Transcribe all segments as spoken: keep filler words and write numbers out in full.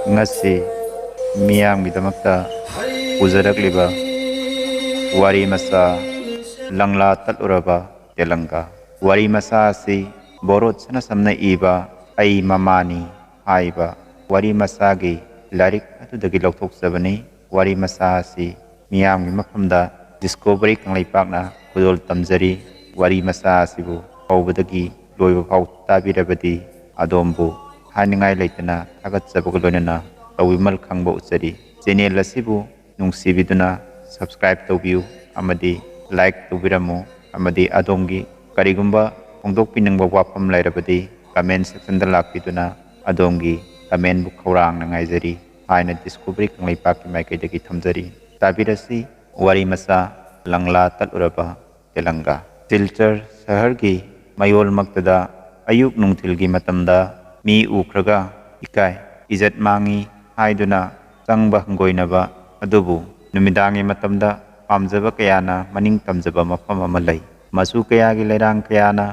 ꯉꯁꯤ ꯃꯤꯌꯥꯝꯒꯤꯗꯃꯛꯇ ꯄꯨꯖꯔꯛꯂꯤꯕ ꯋꯥꯔꯤ ꯃꯆꯥ, ꯂꯪꯂꯥ ꯇꯠꯂꯨꯔꯕ ꯇꯦꯂꯪꯒꯥ꯫ ꯋꯥꯔꯤ ꯃꯆꯥ ꯑꯁꯤ ꯕꯣꯔꯣꯠ ꯁꯅꯥꯁꯝꯅ ꯏꯕ ꯑꯩ ꯃꯃꯥꯅꯤ ꯍꯥꯏꯕ ꯋꯥꯔꯤ ꯃꯆꯥꯒꯤ ꯂꯥꯏꯔꯤꯛ ꯑꯗꯨꯗꯒꯤ ꯂꯧꯊꯣꯛꯆꯕꯅꯤ꯫ ꯋꯥꯔꯤ ꯃꯆꯥ ꯑꯁꯤ ꯃꯤꯌꯥꯝꯒꯤ ꯃꯐꯝꯗ ꯗꯤꯁꯀꯣꯚꯔꯤ ꯀꯪꯂꯩꯄꯥꯛꯅ ꯈꯨꯗꯣꯜ ꯇꯝꯖꯔꯤ꯫ ꯋꯥꯔꯤ ꯃꯆꯥ ꯑꯁꯤꯕꯨ ꯍꯧꯕꯗꯒꯤ ꯂꯣꯏꯕ ꯐꯥꯎ ꯇꯥꯕꯤꯔꯕꯗꯤ ꯑꯗꯣꯝꯕꯨ ꯍꯥꯏꯅꯤꯡꯉꯥꯏ ꯂꯩꯇꯅ ꯊꯥꯒꯠꯆꯕꯒ ꯂꯣꯏꯅꯅ ꯇꯧꯕꯤꯃꯜ ꯈꯪꯕ ꯎꯠꯆꯔꯤ꯫ ꯆꯦꯅꯦꯜ ꯑꯁꯤꯕꯨ ꯅꯨꯡꯁꯤꯕꯤꯗꯨꯅ subscribe ꯇꯧꯕꯤꯌꯨ ꯑꯃꯗꯤ like ꯇꯧꯕꯤꯔꯝꯃꯨ, ꯑꯃꯗꯤ ꯑꯗꯣꯝꯒꯤ ꯀꯔꯤꯒꯨꯝꯕ ꯐꯣꯡꯗꯣꯛꯄꯤꯅꯤꯡꯕ ꯋꯥꯐꯝ ꯂꯩꯔꯕꯗꯤ comment section ꯗ ꯂꯥꯛꯄꯤꯗꯨꯅ ꯑꯗꯣꯝꯒꯤ comment ꯕꯨ ꯈꯧꯔꯥꯡꯅ ꯉꯥꯏꯖꯔꯤ ꯍꯥꯏꯅ ꯗꯤꯁꯀꯣꯚꯔꯤ ꯀꯪꯂꯩꯄꯥꯛꯀꯤ ꯃꯥꯏꯀꯩꯗꯒꯤ ꯊꯝꯖꯔꯤ꯫ ꯇꯥꯕꯤꯔꯁꯤ ꯋꯥꯔꯤ ꯃꯆꯥ, ꯂꯪꯂꯥ ꯇꯠꯂꯨꯔꯕ ꯇꯦꯂꯪꯒꯥ꯫ ꯁꯤꯜꯆꯔ ꯁꯍꯔꯒꯤ ꯃꯌꯣꯜꯃꯛꯇꯗ ꯑꯌꯨꯛ ꯅꯨꯡꯊꯤꯜꯒꯤ ꯃꯇꯝꯗ ꯃꯤ ꯎꯈ꯭ꯔꯒ ꯏꯀꯥꯏ, ꯏꯖꯠ ꯃꯥꯡꯏ ꯍꯥꯏꯗꯨꯅ ꯆꯪꯕ ꯍꯪꯒꯣꯏꯅꯕ, ꯑꯗꯨꯕꯨ ꯅꯨꯃꯤꯗꯥꯡꯒꯤ ꯃꯇꯝꯗ ꯄꯥꯝꯖꯕ ꯀꯌꯥꯅ ꯃꯅꯤꯡ ꯇꯝꯖꯕ ꯃꯐꯝ ꯑꯃ ꯂꯩ꯫ ꯃꯆꯨ ꯀꯌꯥꯒꯤ ꯂꯩꯔꯥꯡ ꯀꯌꯥꯅ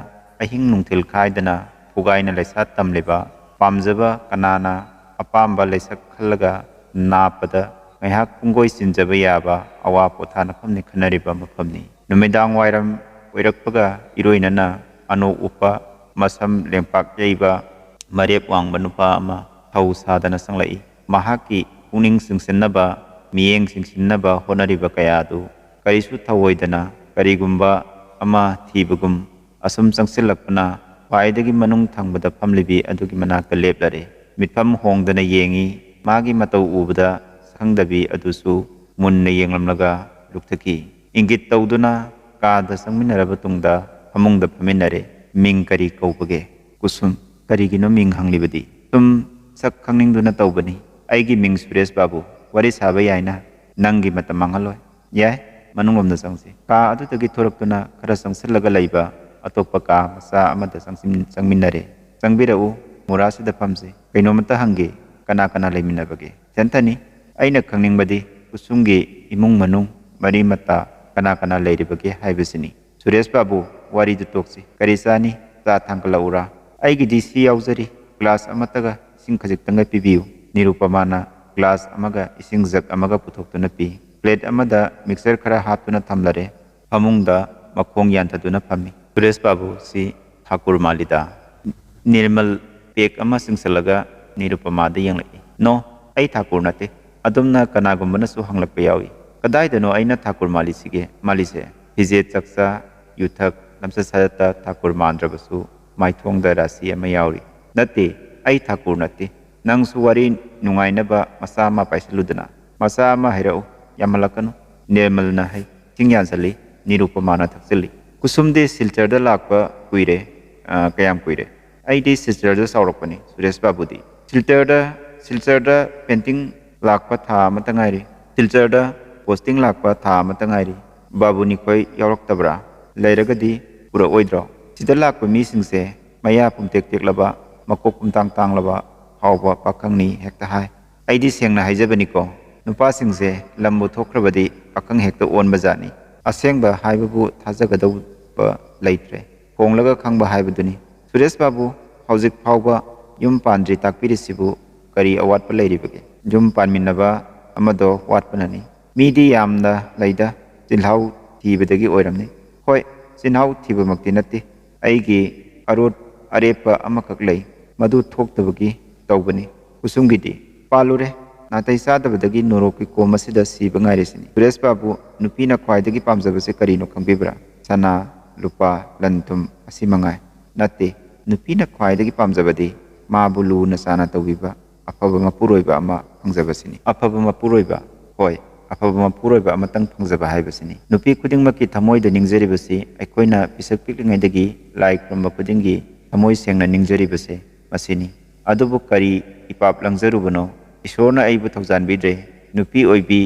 ꯑꯍꯤꯡ ꯅꯨꯡꯊꯤꯜ ꯈꯥꯏꯗꯅ ꯐꯨꯒꯥꯏꯅ ꯂꯩꯁꯥ ꯇꯝꯂꯤꯕ, ꯄꯥꯝꯖꯕ ꯀꯅꯥꯅ ꯑꯄꯥꯝꯕ ꯂꯩꯁꯛ ꯈꯜꯂꯒ ꯅꯥꯞꯄꯗ ꯉꯥꯏꯍꯥꯛ ꯄꯨꯡꯒꯣꯏ ꯆꯤꯟꯖꯕ ꯌꯥꯕ ꯑꯋꯥ ꯄꯣꯊꯥꯅꯐꯝꯅꯤ ꯈꯟꯅꯔꯤꯕ ꯃꯐꯝꯅꯤ꯫ ꯅꯨꯃꯤꯗꯥꯡ ꯋꯥꯏꯔꯝ ꯑꯣꯏꯔꯛꯄꯒ ꯏꯔꯣꯏꯅꯅ ꯑꯅꯣꯛ ꯎꯞꯄ, ꯃꯁꯝ ꯂꯦꯡꯄꯥꯛ ꯌꯩꯕ, ꯃꯔꯦꯞ ꯋꯥꯡꯕ ꯅꯨꯄꯥ ꯑꯃ ꯊꯧ ꯁꯥꯗꯅ ꯆꯪꯂꯛꯏ꯫ ꯃꯍꯥꯛꯀꯤ ꯄꯨꯛꯅꯤꯡ ꯆꯤꯡꯁꯤꯟꯅꯕ, ꯃꯤꯠꯌꯦꯡ ꯆꯤꯡꯁꯤꯟꯅꯕ ꯍꯣꯠꯅꯔꯤꯕ ꯀꯌꯥ ꯑꯗꯨ ꯀꯔꯤꯁꯨ ꯊꯧꯑꯣꯏꯗꯅ ꯀꯔꯤꯒꯨꯝꯕ ꯑꯃ ꯊꯤꯕꯒꯨꯝ ꯑꯁꯨꯝ ꯆꯪꯁꯤꯜꯂꯛꯄꯅ ꯈ꯭ꯋꯥꯏꯗꯒꯤ ꯃꯅꯨꯡ ꯊꯪꯕꯗ ꯐꯝꯂꯤꯕꯤ ꯑꯗꯨꯒꯤ ꯃꯅꯥꯛꯇ ꯂꯦꯞꯂꯔꯦ꯫ ꯃꯤꯠꯐꯝ ꯍꯣꯡꯗꯅ ꯌꯦꯡꯏ꯫ ꯃꯥꯒꯤ ꯃꯇꯧ ꯎꯕꯗ ꯁꯛꯈꯪꯗꯕꯤ ꯑꯗꯨꯁꯨ ꯃꯨꯟꯅ ꯌꯦꯡꯂꯝꯂꯒ ꯂꯨꯞꯊꯈꯤ꯫ ꯏꯪꯒꯤꯠ ꯇꯧꯗꯨꯅ ꯀꯥꯗ ꯆꯪꯃꯤꯟꯅꯔꯕ ꯇꯨꯡꯗ ꯐꯃꯨꯡꯗ ꯐꯝꯃꯤꯟꯅꯔꯦ꯫ "ꯃꯤꯡ ꯀꯔꯤ ꯀꯧꯕꯒꯦ?" "ꯀꯨꯁꯨꯝ꯫" "ꯀꯔꯤꯒꯤꯅꯣ ꯃꯤꯡ ꯍꯪꯂꯤꯕꯗꯤ?" "ꯁꯨꯝ ꯁꯛ ꯈꯪꯅꯤꯡꯗꯨꯅ ꯇꯧꯕꯅꯤ꯫ ꯑꯩꯒꯤ ꯃꯤꯡ ꯁꯨꯔꯦꯁ ꯕꯥꯕꯨ꯫ ꯋꯥꯔꯤ ꯁꯥꯕ ꯌꯥꯏꯅ? ꯅꯪꯒꯤ ꯃꯇꯝ ꯃꯥꯡꯍꯜꯂꯣꯏ꯫" "ꯌꯥꯏ, ꯃꯅꯨꯡꯂꯣꯝꯗ ꯆꯪꯁꯤ꯫" ꯀꯥ ꯑꯗꯨꯗꯒꯤ ꯊꯣꯔꯛꯇꯨꯅ ꯈꯔ ꯆꯪꯁꯤꯜꯂꯒ ꯂꯩꯕ ꯑꯇꯣꯞꯄ ꯀꯥ ꯃꯆꯥ ꯑꯃꯗ ꯆꯪꯁꯤꯟ-, ꯆꯪꯃꯤꯟꯅꯔꯦ꯫ "ꯆꯪꯕꯤꯔꯛꯎ, ꯃꯣꯔꯥꯁꯤꯗ ꯐꯝꯁꯤ꯫ ꯀꯩꯅꯣꯝꯇ ꯍꯪꯒꯦ, ꯀꯅꯥ ꯀꯅꯥ ꯂꯩꯃꯤꯟꯅꯕꯒꯦ?" "ꯏꯊꯟꯇꯅꯤ꯫" "ꯑꯩꯅ ꯈꯪꯅꯤꯡꯕꯗꯤ ꯀꯨꯁꯨꯝꯒꯤ ꯏꯃꯨꯡ ꯃꯅꯨꯡ, ꯃꯔꯤ ꯃꯇꯥ ꯀꯅꯥ ꯀꯅꯥ ꯂꯩꯔꯤꯕꯒꯦ ꯍꯥꯏꯕꯁꯤꯅꯤ꯫" "ꯁꯨꯔꯦꯁ ꯕꯥꯕꯨ, ꯋꯥꯔꯤꯗꯨ ꯇꯣꯛꯁꯤ꯫ ꯀꯔꯤ ꯆꯥꯅꯤ? ꯆꯥ ꯊꯥꯡꯒꯠꯂꯛꯎꯔꯥ?" "ꯑꯩꯒꯤꯗꯤ ꯁꯤ ꯌꯥꯎꯖꯔꯤ, ꯒ꯭ꯂꯥꯁ ꯑꯃꯠꯇꯒ ꯏꯁꯤꯡ ꯈꯖꯤꯛꯇꯪꯒ ꯄꯤꯕꯤꯌꯨ꯫" ꯅꯤꯔꯨꯄꯃꯥꯅ ꯒ꯭ꯂꯥꯁ ꯑꯃꯒ ꯏꯁꯤꯡ ꯖꯒ ꯑꯃꯒ ꯄꯨꯊꯣꯛꯇꯨꯅ ꯄꯤ꯫ ꯄ꯭ꯂꯦꯠ ꯑꯃꯗ ꯃꯤꯛꯁꯆꯔ ꯈꯔ ꯍꯥꯞꯇꯨꯅ ꯊꯝꯂꯔꯦ꯫ ꯐꯃꯨꯡꯗ ꯃꯈꯣꯡ ꯌꯥꯟꯊꯗꯨꯅ ꯐꯝꯃꯤ꯫ ꯁꯨꯔꯦꯁ ꯕꯥꯕꯨ, ꯁꯤ ꯊꯥꯀꯨꯔ ꯃꯥꯜꯂꯤꯗ꯫ ꯅꯤꯔꯃꯜ ꯄꯦꯛ ꯑꯃ ꯆꯤꯡꯁꯤꯜꯂꯒ ꯅꯤꯔꯨꯄꯃꯥꯗ ꯌꯦꯡꯂꯛꯏ꯫ "ꯅꯣ, ꯑꯩ ꯊꯥꯀꯨꯔ ꯅꯠꯇꯦ꯫ ꯑꯗꯨꯝꯅ ꯀꯅꯥꯒꯨꯝꯕꯅꯁꯨ ꯍꯪꯂꯛꯄ ꯌꯥꯎꯏ, 'ꯀꯗꯥꯏꯗꯅꯣ ꯑꯩꯅ ꯊꯥꯀꯨꯔ ꯃꯥꯜꯂꯤꯁꯤꯒꯦ, ꯃꯥꯜꯂꯤꯁꯦ?' ꯐꯤꯖꯦꯠ ꯆꯥꯛꯆꯥ, ꯌꯨꯊꯛ, ꯂꯝꯆꯠ ꯁꯥꯖꯠꯇ ꯊꯥꯀꯨꯔ ꯃꯥꯟꯗ꯭ꯔꯕꯁꯨ ꯃꯥꯏꯊꯣꯡꯗ ꯔꯥꯁꯤ ꯑꯃ ꯌꯥꯎꯔꯤ꯫ "ꯅꯠꯇꯦ, ꯑꯩ ꯊꯥꯀꯨꯔ ꯅꯠꯇꯦ꯫ ꯅꯪꯁꯨ ꯋꯥꯔꯤ ꯅꯨꯡꯉꯥꯏꯅꯕ ꯃꯆꯥ ꯑꯃ ꯄꯥꯏꯁꯤꯜꯂꯨꯗꯅ꯫" "ꯃꯆꯥ ꯑꯃ ꯍꯥꯏꯔꯛꯎ, ꯌꯥꯝꯃꯜꯂꯛꯀꯅꯨ꯫" ꯅꯤꯔꯃꯜꯅ ꯍꯥꯏ꯫ ꯏꯁꯤꯡ ꯌꯥꯟꯁꯤꯜꯂꯤ꯫ ꯅꯤꯔꯨꯄꯃꯥꯅ ꯊꯛꯆꯤꯜꯂꯤ꯫ "ꯀꯨꯁꯨꯝꯗꯤ ꯁꯤꯜꯆꯔꯗ ꯂꯥꯛꯄ ꯀꯨꯏꯔꯦ꯫ ꯑ, ꯀꯌꯥꯝ ꯀꯨꯏꯔꯦ?" "ꯑꯩꯗꯤ ꯁꯤꯜꯆꯔꯗ ꯆꯥꯎꯔꯛꯄꯅꯤ, ꯁꯨꯔꯦꯁ ꯕꯥꯕꯨꯗꯤ꯫" "ꯁꯤꯜꯆꯔꯗ, ꯁꯤꯜꯆꯔꯗ ꯄꯦꯟꯇꯤꯡ ꯂꯥꯛꯄ ꯊꯥ ꯑꯃꯇ ꯉꯥꯏꯔꯤ꯫ ꯁꯤꯜꯆꯔꯗ ꯄꯣꯁꯇꯤꯡ ꯂꯥꯛꯄ ꯊꯥ ꯑꯃꯇ ꯉꯥꯏꯔꯤ꯫ ꯕꯥꯕꯨ ꯅꯤꯈꯣꯏ ꯌꯥꯎꯔꯛꯇꯕ꯭ꯔꯥ? ꯂꯩꯔꯒꯗꯤ ꯄꯨꯔꯛꯑꯣꯏꯗ꯭ꯔꯣ? ꯁꯤꯗ ꯂꯥꯛꯄ ꯃꯤꯁꯤꯡꯁꯦ ꯃꯌꯥ ꯄꯨꯝꯇꯦꯛ ꯇꯦꯛꯂꯕ, ꯃꯀꯣꯛ ꯄꯨꯝꯇꯥꯡ ꯇꯥꯡꯂꯕ ꯐꯥꯎꯕ ꯄꯥꯈꯪꯅꯤ ꯍꯦꯛꯇ ꯍꯥꯏ꯫ ꯑꯩꯗꯤ ꯁꯦꯡꯅ ꯍꯥꯏꯖꯕꯅꯤꯀꯣ, ꯅꯨꯄꯥꯁꯤꯡꯁꯦ ꯂꯝꯕꯨ ꯊꯣꯛꯈ꯭ꯔꯕꯗꯤ ꯄꯥꯈꯪ ꯍꯦꯛꯇ ꯑꯣꯟꯕꯖꯥꯠꯅꯤ꯫ ꯑꯁꯦꯡꯕ ꯍꯥꯏꯕꯕꯨ ꯊꯥꯖꯒꯗꯧꯕ ꯂꯩꯇ꯭ꯔꯦ꯫ ꯍꯣꯡꯂꯒ ꯈꯪꯕ ꯍꯥꯏꯕꯗꯨꯅꯤ꯫" "ꯁꯨꯔꯦꯁ ꯕꯥꯕꯨ, ꯍꯧꯖꯤꯛ ꯐꯥꯎꯕ ꯌꯨꯝ ꯄꯥꯟꯗ꯭ꯔꯤ ꯇꯥꯛꯄꯤꯔꯤꯁꯤꯕꯨ ꯀꯔꯤ ꯑꯋꯥꯠꯄ ꯂꯩꯔꯤꯕꯒꯦ?" "ꯌꯨꯝ ꯄꯥꯟꯃꯤꯟꯅꯕ ꯑꯃꯗꯣ ꯋꯥꯠꯄꯅꯅꯤ꯫ ꯃꯤꯗꯤ ꯌꯥꯝꯅ ꯂꯩꯗ, ꯆꯤꯜꯍꯥꯎ ꯊꯤꯕꯗꯒꯤ ꯑꯣꯏꯔꯝꯅꯤ꯫" "ꯍꯣꯏ, ꯆꯤꯜꯍꯥꯎ ꯊꯤꯕꯃꯛꯇꯤ ꯅꯠꯇꯦ꯫ ꯑꯩꯒꯤ ꯑꯔꯣꯠ ꯑꯔꯦꯞꯄ ꯑꯃꯈꯛ ꯂꯩ, ꯃꯗꯨ ꯊꯣꯛꯇꯕꯒꯤ ꯇꯧꯕꯅꯤ꯫" ꯀꯨꯁꯨꯝꯒꯤꯗꯤ ꯄꯥꯜꯂꯨꯔꯦ꯫ ꯅꯥꯇꯩ ꯆꯥꯗꯕꯗꯒꯤ ꯅꯣꯔꯣꯛꯀꯤ ꯀꯣꯝ ꯑꯁꯤꯗ ꯁꯤꯕ ꯉꯥꯏꯔꯤꯁꯤꯅꯤ꯫ ꯁꯨꯔꯦꯁ ꯕꯥꯕꯨ, ꯅꯨꯄꯤꯅ ꯈ꯭ꯋꯥꯏꯗꯒꯤ ꯄꯥꯝꯖꯕꯁꯦ ꯀꯔꯤꯅꯣ ꯈꯪꯕꯤꯕ꯭ꯔꯥ? ꯁꯅꯥ, ꯂꯨꯄꯥ, ꯂꯟ ꯊꯨꯝ ꯑꯁꯤ ꯃꯉꯥꯏ꯫ ꯅꯠꯇꯦ, ꯅꯨꯄꯤꯅ ꯈ꯭ꯋꯥꯏꯗꯒꯤ ꯄꯥꯝꯖꯕꯗꯤ ꯃꯥꯕꯨ ꯂꯨꯅ ꯆꯥꯅ ꯇꯧꯕꯤꯕ ꯑꯐꯕ ꯃꯄꯨꯔꯣꯏꯕ ꯑꯃ ꯐꯪꯖꯕꯁꯤꯅꯤ꯫ ꯑꯐꯕ ꯃꯄꯨꯔꯣꯏꯕ, ꯍꯣꯏ, ꯑꯐꯕ ꯃꯄꯨꯔꯣꯏꯕ ꯑꯃꯇꯪ ꯐꯪꯖꯕ ꯍꯥꯏꯕꯁꯤꯅꯤ꯫ ꯅꯨꯄꯤ ꯈꯨꯗꯤꯡꯃꯛꯀꯤ ꯊꯃꯣꯏꯗ ꯅꯤꯡꯖꯔꯤꯕꯁꯤ, ꯑꯩꯈꯣꯏꯅ ꯄꯤꯁꯛ ꯄꯤꯛꯂꯤꯉꯩꯗꯒꯤ ꯂꯥꯏ ꯈꯨꯔꯨꯝꯕ ꯈꯨꯗꯤꯡꯒꯤ ꯊꯃꯣꯏ ꯁꯦꯡꯅ ꯅꯤꯡꯖꯔꯤꯕꯁꯦ ꯃꯁꯤꯅꯤ꯫ ꯑꯗꯨꯕꯨ ꯀꯔꯤ ꯏꯄꯥꯞ ꯂꯪꯖꯔꯨꯕꯅꯣ? ꯏꯁꯣꯔꯅ ꯑꯩꯕꯨ ꯊꯧꯖꯥꯟꯕꯤꯗ꯭ꯔꯦ꯫ ꯅꯨꯄꯤ ꯑꯣꯏꯕꯤ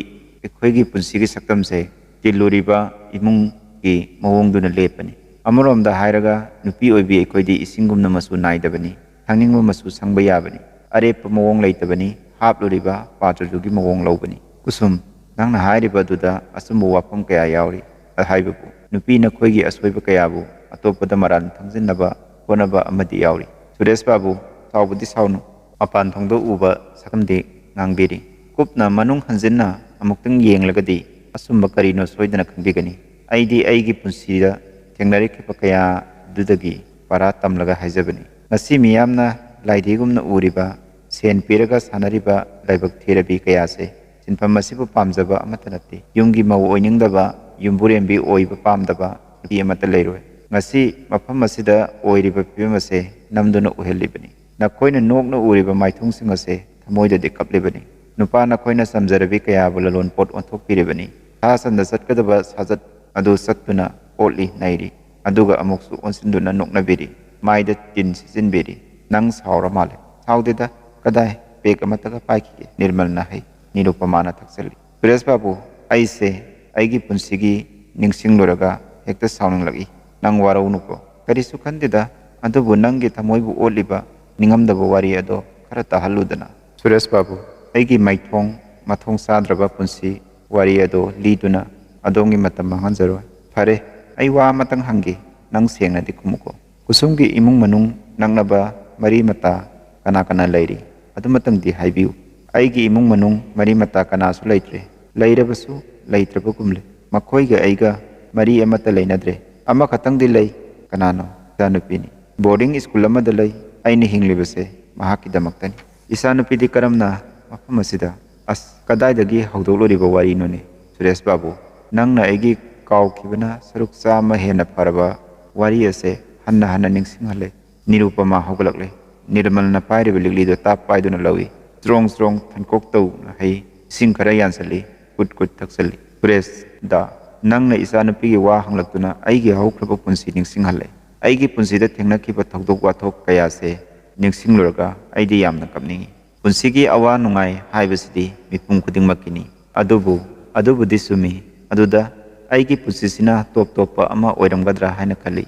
ꯑꯩꯈꯣꯏꯒꯤ ꯄꯨꯟꯁꯤꯒꯤ ꯁꯛꯇꯝꯁꯦ ꯇꯤꯜꯂꯨꯔꯤꯕ ꯏꯃꯨꯡꯒꯤ ꯃꯑꯣꯡꯗꯨꯅ ꯂꯦꯞꯄꯅꯤ꯫ ꯑꯃꯔꯣꯝꯗ ꯍꯥꯏꯔꯒ, ꯅꯨꯄꯤ ꯑꯣꯏꯕꯤ ꯑꯩꯈꯣꯏꯗꯤ ꯏꯁꯤꯡꯒꯨꯝꯅ ꯃꯆꯨ ꯅꯥꯏꯗꯕꯅꯤ꯫ ꯁꯪꯅꯤꯡꯕ ꯃꯆꯨ ꯁꯪꯕ ꯌꯥꯕꯅꯤ꯫ ꯑꯔꯦꯞꯄ ꯃꯑꯣꯡ ꯂꯩꯇꯕꯅꯤ꯫ ꯍꯥꯞꯂꯨꯔꯤꯕ ꯄꯥꯇ꯭ꯔꯗꯨꯒꯤ ꯃꯑꯣꯡ ꯂꯧꯕꯅꯤ꯫ ꯀꯨꯁꯨꯝ, ꯅꯪꯅ ꯍꯥꯏꯔꯤꯕ ꯑꯗꯨꯗ ꯑꯆꯨꯝꯕ ꯋꯥꯐꯝ ꯀꯌꯥ ꯌꯥꯎꯔꯤ꯫ ꯍꯥꯏꯕꯕꯨ, ꯅꯨꯄꯤ ꯅꯈꯣꯏꯒꯤ ꯑꯁꯣꯏꯕ ꯀꯌꯥꯕꯨ ꯑꯇꯣꯞꯄꯗ ꯃꯔꯥꯜ ꯊꯪꯖꯤꯟꯅꯕ ꯍꯣꯠꯅꯕ ꯑꯃꯗꯤ ꯌꯥꯎꯔꯤ꯫ ꯁꯨꯔꯦꯁ ꯕꯥꯕꯨ, ꯁꯥꯎꯕꯗꯤ ꯁꯥꯎꯅꯨ꯫ ꯃꯄꯥꯟ ꯊꯣꯡꯗ ꯎꯕ ꯁꯛꯇꯝꯗꯤ ꯉꯥꯡꯕꯤꯔꯤ꯫ ꯀꯨꯞꯅ ꯃꯅꯨꯡ ꯍꯟꯖꯤꯟꯅ ꯑꯃꯨꯛꯇꯪ ꯌꯦꯡꯂꯒꯗꯤ ꯑꯆꯨꯝꯕ ꯀꯔꯤꯅꯣ ꯁꯣꯏꯗꯅ ꯈꯪꯕꯤꯒꯅꯤ꯫ ꯑꯩꯗꯤ ꯑꯩꯒꯤ ꯄꯨꯟꯁꯤꯗ ꯊꯦꯡꯅꯔꯛꯈꯤꯕ ꯀꯌꯥ ꯑꯗꯨꯗꯒꯤ ꯄꯔꯥ ꯇꯝꯂꯒ ꯍꯥꯏꯖꯕꯅꯤ꯫ ꯉꯁꯤ ꯃꯤꯌꯥꯝꯅ ꯂꯥꯏꯙꯤꯒꯨꯝꯅ ꯎꯔꯤꯕ, ꯁꯦꯟ ꯄꯤꯔꯒ ꯁꯥꯟꯅꯔꯤꯕ ꯂꯥꯏꯕꯛ ꯊꯤꯔꯕꯤ ꯀꯌꯥꯁꯦ ꯁꯤꯟꯐꯝ ꯑꯁꯤꯕꯨ ꯄꯥꯝꯖꯕ ꯑꯃꯠꯇ ꯅꯠꯇꯦ꯫ ꯌꯨꯝꯒꯤ ꯃꯧ ꯑꯣꯏꯅꯤꯡꯗꯕ, ꯌꯨꯝꯕꯨꯔꯦꯝꯕꯤ ꯑꯣꯏꯕ ꯄꯥꯝꯗꯕ ꯅꯨꯄꯤ ꯑꯃꯠꯇ ꯂꯩꯔꯣꯏ꯫ ꯉꯁꯤ ꯃꯐꯝ ꯑꯁꯤꯗ ꯑꯣꯏꯔꯤꯕ ꯐꯤꯕꯝ ꯑꯁꯦ ꯅꯝꯗꯨꯅ ꯎꯍꯜꯂꯤꯕꯅꯤ꯫ ꯅꯈꯣꯏꯅ ꯅꯣꯛꯅ ꯎꯔꯤꯕ ꯃꯥꯏꯊꯣꯡꯁꯤꯡ ꯑꯁꯦ ꯊꯃꯣꯏꯗꯗꯤ ꯀꯞꯂꯤꯕꯅꯤ꯫ ꯅꯨꯄꯥ ꯅꯈꯣꯏꯅ ꯆꯝꯖꯔꯕꯤ ꯀꯌꯥꯕꯨ ꯂꯂꯣꯟ ꯄꯣꯠ ꯑꯣꯟꯊꯣꯛꯄꯤꯔꯤꯕꯅꯤ꯫ ꯁꯥ ꯁꯟꯗ ꯆꯠꯀꯗꯕ ꯁꯥꯖꯠ ꯑꯗꯨ ꯆꯠꯇꯨꯅ ꯑꯣꯠꯂꯤ ꯅꯩꯔꯤ꯫ ꯑꯗꯨꯒ ꯑꯃꯨꯛꯁꯨ ꯑꯣꯟꯁꯤꯟꯗꯨꯅ ꯅꯣꯛꯅꯕꯤꯔꯤ꯫ ꯃꯥꯏꯗ ꯇꯤꯟ ꯁꯤꯠꯆꯤꯟꯕꯤꯔꯤ꯫ "ꯅꯪ ꯁꯥꯎꯔ ꯃꯥꯜꯂꯦ꯫" "ꯁꯥꯎꯗꯦꯗ꯫ ꯀꯗꯥꯏ? ꯄꯦꯛ ꯑꯃꯠꯇꯒ ꯄꯥꯏꯈꯤꯒꯦ꯫" ꯅꯤꯔꯃꯜꯅ ꯍꯥꯏ꯫ ꯅꯤꯔꯨꯄꯃꯥꯅ ꯊꯛꯆꯜꯂꯤ꯫ "ꯁꯨꯔꯦꯁ ꯕꯥꯕꯨ, ꯑꯩꯁꯦ ꯑꯩꯒꯤ ꯄꯨꯟꯁꯤꯒꯤ ꯅꯤꯡꯁꯤꯡꯂꯨꯔꯒ ꯍꯦꯛꯇ ꯁꯥꯎꯅꯤꯡꯂꯛꯏ꯫ ꯅꯪ ꯋꯥꯔꯧꯅꯨꯀꯣ꯫" "ꯀꯔꯤꯁꯨ ꯈꯟꯗꯦꯗ, ꯑꯗꯨꯕꯨ ꯅꯪꯒꯤ ꯊꯃꯣꯏꯕꯨ ꯑꯣꯠꯂꯤꯕ ꯅꯤꯡꯉꯝꯗꯕ ꯋꯥꯔꯤ ꯑꯗꯣ ꯈꯔ ꯇꯥꯍꯜꯂꯨꯗꯅ꯫" "ꯁꯨꯔꯦꯁ ꯕꯥꯕꯨ, ꯑꯩꯒꯤ ꯃꯥꯏꯊꯣꯡ ꯃꯊꯣꯡ ꯆꯥꯗ꯭ꯔꯕ ꯄꯨꯟꯁꯤ ꯋꯥꯔꯤ ꯑꯗꯣ ꯂꯤꯗꯨꯅ ꯑꯗꯣꯝꯒꯤ ꯃꯇꯝ ꯃꯥꯡꯍꯟꯖꯔꯣꯏ꯫ ꯐꯔꯦ, ꯑꯩ ꯋꯥ ꯑꯃꯇꯪ ꯍꯪꯒꯦ, ꯅꯪ ꯁꯦꯡꯅꯗꯤ ꯈꯨꯝꯃꯨꯀꯣ꯫ ꯀꯨꯁꯨꯝꯒꯤ ꯏꯃꯨꯡ ꯃꯅꯨꯡ ꯅꯛꯅꯕ ꯃꯔꯤ ꯃꯇꯥ ꯀꯅꯥ ꯀꯅꯥ ꯂꯩꯔꯤ? ꯑꯗꯨꯃꯇꯪꯗꯤ ꯍꯥꯏꯕꯤꯌꯨ꯫" "ꯑꯩꯒꯤ ꯏꯃꯨꯡ ꯃꯅꯨꯡ ꯃꯔꯤ ꯃꯇꯥ ꯀꯅꯥꯁꯨ ꯂꯩꯇ꯭ꯔꯦ꯫ ꯂꯩꯔꯕꯁꯨ ꯂꯩꯇ꯭ꯔꯕꯒꯨꯝꯂꯦ꯫ ꯃꯈꯣꯏꯒ ꯑꯩꯒ ꯃꯔꯤ ꯑꯃꯠꯇ ꯂꯩꯅꯗ꯭ꯔꯦ꯫ ꯑꯃꯈꯛꯇꯪꯗꯤ ꯂꯩ꯫" "ꯀꯅꯥꯅꯣ?" "ꯏꯆꯥꯅꯨꯄꯤꯅꯤ꯫ ꯕꯣꯔꯗꯤꯡ ꯁ꯭ꯀꯨꯜ ꯑꯃꯗ ꯂꯩ꯫ ꯑꯩꯅ ꯍꯤꯡꯂꯤꯕꯁꯦ ꯃꯍꯥꯛꯀꯤꯗꯃꯛꯇꯅꯤ꯫" "ꯏꯆꯥꯅꯨꯄꯤꯗꯤ ꯀꯔꯝꯅ ꯃꯐꯝ ꯑꯁꯤꯗ?" "ꯑꯁ, ꯀꯗꯥꯏꯗꯒꯤ ꯍꯧꯗꯣꯛꯂꯨꯔꯤꯕ ꯋꯥꯔꯤꯅꯣꯅꯦ, ꯁꯨꯔꯦꯁ ꯕꯥꯕꯨ? ꯅꯪꯅ ꯑꯩꯒꯤ ꯀꯥꯎꯈꯤꯕꯅ ꯁꯔꯨꯛ ꯆꯥꯝꯃ ꯍꯦꯟꯅ ꯐꯔꯕ ꯋꯥꯔꯤ ꯑꯁꯦ ꯍꯟꯅ ꯍꯟꯅ ꯅꯤꯡꯁꯤꯡꯍꯜꯂꯦ꯫" ꯅꯤꯔꯨꯄꯃꯥ ꯍꯧꯒꯠꯂꯛꯂꯦ꯫ ꯅꯤꯔꯃꯜꯅ ꯄꯥꯏꯔꯤꯕ ꯂꯤꯛꯂꯤꯗꯨ ꯇꯥꯞ ꯄꯥꯏꯗꯨꯅ ꯂꯧꯏ꯫ ꯆ꯭ꯔꯣꯡ ꯆ꯭ꯔꯣꯡ ꯊꯟꯀꯣꯛ ꯇꯧꯅ ꯍꯩ꯫ ꯏꯁꯤꯡ ꯈꯔ ꯌꯥꯟꯁꯤꯜꯂꯤ꯫ ꯀꯨꯠ ꯀꯨꯠ ꯊꯛꯆꯜꯂꯤ꯫ "ꯁꯨꯔꯦꯁ ꯗꯥ, ꯅꯪꯅ ꯏꯆꯥꯅꯨꯄꯤꯒꯤ ꯋꯥ ꯍꯪꯂꯛꯇꯨꯅ ꯑꯩꯒꯤ ꯍꯧꯈ꯭ꯔꯕ ꯄꯨꯟꯁꯤ ꯅꯤꯡꯁꯤꯡꯍꯜꯂꯦ꯫ ꯑꯩꯒꯤ ꯄꯨꯟꯁꯤꯗ ꯊꯦꯡꯅꯈꯤꯕ ꯊꯧꯗꯣꯛ ꯋꯥꯊꯣꯛ ꯀꯌꯥꯁꯦ ꯅꯤꯡꯁꯤꯡꯂꯨꯔꯒ ꯑꯩꯗꯤ ꯌꯥꯝꯅ ꯀꯞꯅꯤꯡꯏ꯫ ꯄꯨꯟꯁꯤꯒꯤ ꯑꯋꯥ ꯅꯨꯡꯉꯥꯏ ꯍꯥꯏꯕꯁꯤꯗꯤ ꯃꯤꯄꯨꯝ ꯈꯨꯗꯤꯡꯃꯛꯀꯤꯅꯤ꯫ ꯑꯗꯨꯕꯨ, ꯑꯗꯨꯕꯨꯗꯤ ꯆꯨꯝꯃꯤ꯫ ꯑꯗꯨꯗ ꯑꯩꯒꯤ ꯄꯨꯟꯁꯤꯁꯤꯅ ꯇꯣꯞ ꯇꯣꯞꯄ ꯑꯃ ꯑꯣꯏꯔꯝꯒꯗ꯭ꯔꯥ ꯍꯥꯏꯅ ꯈꯜꯂꯤ꯫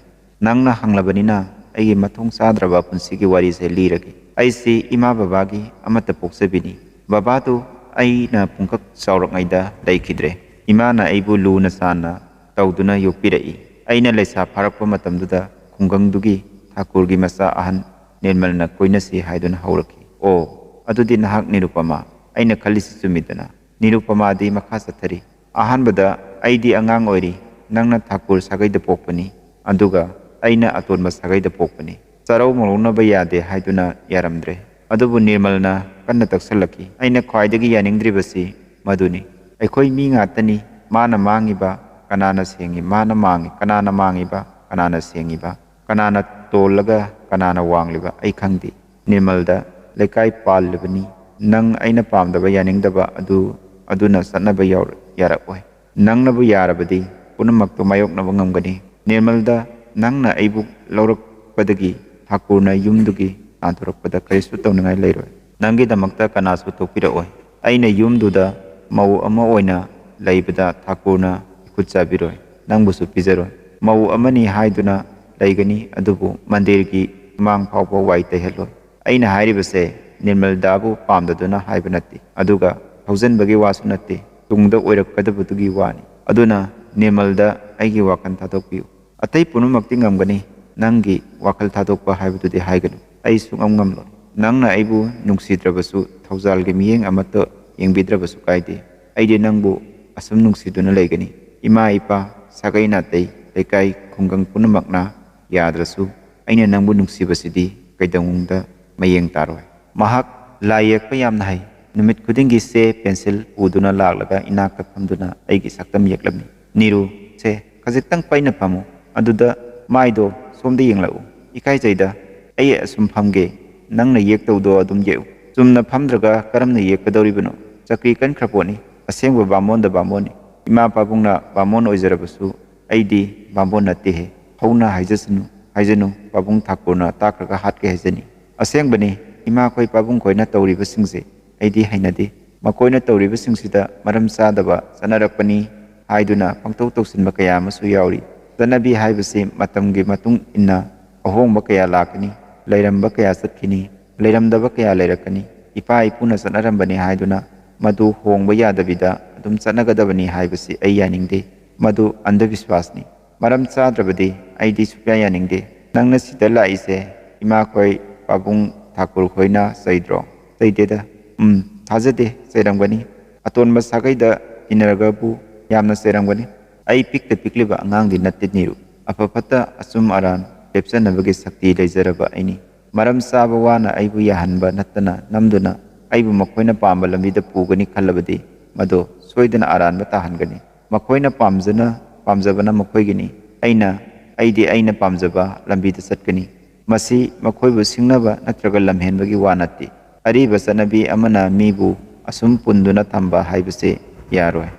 ꯅꯪꯅ ꯍꯪꯂꯕꯅꯤꯅ ꯑꯩꯒꯤ ꯃꯊꯣꯡ ꯆꯥꯗ꯭ꯔꯕ ꯄꯨꯟꯁꯤꯒꯤ ꯋꯥꯔꯤꯁꯦ ꯂꯤꯔꯒꯦ꯫ ꯑꯩꯁꯤ ꯏꯃꯥ ꯕꯕꯥꯒꯤ ꯑꯃꯠꯇ ꯄꯣꯛꯆꯕꯤꯅꯤ꯫ ꯕꯕꯥꯗꯨ ꯑꯩꯅ ꯄꯨꯡꯀꯛ ꯆꯥꯎꯔꯛꯉꯩꯗ ꯂꯩꯈꯤꯗ꯭ꯔꯦ꯫ ꯏꯃꯥꯅ ꯑꯩꯕꯨ ꯂꯨꯅ ꯆꯥꯟꯅ ꯇꯧꯗꯨꯅ ꯌꯣꯛꯄꯤꯔꯛꯏ꯫ ꯑꯩꯅ ꯂꯩꯁꯥ ꯐꯥꯔꯛꯄ ꯃꯇꯝꯗꯨꯗ ꯈꯨꯡꯒꯪꯗꯨꯒꯤ ꯊꯥꯀꯨꯔꯒꯤ ꯃꯆꯥ ꯑꯍꯟ ꯅꯤꯔꯃꯜꯅ ꯀꯣꯏꯅꯁꯤ ꯍꯥꯏꯗꯨꯅ ꯍꯧꯔꯛꯈꯤ꯫ "ꯑꯣ, ꯑꯗꯨꯗꯤ ꯅꯍꯥꯛ ꯅꯤꯔꯨꯄꯃꯥ꯫ ꯑꯩꯅ ꯈꯜꯂꯤꯁꯤ ꯆꯨꯝꯃꯤꯗꯅ?" ꯅꯤꯔꯨꯄꯃꯥꯗꯤ ꯃꯈꯥ ꯆꯠꯊꯔꯤ, "ꯑꯍꯥꯟꯕꯗ ꯑꯩꯗꯤ ꯑꯉꯥꯡ ꯑꯣꯏꯔꯤ, ꯅꯪꯅ ꯊꯥꯀꯨꯔ ꯁꯥꯒꯩꯗ ꯄꯣꯛꯄꯅꯤ, ꯑꯗꯨꯒ ꯑꯩꯅ ꯑꯇꯣꯟꯕ ꯁꯥꯒꯩꯗ ꯄꯣꯛꯄꯅꯤ꯫ ꯆꯥꯔꯧ ꯃꯧꯔꯧꯅꯕ ꯌꯥꯗꯦ ꯍꯥꯏꯗꯨꯅ ꯌꯥꯔꯝꯗ꯭ꯔꯦ꯫ ꯑꯗꯨꯕꯨ ꯅꯤꯔꯃꯜꯅ ꯀꯟꯅ ꯇꯛꯁꯜꯂꯛꯈꯤ, "ꯑꯩꯅ ꯈ꯭ꯋꯥꯏꯗꯒꯤ ꯌꯥꯅꯤꯡꯗ꯭ꯔꯤꯕꯁꯤ ꯃꯗꯨꯅꯤ꯫ ꯑꯩꯈꯣꯏ ꯃꯤ ꯉꯥꯛꯇꯅꯤ, ꯃꯥꯅ ꯃꯥꯡꯉꯤꯕ ꯀꯅꯥꯅ ꯁꯦꯡꯉꯤ? ꯃꯥꯅ ꯃꯥꯡꯉꯤ, ꯀꯅꯥꯅ ꯃꯥꯡꯉꯤꯕ? ꯀꯅꯥꯅ ꯁꯦꯡꯉꯤꯕ? ꯀꯅꯥꯅ ꯇꯣꯜꯂꯒ ꯀꯅꯥꯅ ꯋꯥꯡꯂꯤꯕ? ꯑꯩ ꯈꯪꯗꯦ꯫ ꯅꯤꯔꯃꯜꯗ ꯂꯩꯀꯥꯏ ꯄꯥꯜꯂꯤꯕꯅꯤ꯫ ꯅꯪ ꯑꯩꯅ ꯄꯥꯝꯗꯕ, ꯌꯥꯅꯤꯡꯗꯕ ꯑꯗꯨ, ꯑꯗꯨꯅ ꯆꯠꯅꯕ ꯌꯥꯎꯔ-, ꯌꯥꯔꯛꯑꯣꯏ꯫ ꯅꯪꯅꯕꯨ ꯌꯥꯔꯕꯗꯤ ꯄꯨꯝꯅꯃꯛꯇꯨ ꯃꯥꯌꯣꯛꯅꯕ ꯉꯝꯒꯅꯤ꯫ ꯅꯤꯔꯃꯜꯗ, ꯅꯪꯅ ꯑꯩꯕꯨ ꯂꯧꯔꯛꯄꯗꯒꯤ ꯊꯥꯀꯨꯔꯅ ꯌꯨꯝꯗꯨꯒꯤ ꯇꯥꯟꯊꯣꯔꯛꯄꯗ ꯀꯔꯤꯁꯨ ꯇꯧꯅꯤꯡꯉꯥꯏ ꯂꯩꯔꯣꯏ꯫ ꯅꯪꯒꯤꯗꯃꯛꯇ ꯀꯅꯥꯁꯨ ꯊꯣꯛꯄꯤꯔꯛꯑꯣꯏ꯫ ꯑꯩꯅ ꯌꯨꯝꯗꯨꯗ ꯃꯧ ꯑꯃ ꯑꯣꯏꯅ ꯂꯩꯕꯗ ꯊꯥꯀꯨꯔꯅ ꯏꯈꯨꯠ ꯆꯥꯕꯤꯔꯣꯏ, ꯅꯪꯕꯨꯁꯨ ꯄꯤꯖꯔꯣꯏ꯫ ꯃꯧ ꯑꯃꯅꯤ ꯍꯥꯏꯗꯨꯅ ꯂꯩꯒꯅꯤ, ꯑꯗꯨꯕꯨ ꯃꯟꯗꯤꯔꯒꯤ ꯁꯨꯃꯥꯡ ꯐꯥꯎꯕ ꯋꯥꯏ ꯇꯩꯍꯜꯂꯣꯏ꯫ ꯑꯩꯅ ꯍꯥꯏꯔꯤꯕꯁꯦ ꯅꯤꯔꯃꯜꯗꯥꯕꯨ ꯄꯥꯝꯗꯗꯨꯅ ꯍꯥꯏꯕ ꯅꯠꯇꯦ, ꯑꯗꯨꯒ ꯍꯧꯖꯤꯟꯕꯒꯤ ꯋꯥꯁꯨ ꯅꯠꯇꯦ, ꯇꯨꯡꯗ ꯑꯣꯏꯔꯛꯀꯗꯕꯗꯨꯒꯤ ꯋꯥꯅꯤ꯫ ꯑꯗꯨꯅ ꯅꯤꯔꯃꯜꯗ ꯑꯩꯒꯤ ꯋꯥꯈꯜ ꯊꯥꯗꯣꯛꯄꯤꯌꯨ꯫ ꯑꯇꯩ ꯄꯨꯝꯅꯃꯛꯇꯤ ꯉꯝꯒꯅꯤ, ꯅꯪꯒꯤ ꯋꯥꯈꯜ ꯊꯥꯗꯣꯛꯄ ꯍꯥꯏꯕꯗꯨꯗꯤ ꯍꯥꯏꯒꯅꯨ꯫ ꯑꯩ ꯁꯨꯡꯉꯝ ꯉꯝꯂꯣꯏ꯫ ꯅꯪꯅ ꯑꯩꯕꯨ ꯅꯨꯡꯁꯤꯗ꯭ꯔꯕꯁꯨ, ꯊꯧꯖꯥꯜꯒꯤ ꯃꯤꯠꯌꯦꯡ ꯑꯃꯠꯇ ꯌꯦꯡꯕꯤꯗ꯭ꯔꯕꯁꯨ ꯀꯥꯏꯗꯦ꯫ ꯑꯩꯗꯤ ꯅꯪꯕꯨ ꯑꯁꯨꯝ ꯅꯨꯡꯁꯤꯗꯨꯅ ꯂꯩꯒꯅꯤ꯫ ꯏꯃꯥ ꯏꯄꯥ, ꯁꯥꯒꯩ ꯅꯥꯇꯩ, ꯂꯩꯀꯥꯏ ꯈꯨꯡꯒꯪ ꯄꯨꯝꯅꯃꯛꯅ ꯌꯥꯗ꯭ꯔꯁꯨ, ꯑꯩꯅ ꯅꯪꯕꯨ ꯅꯨꯡꯁꯤꯕꯁꯤꯗꯤ ꯀꯩꯗꯧꯅꯨꯡꯗ ꯃꯌꯦꯡ ꯇꯥꯔꯣꯏ꯫" ꯃꯍꯥꯛ ꯂꯥꯏ ꯌꯦꯛꯄ ꯌꯥꯝꯅ ꯍꯩ꯫ ꯅꯨꯃꯤꯠ ꯈꯨꯗꯤꯡꯒꯤ ꯆꯦ ꯄꯦꯟꯁꯤꯜ ꯄꯨꯗꯨꯅ ꯂꯥꯛꯂꯒ ꯏꯅꯥꯛꯇ ꯐꯝꯗꯨꯅ ꯑꯩꯒꯤ ꯁꯛꯇꯝ ꯌꯦꯛꯂꯝꯃꯤ꯫ "ꯅꯤꯔꯨ, ꯁꯦ, ꯈꯖꯤꯛꯇꯪ ꯄꯩꯅ ꯐꯝꯃꯨ꯫ ꯑꯗꯨꯗ ꯃꯥꯏꯗꯣ ꯁꯣꯝꯗ ꯌꯦꯡꯂꯛꯎ꯫ ꯏꯀꯥꯏꯖꯩꯗ, ꯑꯩ ꯑꯁꯨꯝ ꯐꯝꯒꯦ꯫ ꯅꯪꯅ ꯌꯦꯛꯇꯧꯗꯣ ꯑꯗꯨꯝ ꯌꯦꯛꯎ꯫ ꯆꯨꯝꯅ ꯐꯝꯗ꯭ꯔꯒ ꯀꯔꯝꯅ ꯌꯦꯛꯀꯗꯧꯔꯤꯕꯅꯣ? ꯆꯀ꯭ꯔꯤ ꯀꯟꯈ꯭ꯔ ꯄꯣꯠꯅꯤ꯫ ꯑꯁꯦꯡꯕ ꯕꯥꯃꯣꯟꯗ ꯕꯥꯃꯣꯟꯅꯤ꯫ ꯏꯃꯥ ꯄꯥꯕꯨꯡꯅ ꯕꯥꯃꯣꯟ ꯑꯣꯏꯖꯔꯕꯁꯨ ꯑꯩꯗꯤ ꯕꯥꯃꯣꯟ ꯅꯠꯇꯦꯍꯦ꯫ ꯍꯧꯅ ꯍꯥꯏꯖꯁꯅꯨ, ꯍꯥꯏꯖꯅꯨ, ꯄꯥꯕꯨꯡ ꯊꯥꯀꯨꯔꯅ ꯇꯥꯛꯈ꯭ꯔꯒ ꯍꯥꯠꯀꯦ ꯍꯥꯏꯖꯅꯤ꯫ ꯑꯁꯦꯡꯕꯅꯤ, ꯏꯃꯥꯈꯣꯏ ꯄꯥꯕꯨꯡꯈꯣꯏꯅ ꯇꯧꯔꯤꯕꯁꯤꯡꯁꯦ ꯑꯩꯗꯤ ꯍꯩꯅꯗꯦ꯫ ꯃꯈꯣꯏꯅ ꯇꯧꯔꯤꯕꯁꯤꯡꯁꯤꯗ ꯃꯔꯝ ꯆꯥꯗꯕ ꯆꯠꯅꯔꯛꯄꯅꯤ ꯍꯥꯏꯗꯨꯅ ꯄꯪꯇꯧ ꯇꯧꯁꯤꯟꯕ ꯀꯌꯥ ꯑꯃꯁꯨ ꯌꯥꯎꯔꯤ꯫ ꯆꯠꯅꯕꯤ ꯍꯥꯏꯕꯁꯤ ꯃꯇꯝꯒꯤ ꯃꯇꯨꯡ ꯏꯟꯅ ꯑꯍꯣꯡꯕ ꯀꯌꯥ ꯂꯥꯛꯀꯅꯤ, ꯂꯩꯔꯝꯕ ꯀꯌꯥ ꯆꯠꯈꯤꯅꯤ, ꯂꯩꯔꯝꯗꯕ ꯀꯌꯥ ꯂꯩꯔꯛꯀꯅꯤ꯫ ꯏꯄꯥ ꯏꯄꯨꯅ ꯆꯠꯅꯔꯝꯕꯅꯤ ꯍꯥꯏꯗꯨꯅ ꯃꯗꯨ ꯍꯣꯡꯕ ꯌꯥꯗꯕꯤꯗ ꯑꯗꯨꯝ ꯆꯠꯅꯒꯗꯕꯅꯤ ꯍꯥꯏꯕꯁꯤ ꯑꯩ ꯌꯥꯅꯤꯡꯗꯦ꯫ ꯃꯗꯨ ꯑꯟꯙꯕꯤꯁ꯭ꯋꯥꯁꯅꯤ꯫ ꯃꯔꯝ ꯆꯥꯗ꯭ꯔꯕꯗꯤ ꯑꯩꯗꯤ ꯁꯨꯛꯌꯥ ꯌꯥꯅꯤꯡꯗꯦ꯫ ꯅꯪꯅ ꯁꯤꯗ ꯂꯥꯛꯏꯁꯦ ꯏꯃꯥꯈꯣꯏ ꯄꯥꯕꯨꯡ ꯊꯥꯀꯨꯔ ꯈꯣꯏꯅ ꯆꯩꯗ꯭ꯔꯣ? ꯆꯩꯗꯦꯗ꯫ ꯎꯝ, ꯊꯥꯖꯗꯦ, ꯆꯩꯔꯝꯒꯅꯤ꯫ ꯑꯇꯣꯟꯕ ꯁꯥꯒꯩꯗ ꯇꯤꯟꯅꯔꯒꯕꯨ ꯌꯥꯝꯅ ꯆꯩꯔꯝꯒꯅꯤ꯫ ꯑꯩ ꯄꯤꯛꯇ ꯄꯤꯛꯂꯤꯕ ꯑꯉꯥꯡꯗꯤ ꯅꯠꯇꯦ ꯅꯤꯔꯨ꯫ ꯑꯐ ꯐꯠꯇ, ꯑꯆꯨꯝ ꯑꯔꯥꯟ ꯂꯦꯞꯆꯅꯕꯒꯤ ꯁꯛꯇꯤ ꯂꯩꯖꯔꯕ ꯑꯩꯅꯤ꯫ ꯃꯔꯝ ꯆꯥꯕ ꯋꯥꯅ ꯑꯩꯕꯨ ꯌꯥꯍꯟꯕ ꯅꯠꯇꯅ ꯅꯝꯗꯨꯅ ꯑꯩꯕꯨ ꯃꯈꯣꯏꯅ ꯄꯥꯝꯕ ꯂꯝꯕꯤꯗ ꯄꯨꯒꯅꯤ ꯈꯜꯂꯕꯗꯤ ꯃꯗꯨ ꯁꯣꯏꯗꯅ ꯑꯔꯥꯟꯕ ꯇꯥꯍꯟꯒꯅꯤ꯫ ꯃꯈꯣꯏꯅ ꯄꯥꯝꯖꯅ ꯄꯥꯝꯖꯕꯅ ꯃꯈꯣꯏꯒꯤꯅꯤ꯫ ꯑꯩꯅ, ꯑꯩꯗꯤ ꯑꯩꯅ ꯄꯥꯝꯖꯕ ꯂꯝꯕꯤꯗ ꯆꯠꯀꯅꯤ꯫ ꯃꯁꯤ ꯃꯈꯣꯏꯕꯨ ꯁꯤꯡꯅꯕ ꯅꯠꯇ꯭ꯔꯒ ꯂꯝꯍꯦꯟꯕꯒꯤ ꯋꯥ ꯅꯠꯇꯦ꯫ ꯑꯔꯤꯕ ꯆꯠꯅꯕꯤ ꯑꯃꯅ ꯃꯤꯕꯨ ꯑꯁꯨꯝ ꯄꯨꯟꯗꯨꯅ ꯊꯝꯕ ꯍꯥꯏꯕꯁꯤ ꯌꯥꯔꯣꯏ꯫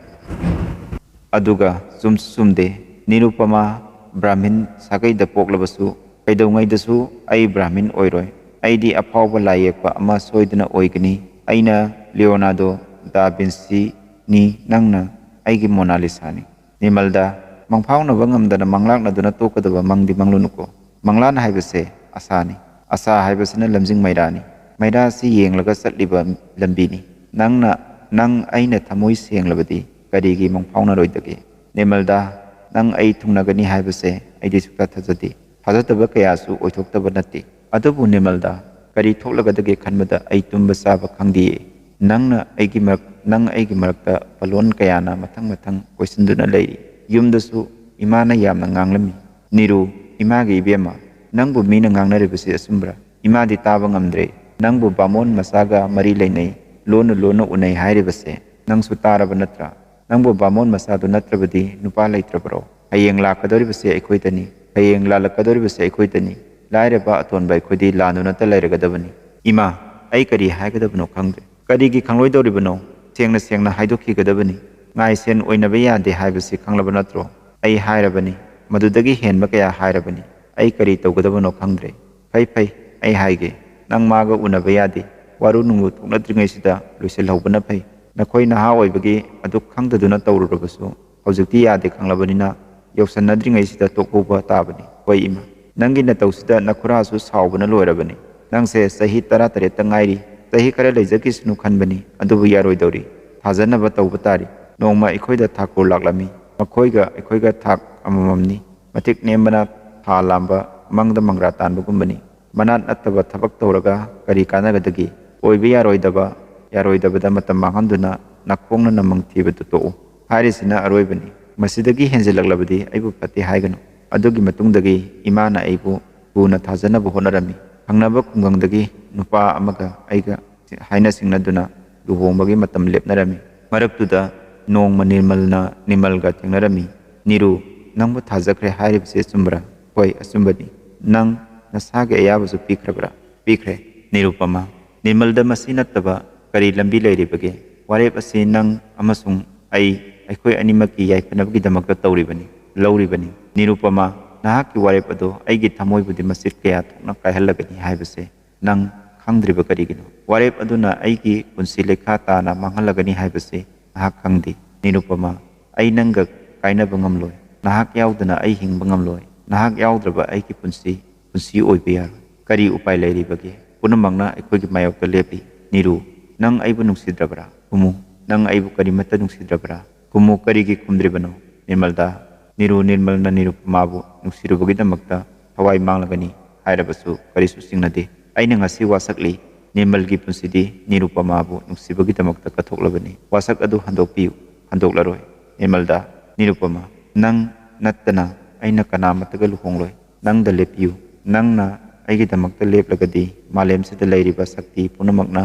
ꯑꯗꯨꯒ ꯆꯨꯝꯁꯨ ꯆꯨꯝꯗꯦ꯫ ꯅꯤꯔꯨꯄꯃꯥ ꯕ꯭ꯔꯥꯍꯃꯤꯟ ꯁꯥꯒꯩꯗ ꯄꯣꯛꯂꯕꯁꯨ ꯀꯩꯗꯧꯉꯩꯗꯁꯨ ꯑꯩ ꯕ꯭ꯔꯥꯍꯃꯤꯟ ꯑꯣꯏꯔꯣꯏ꯫ ꯑꯩꯗꯤ ꯑꯐꯥꯎꯕ ꯂꯥꯏ ꯌꯦꯛꯄ ꯑꯃ ꯁꯣꯏꯗꯅ ꯑꯣꯏꯒꯅꯤ꯫ ꯑꯩꯅ ꯂꯤꯑꯣꯅꯥꯔꯗꯣ ꯗꯥ ꯚꯤꯟꯁꯤꯅꯤ, ꯅꯪꯅ ꯑꯩꯒꯤ ꯃꯣꯅꯥꯂꯤꯁꯥꯅꯤ꯫ ꯅꯤꯃꯜꯗ, ꯃꯪꯐꯥꯎꯅꯕ ꯉꯝꯗꯅ ꯃꯪꯂꯥꯛꯅꯗꯨꯅ ꯇꯣꯛꯀꯗꯕ ꯃꯪꯗꯤ ꯃꯪꯂꯨꯅꯨꯀꯣ꯫ ꯃꯪꯂꯥꯟ ꯍꯥꯏꯕꯁꯦ ꯑꯁꯥꯅꯤ꯫ ꯑꯁꯥ ꯍꯥꯏꯕꯁꯤꯅ ꯂꯝꯖꯤꯡ ꯃꯩꯔꯥꯅꯤ꯫ ꯃꯩꯔꯥꯁꯤ ꯌꯦꯡꯂꯒ ꯆꯠꯂꯤꯕ ꯂꯝꯕꯤꯅꯤ꯫ ꯅꯪꯅ, ꯅꯪ ꯑꯩꯅ ꯊꯃꯣꯏ ꯁꯦꯡꯂꯕꯗꯤ ꯀꯔꯤꯒꯤ ꯃꯪꯐꯥꯎꯅꯔꯣꯏꯗꯒꯦ? ꯅꯤꯃꯜꯗ, ꯅꯪ ꯑꯩ ꯊꯨꯡꯅꯒꯅꯤ ꯍꯥꯏꯕꯁꯦ ꯑꯩꯗꯤ ꯁꯨꯛꯊꯥ ꯊꯥꯖꯗꯦ꯫ ꯊꯥꯖꯗꯕ ꯀꯌꯥꯁꯨ ꯑꯣꯏꯊꯣꯛꯇꯕ ꯅꯠꯇꯦ꯫ ꯑꯗꯨꯕꯨ ꯅꯤꯃꯜꯗ, ꯀꯔꯤ ꯊꯣꯛꯂꯒꯗꯒꯦ ꯈꯟꯕꯗ ꯑꯩ ꯇꯨꯝꯕ ꯆꯥꯕ ꯈꯪꯗꯦꯌꯦ꯫ ꯅꯪꯅ ꯑꯩꯒꯤ ꯃꯔꯛ-, ꯅꯪ ꯑꯩꯒꯤ ꯃꯔꯛꯇ ꯄꯂꯣꯟ ꯀꯌꯥꯅ ꯃꯊꯪ ꯃꯊꯪ ꯀꯣꯏꯁꯤꯟꯗꯨꯅ ꯂꯩꯔꯤ꯫ ꯌꯨꯝꯗꯁꯨ ꯏꯃꯥꯅ ꯌꯥꯝꯅ ꯉꯥꯡꯂꯝꯃꯤ꯫ ꯅꯤꯔꯨ, ꯏꯃꯥꯒꯤ ꯏꯕꯦꯝꯃ, ꯅꯪꯕꯨ ꯃꯤꯅ ꯉꯥꯡꯅꯔꯤꯕꯁꯤ ꯑꯆꯨꯝꯕ꯭ꯔꯥ? ꯏꯃꯥꯗꯤ ꯇꯥꯕ ꯉꯝꯗ꯭ꯔꯦ꯫ ꯅꯪꯕꯨ ꯕꯥꯃꯣꯟ ꯃꯆꯥꯒ ꯃꯔꯤ ꯂꯩꯅꯩ, ꯂꯣꯟꯅ ꯂꯣꯟꯅ ꯎꯅꯩ ꯍꯥꯏꯔꯤꯕꯁꯦ ꯅꯪꯁꯨ ꯇꯥꯔꯕ ꯅꯠꯇ꯭ꯔꯥ? ꯅꯪꯕꯨ ꯕꯥꯃꯣꯟ ꯃꯆꯥꯗꯨ ꯅꯠꯇ꯭ꯔꯕꯗꯤ ꯅꯨꯄꯥ ꯂꯩꯇ꯭ꯔꯕ꯭ꯔꯣ? ꯍꯌꯦꯡ ꯂꯥꯛꯀꯗꯧꯔꯤꯕꯁꯦ ꯑꯩꯈꯣꯏꯗꯅꯤ꯫ ꯍꯌꯦꯡ ꯂꯥꯜꯂꯛꯀꯗꯧꯔꯤꯕꯁꯦ ꯑꯩꯈꯣꯏꯗꯅꯤ꯫ ꯂꯥꯏꯔꯕ ꯑꯇꯣꯟꯕ ꯑꯩꯈꯣꯏꯗꯤ ꯂꯥꯟꯗꯨꯅꯇ ꯂꯩꯔꯒꯗꯕꯅꯤ꯫ ꯏꯃꯥ, ꯑꯩ ꯀꯔꯤ ꯍꯥꯏꯒꯗꯕꯅꯣ ꯈꯪꯗ꯭ꯔꯦ꯫ ꯀꯔꯤꯒꯤ ꯈꯪꯂꯣꯏꯗꯧꯔꯤꯕꯅꯣ? ꯁꯦꯡꯅ ꯁꯦꯡꯅ ꯍꯥꯏꯗꯣꯛꯈꯤꯒꯗꯕꯅꯤ꯫ ꯉꯥꯏꯁꯦꯟ ꯑꯣꯏꯅꯕ ꯌꯥꯗꯦ ꯍꯥꯏꯕꯁꯤ ꯈꯪꯂꯕ ꯅꯠꯇ꯭ꯔꯣ? ꯑꯩ ꯍꯥꯏꯔꯕꯅꯤ, ꯃꯗꯨꯗꯒꯤ ꯍꯦꯟꯕ ꯀꯌꯥ ꯍꯥꯏꯔꯕꯅꯤ꯫ ꯑꯩ ꯀꯔꯤ ꯇꯧꯒꯗꯕꯅꯣ ꯈꯪꯗ꯭ꯔꯦ꯫ ꯐꯩ, ꯐꯩ, ꯑꯩ ꯍꯥꯏꯒꯦ꯫ ꯅꯪ ꯃꯥꯒ ꯎꯅꯕ ꯌꯥꯗꯦ꯫ ꯋꯥꯔꯨ ꯅꯨꯡꯂꯨ ꯊꯣꯛꯅꯗ꯭ꯔꯤꯉꯩꯁꯤꯗ ꯂꯣꯏꯁꯤꯜꯍꯧꯕꯅ ꯐꯩ꯫ ꯅꯈꯣꯏ ꯅꯍꯥ ꯑꯣꯏꯕꯒꯤ ꯑꯗꯨꯛ ꯈꯪꯗꯗꯨꯅ ꯇꯧꯔꯨꯔꯕꯁꯨ ꯍꯧꯖꯤꯛꯇꯤ ꯌꯥꯗꯦ ꯈꯪꯂꯕꯅꯤꯅ ꯌꯧꯁꯟꯅꯗ꯭ꯔꯤꯉꯩꯁꯤꯗ ꯇꯣꯛꯍꯧꯕ ꯇꯥꯕꯅꯤ꯫ ꯍꯣꯏ ꯏꯃꯥ, ꯅꯪꯒꯤ ꯅꯇꯧꯁꯤꯗ ꯅꯈꯨꯔꯥꯁꯨ ꯁꯥꯎꯕꯅ ꯂꯣꯏꯔꯕꯅꯤ꯫ ꯅꯪꯁꯦ ꯆꯍꯤ ꯇꯔꯥ ꯇꯔꯦꯠꯇ ꯉꯥꯏꯔꯤ꯫ ꯆꯍꯤ ꯈꯔ ꯂꯩꯖꯈꯤꯁꯅꯨ ꯈꯟꯕꯅꯤ, ꯑꯗꯨꯕꯨ ꯌꯥꯔꯣꯏꯗꯧꯔꯤ꯫ ꯊꯥꯖꯅꯕ ꯇꯧꯕ ꯇꯥꯔꯤ꯫ ꯅꯣꯡꯃ ꯑꯩꯈꯣꯏꯗ ꯊꯥꯀꯨꯔ ꯂꯥꯛꯂꯝꯃꯤ꯫ ꯃꯈꯣꯏꯒ ꯑꯩꯈꯣꯏꯒ ꯊꯥꯛ ꯑꯃꯃꯝꯅꯤ꯫ ꯃꯇꯤꯛ ꯅꯦꯝꯕꯅ ꯊꯥ ꯂꯥꯝꯕ, ꯃꯪꯗ ꯃꯪꯒ꯭ꯔꯥ ꯇꯥꯟꯕꯒꯨꯝꯕꯅꯤ꯫ ꯃꯅꯥꯠ ꯅꯠꯇꯕ ꯊꯕꯛ ꯇꯧꯔꯒ ꯀꯔꯤ ꯀꯥꯟꯅꯒꯗꯒꯦ? ꯑꯣꯏꯕ ꯌꯥꯔꯣꯏꯗꯕ, ꯌꯥꯔꯣꯏꯗꯕꯗ ꯃꯇꯝ ꯃꯥꯡꯍꯟꯗꯨꯅ ꯅꯥꯈꯣꯡꯅ ꯅꯃꯪ ꯊꯤꯕꯗꯨ ꯇꯣꯛꯎ꯫ ꯍꯥꯏꯔꯤꯁꯤꯅ ꯑꯔꯣꯏꯕꯅꯤ꯫ ꯃꯁꯤꯗꯒꯤ ꯍꯦꯟꯖꯤꯜꯂꯛꯂꯕꯗꯤ ꯑꯩꯕꯨ ꯐꯠꯇꯦ ꯍꯥꯏꯒꯅꯨ꯫ ꯑꯗꯨꯒꯤ ꯃꯇꯨꯡꯗꯒꯤ ꯏꯃꯥꯅ ꯑꯩꯕꯨ ꯊꯨꯅ ꯊꯥꯖꯅꯕ ꯍꯣꯠꯅꯔꯝꯃꯤ꯫ ꯊꯪꯅꯕ ꯈꯨꯡꯒꯪꯗꯒꯤ ꯅꯨꯄꯥ ꯑꯃꯒ ꯑꯩꯒ ꯍꯥꯏꯅ ꯁꯤꯡꯅꯗꯨꯅ ꯂꯨꯍꯣꯡꯕꯒꯤ ꯃꯇꯝ ꯂꯦꯞꯅꯔꯝꯃꯤ꯫ ꯃꯔꯛꯇꯨꯗ ꯅꯣꯡꯃ ꯅꯤꯔꯃꯜꯅ, ꯅꯤꯔꯃꯜꯒ ꯊꯦꯡꯅꯔꯝꯃꯤ꯫ "ꯅꯤꯔꯨ, ꯅꯪꯕꯨ ꯊꯥꯖꯈ꯭ꯔꯦ ꯍꯥꯏꯔꯤꯕꯁꯤ ꯑꯆꯨꯝꯕ꯭ꯔꯥ?" "ꯍꯣꯏ, ꯑꯆꯨꯝꯕꯅꯤ꯫ ꯅꯪ ꯅꯁꯥꯒꯤ ꯑꯌꯥꯕꯁꯨ ꯄꯤꯈ꯭ꯔꯕ꯭ꯔꯥ?" "ꯄꯤꯈ꯭ꯔꯦ꯫" "ꯅꯤꯔꯨꯄꯃꯥ, ꯅꯤꯔꯃꯜꯗ ꯃꯁꯤ ꯅꯠꯇꯕ ꯀꯔꯤ ꯂꯝꯕꯤ ꯂꯩꯔꯤꯕꯒꯦ? ꯋꯥꯔꯦꯞ ꯑꯁꯤ ꯅꯪ ꯑꯃꯁꯨꯡ ꯑꯩ, ꯑꯩꯈꯣꯏ ꯑꯅꯤꯃꯛꯀꯤ ꯌꯥꯏꯐꯅꯕꯒꯤꯗꯃꯛꯇ ꯇꯧꯔꯤꯕꯅꯤ, ꯂꯧꯔꯤꯕꯅꯤ꯫ ꯅꯤꯔꯨꯄꯃꯥ, ꯅꯍꯥꯛꯀꯤ ꯋꯥꯔꯦꯞ ꯑꯗꯨ ꯑꯩꯒꯤ ꯊꯃꯣꯏꯕꯨꯗꯤ ꯃꯆꯦꯠ ꯀꯌꯥ ꯊꯣꯛꯅ ꯀꯥꯏꯍꯜꯂꯒꯅꯤ ꯍꯥꯏꯕꯁꯦ ꯅꯪ ꯈꯪꯗ꯭ꯔꯤꯕ ꯀꯔꯤꯒꯤꯅꯣ? ꯋꯥꯔꯦꯞ ꯑꯗꯨꯅ ꯑꯩꯒꯤ ꯄꯨꯟꯁꯤ ꯂꯩꯈꯥ ꯇꯥꯅ ꯃꯥꯡꯍꯜꯂꯒꯅꯤ ꯍꯥꯏꯕꯁꯤ ꯅꯍꯥꯛ ꯈꯪꯗꯦ꯫ ꯅꯤꯔꯨꯄꯃꯥ, ꯑꯩ ꯅꯪꯒ ꯀꯥꯏꯅꯕ ꯉꯝꯂꯣꯏ꯫ ꯅꯍꯥꯛ ꯌꯥꯎꯗꯅ ꯑꯩ ꯍꯤꯡꯕ ꯉꯝꯂꯣꯏ꯫ ꯅꯍꯥꯛ ꯌꯥꯎꯗ꯭ꯔꯕ ꯑꯩꯒꯤ ꯄꯨꯟꯁꯤ, ꯄꯨꯟꯁꯤ ꯑꯣꯏꯕ ꯌꯥꯔꯣꯏ꯫ ꯀꯔꯤ ꯎꯄꯥꯏ ꯂꯩꯔꯤꯕꯒꯦ? ꯄꯨꯝꯅꯃꯛꯅ ꯑꯩꯈꯣꯏꯒꯤ ꯃꯥꯌꯣꯛꯇ ꯂꯦꯞꯂꯤ꯫ ꯅꯤꯔꯨ, ꯅꯪ ꯑꯩꯕꯨ ꯅꯨꯡꯁꯤꯗ꯭ꯔꯕ꯭ꯔꯥ? ꯈꯨꯝꯃꯨ, ꯅꯪ ꯑꯩꯕꯨ ꯀꯔꯤꯃꯠꯇ ꯅꯨꯡꯁꯤꯗ꯭ꯔꯕ꯭ꯔꯥ? ꯈꯨꯝꯃꯨ, ꯀꯔꯤꯒꯤ ꯈꯨꯝꯗ꯭ꯔꯤꯕꯅꯣ?" "ꯅꯤꯔꯃꯜꯗ, ꯅꯤꯔꯨ ꯅꯤꯔꯃꯜꯅ ꯅꯤꯔꯨꯄꯃꯥꯕꯨ ꯅꯨꯡꯁꯤꯔꯨꯕꯒꯤꯗꯃꯛꯇ ꯊꯋꯥꯏ ꯃꯥꯡꯂꯒꯅꯤ ꯍꯥꯏꯔꯕꯁꯨ ꯀꯔꯤꯁꯨ ꯆꯤꯡꯅꯗꯦ꯫ ꯑꯩꯅ ꯉꯁꯤ ꯋꯥꯁꯛꯂꯤ, ꯅꯤꯔꯃꯜꯒꯤ ꯄꯨꯟꯁꯤꯗꯤ ꯅꯤꯔꯨꯄꯃꯥꯕꯨ ꯅꯨꯡꯁꯤꯕꯒꯤꯗꯃꯛꯇ ꯀꯠꯊꯣꯛꯂꯕꯅꯤ꯫ ꯋꯥꯁꯛ ꯑꯗꯨ ꯍꯟꯗꯣꯛꯄꯤꯌꯨ, ꯍꯟꯗꯣꯛꯂꯔꯣꯏ꯫" "ꯅꯤꯔꯃꯜꯗ, ꯅꯤꯔꯨꯄꯃꯥ, ꯅꯪ ꯅꯠꯇꯅ ꯑꯩꯅ ꯀꯅꯥꯃꯠꯇꯒ ꯂꯨꯍꯣꯡꯂꯣꯏ꯫ ꯅꯪꯗ ꯂꯦꯞꯄꯤꯌꯨ꯫ ꯅꯪꯅ ꯑꯩꯒꯤꯗꯃꯛꯇ ꯂꯦꯞꯂꯒꯗꯤ ꯃꯥꯂꯦꯝꯁꯤꯗ ꯂꯩꯔꯤꯕ ꯁꯛꯇꯤ ꯄꯨꯝꯅꯃꯛꯅ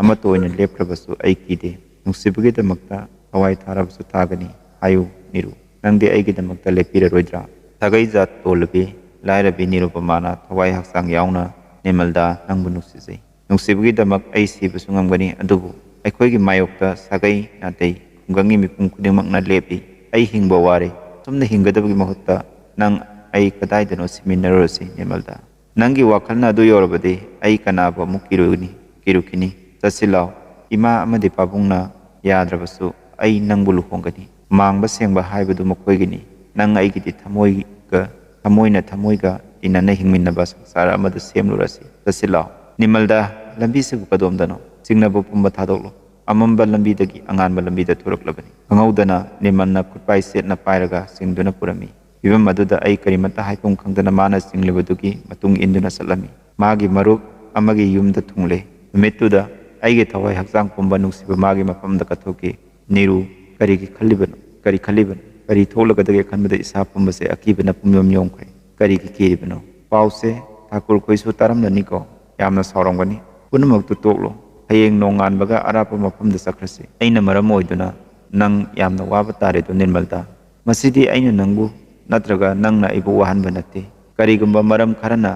ꯑꯃꯠꯇ ꯑꯣꯏꯅ ꯂꯦꯞꯈ꯭ꯔꯕꯁꯨ ꯑꯩ ꯀꯤꯗꯦ꯫ ꯅꯨꯡꯁꯤꯕꯒꯤꯗꯃꯛꯇ ꯊꯋꯥꯏ ꯊꯥꯔꯕꯁꯨ ꯊꯥꯒꯅꯤ꯫ ꯍꯥꯏꯌꯨ ꯅꯤꯔꯨ, ꯅꯪꯗꯤ ꯑꯩꯒꯤꯗꯃꯛꯇ ꯂꯦꯞꯄꯤꯔꯔꯣꯏꯗ꯭ꯔꯥ?" ꯁꯥꯒꯩ ꯖꯥꯠ ꯇꯣꯜꯂꯕꯤ ꯂꯥꯏꯔꯕꯤ ꯅꯤꯔꯨꯄꯃꯥꯅ ꯊꯋꯥꯏ ꯍꯛꯆꯥꯡ ꯌꯥꯎꯅ, "ꯅꯤꯔꯃꯜꯗ, ꯅꯪꯕꯨ ꯅꯨꯡꯁꯤꯖꯩ꯫ ꯅꯨꯡꯁꯤꯕꯒꯤꯗꯃꯛ ꯑꯩ ꯁꯤꯕꯁꯨ ꯉꯝꯒꯅꯤ, ꯑꯗꯨꯕꯨ ꯑꯩꯈꯣꯏꯒꯤ ꯃꯥꯌꯣꯛꯇ ꯁꯥꯒꯩ ꯅꯥꯇꯩ ꯈꯨꯡꯒꯪꯒꯤ ꯃꯤꯄꯨꯝ ꯈꯨꯗꯤꯡꯃꯛꯅ ꯂꯦꯞꯂꯤ꯫ ꯑꯩ ꯍꯤꯡꯕ ꯋꯥꯔꯦ꯫ ꯑꯁꯨꯝꯅ ꯍꯤꯡꯒꯗꯕꯒꯤ ꯃꯍꯨꯠꯇ ꯅꯪ ꯑꯩ ꯀꯗꯥꯏꯗꯅꯣ ꯁꯤꯃꯤꯟꯅꯔꯨꯔꯁꯤ ꯅꯤꯔꯃꯜꯗ꯫ ꯅꯪꯒꯤ ꯋꯥꯈꯜꯅ ꯑꯗꯨ ꯌꯧꯔꯕꯗꯤ ꯑꯩ ꯀꯅꯥꯕꯨ ꯑꯃꯨꯛ ꯀꯤꯔꯨꯒꯅꯤ, ꯀꯤꯔꯨꯈꯤꯅꯤ? ꯆꯠꯁꯤ ꯂꯥꯎ꯫ ꯏꯃꯥ ꯑꯃꯗꯤ ꯄꯥꯕꯨꯡꯅ ꯌꯥꯗ꯭ꯔꯕꯁꯨ ꯑꯩ ꯅꯪꯕꯨ ꯂꯨꯍꯣꯡꯒꯅꯤ꯫ ꯃꯥꯡꯕ ꯁꯦꯡꯕ ꯍꯥꯏꯕꯗꯨ ꯃꯈꯣꯏꯒꯤꯅꯤ꯫ ꯅꯪ ꯑꯩꯒꯤꯗꯤ ꯊꯃꯣꯏꯒ, ꯊꯃꯣꯏꯅ ꯊꯃꯣꯏꯒ ꯇꯤꯟꯅꯅ ꯍꯤꯡꯃꯤꯟꯅꯕ ꯁꯪꯁꯥꯔ ꯑꯃꯗ ꯁꯦꯝꯂꯨꯔꯁꯤ꯫ ꯆꯠꯁꯤ ꯂꯥꯎ꯫" "ꯅꯤꯔꯃꯜꯗ, ꯂꯝꯕꯤꯁꯤꯕꯨ ꯀꯗꯣꯝꯗꯅꯣ? ꯆꯤꯡꯅꯕ ꯄꯨꯝꯕ ꯊꯥꯗꯣꯛꯂꯣ꯫ ꯑꯃꯝꯕ ꯂꯝꯕꯤꯗꯒꯤ ꯑꯉꯥꯟꯕ ꯂꯝꯕꯤꯗ ꯊꯣꯔꯛꯂꯕꯅꯤ꯫" ꯈꯪꯍꯧꯗꯅ ꯅꯤꯔꯃꯜꯅ ꯈꯨꯠꯄꯥꯏ ꯆꯦꯠꯅ ꯄꯥꯏꯔꯒ ꯆꯤꯡꯗꯨꯅ ꯄꯨꯔꯝꯃꯤ꯫ ꯐꯤꯚꯝ ꯑꯗꯨꯗ ꯑꯩ ꯀꯔꯤꯃꯠꯇ ꯍꯥꯏꯐꯝ ꯈꯪꯗꯅ ꯃꯥꯅ ꯆꯤꯡꯂꯤꯕꯗꯨꯒꯤ ꯃꯇꯨꯡ ꯏꯟꯗꯨꯅ ꯆꯠꯂꯝꯃꯤ꯫ ꯃꯥꯒꯤ ꯃꯔꯨꯞ ꯑꯃꯒꯤ ꯌꯨꯝꯗ ꯊꯨꯡꯂꯦ꯫ ꯅꯨꯃꯤꯠꯇꯨꯗ ꯑꯩꯒꯤ ꯊꯋꯥꯏ ꯍꯛꯆꯥꯡ ꯄꯨꯝꯕ ꯅꯨꯡꯁꯤꯕ ꯃꯥꯒꯤ ꯃꯐꯝꯗ ꯀꯠꯊꯣꯛꯈꯤ꯫ ꯅꯤꯔꯨ, ꯀꯔꯤꯒꯤ ꯈꯜꯂꯤꯕꯅꯣ? ꯀꯔꯤ ꯈꯜꯂꯤꯕꯅꯣ? ꯀꯔꯤ ꯊꯣꯛꯂꯒꯗꯒꯦ ꯈꯟꯕꯗ ꯏꯁꯥ ꯄꯨꯝꯕꯁꯦ ꯑꯀꯤꯕꯅ ꯄꯨꯝꯌꯣꯝ ꯌꯣꯝꯈ꯭ꯔꯦ꯫ ꯀꯔꯤꯒꯤ ꯀꯤꯔꯤꯕꯅꯣ? ꯄꯥꯎꯁꯦ ꯊꯥꯀꯨꯔ ꯈꯣꯏꯁꯨ ꯇꯥꯔꯝꯂꯅꯤꯀꯣ꯫ ꯌꯥꯝꯅ ꯁꯥꯎꯔꯝꯒꯅꯤ꯫ ꯄꯨꯝꯅꯃꯛꯇꯨ ꯇꯣꯛꯂꯣ꯫ ꯍꯌꯦꯡ ꯅꯣꯡꯉꯥꯟꯕꯒ ꯑꯔꯥꯞꯄ ꯃꯐꯝꯗ ꯆꯠꯈ꯭ꯔꯁꯤ꯫ ꯑꯩꯅ ꯃꯔꯝ ꯑꯣꯏꯗꯨꯅ ꯅꯪ ꯌꯥꯝꯅ ꯋꯥꯕ ꯇꯥꯔꯦꯗꯣ ꯅꯤꯔꯃꯜꯗꯥ꯫ ꯃꯁꯤꯗꯤ ꯑꯩꯅ ꯅꯪꯕꯨ ꯅꯠꯇ꯭ꯔꯒ ꯅꯪꯅ ꯑꯩꯕꯨ ꯋꯥꯍꯟꯕ ꯅꯠꯇꯦ꯫ ꯀꯔꯤꯒꯨꯝꯕ ꯃꯔꯝ ꯈꯔꯅ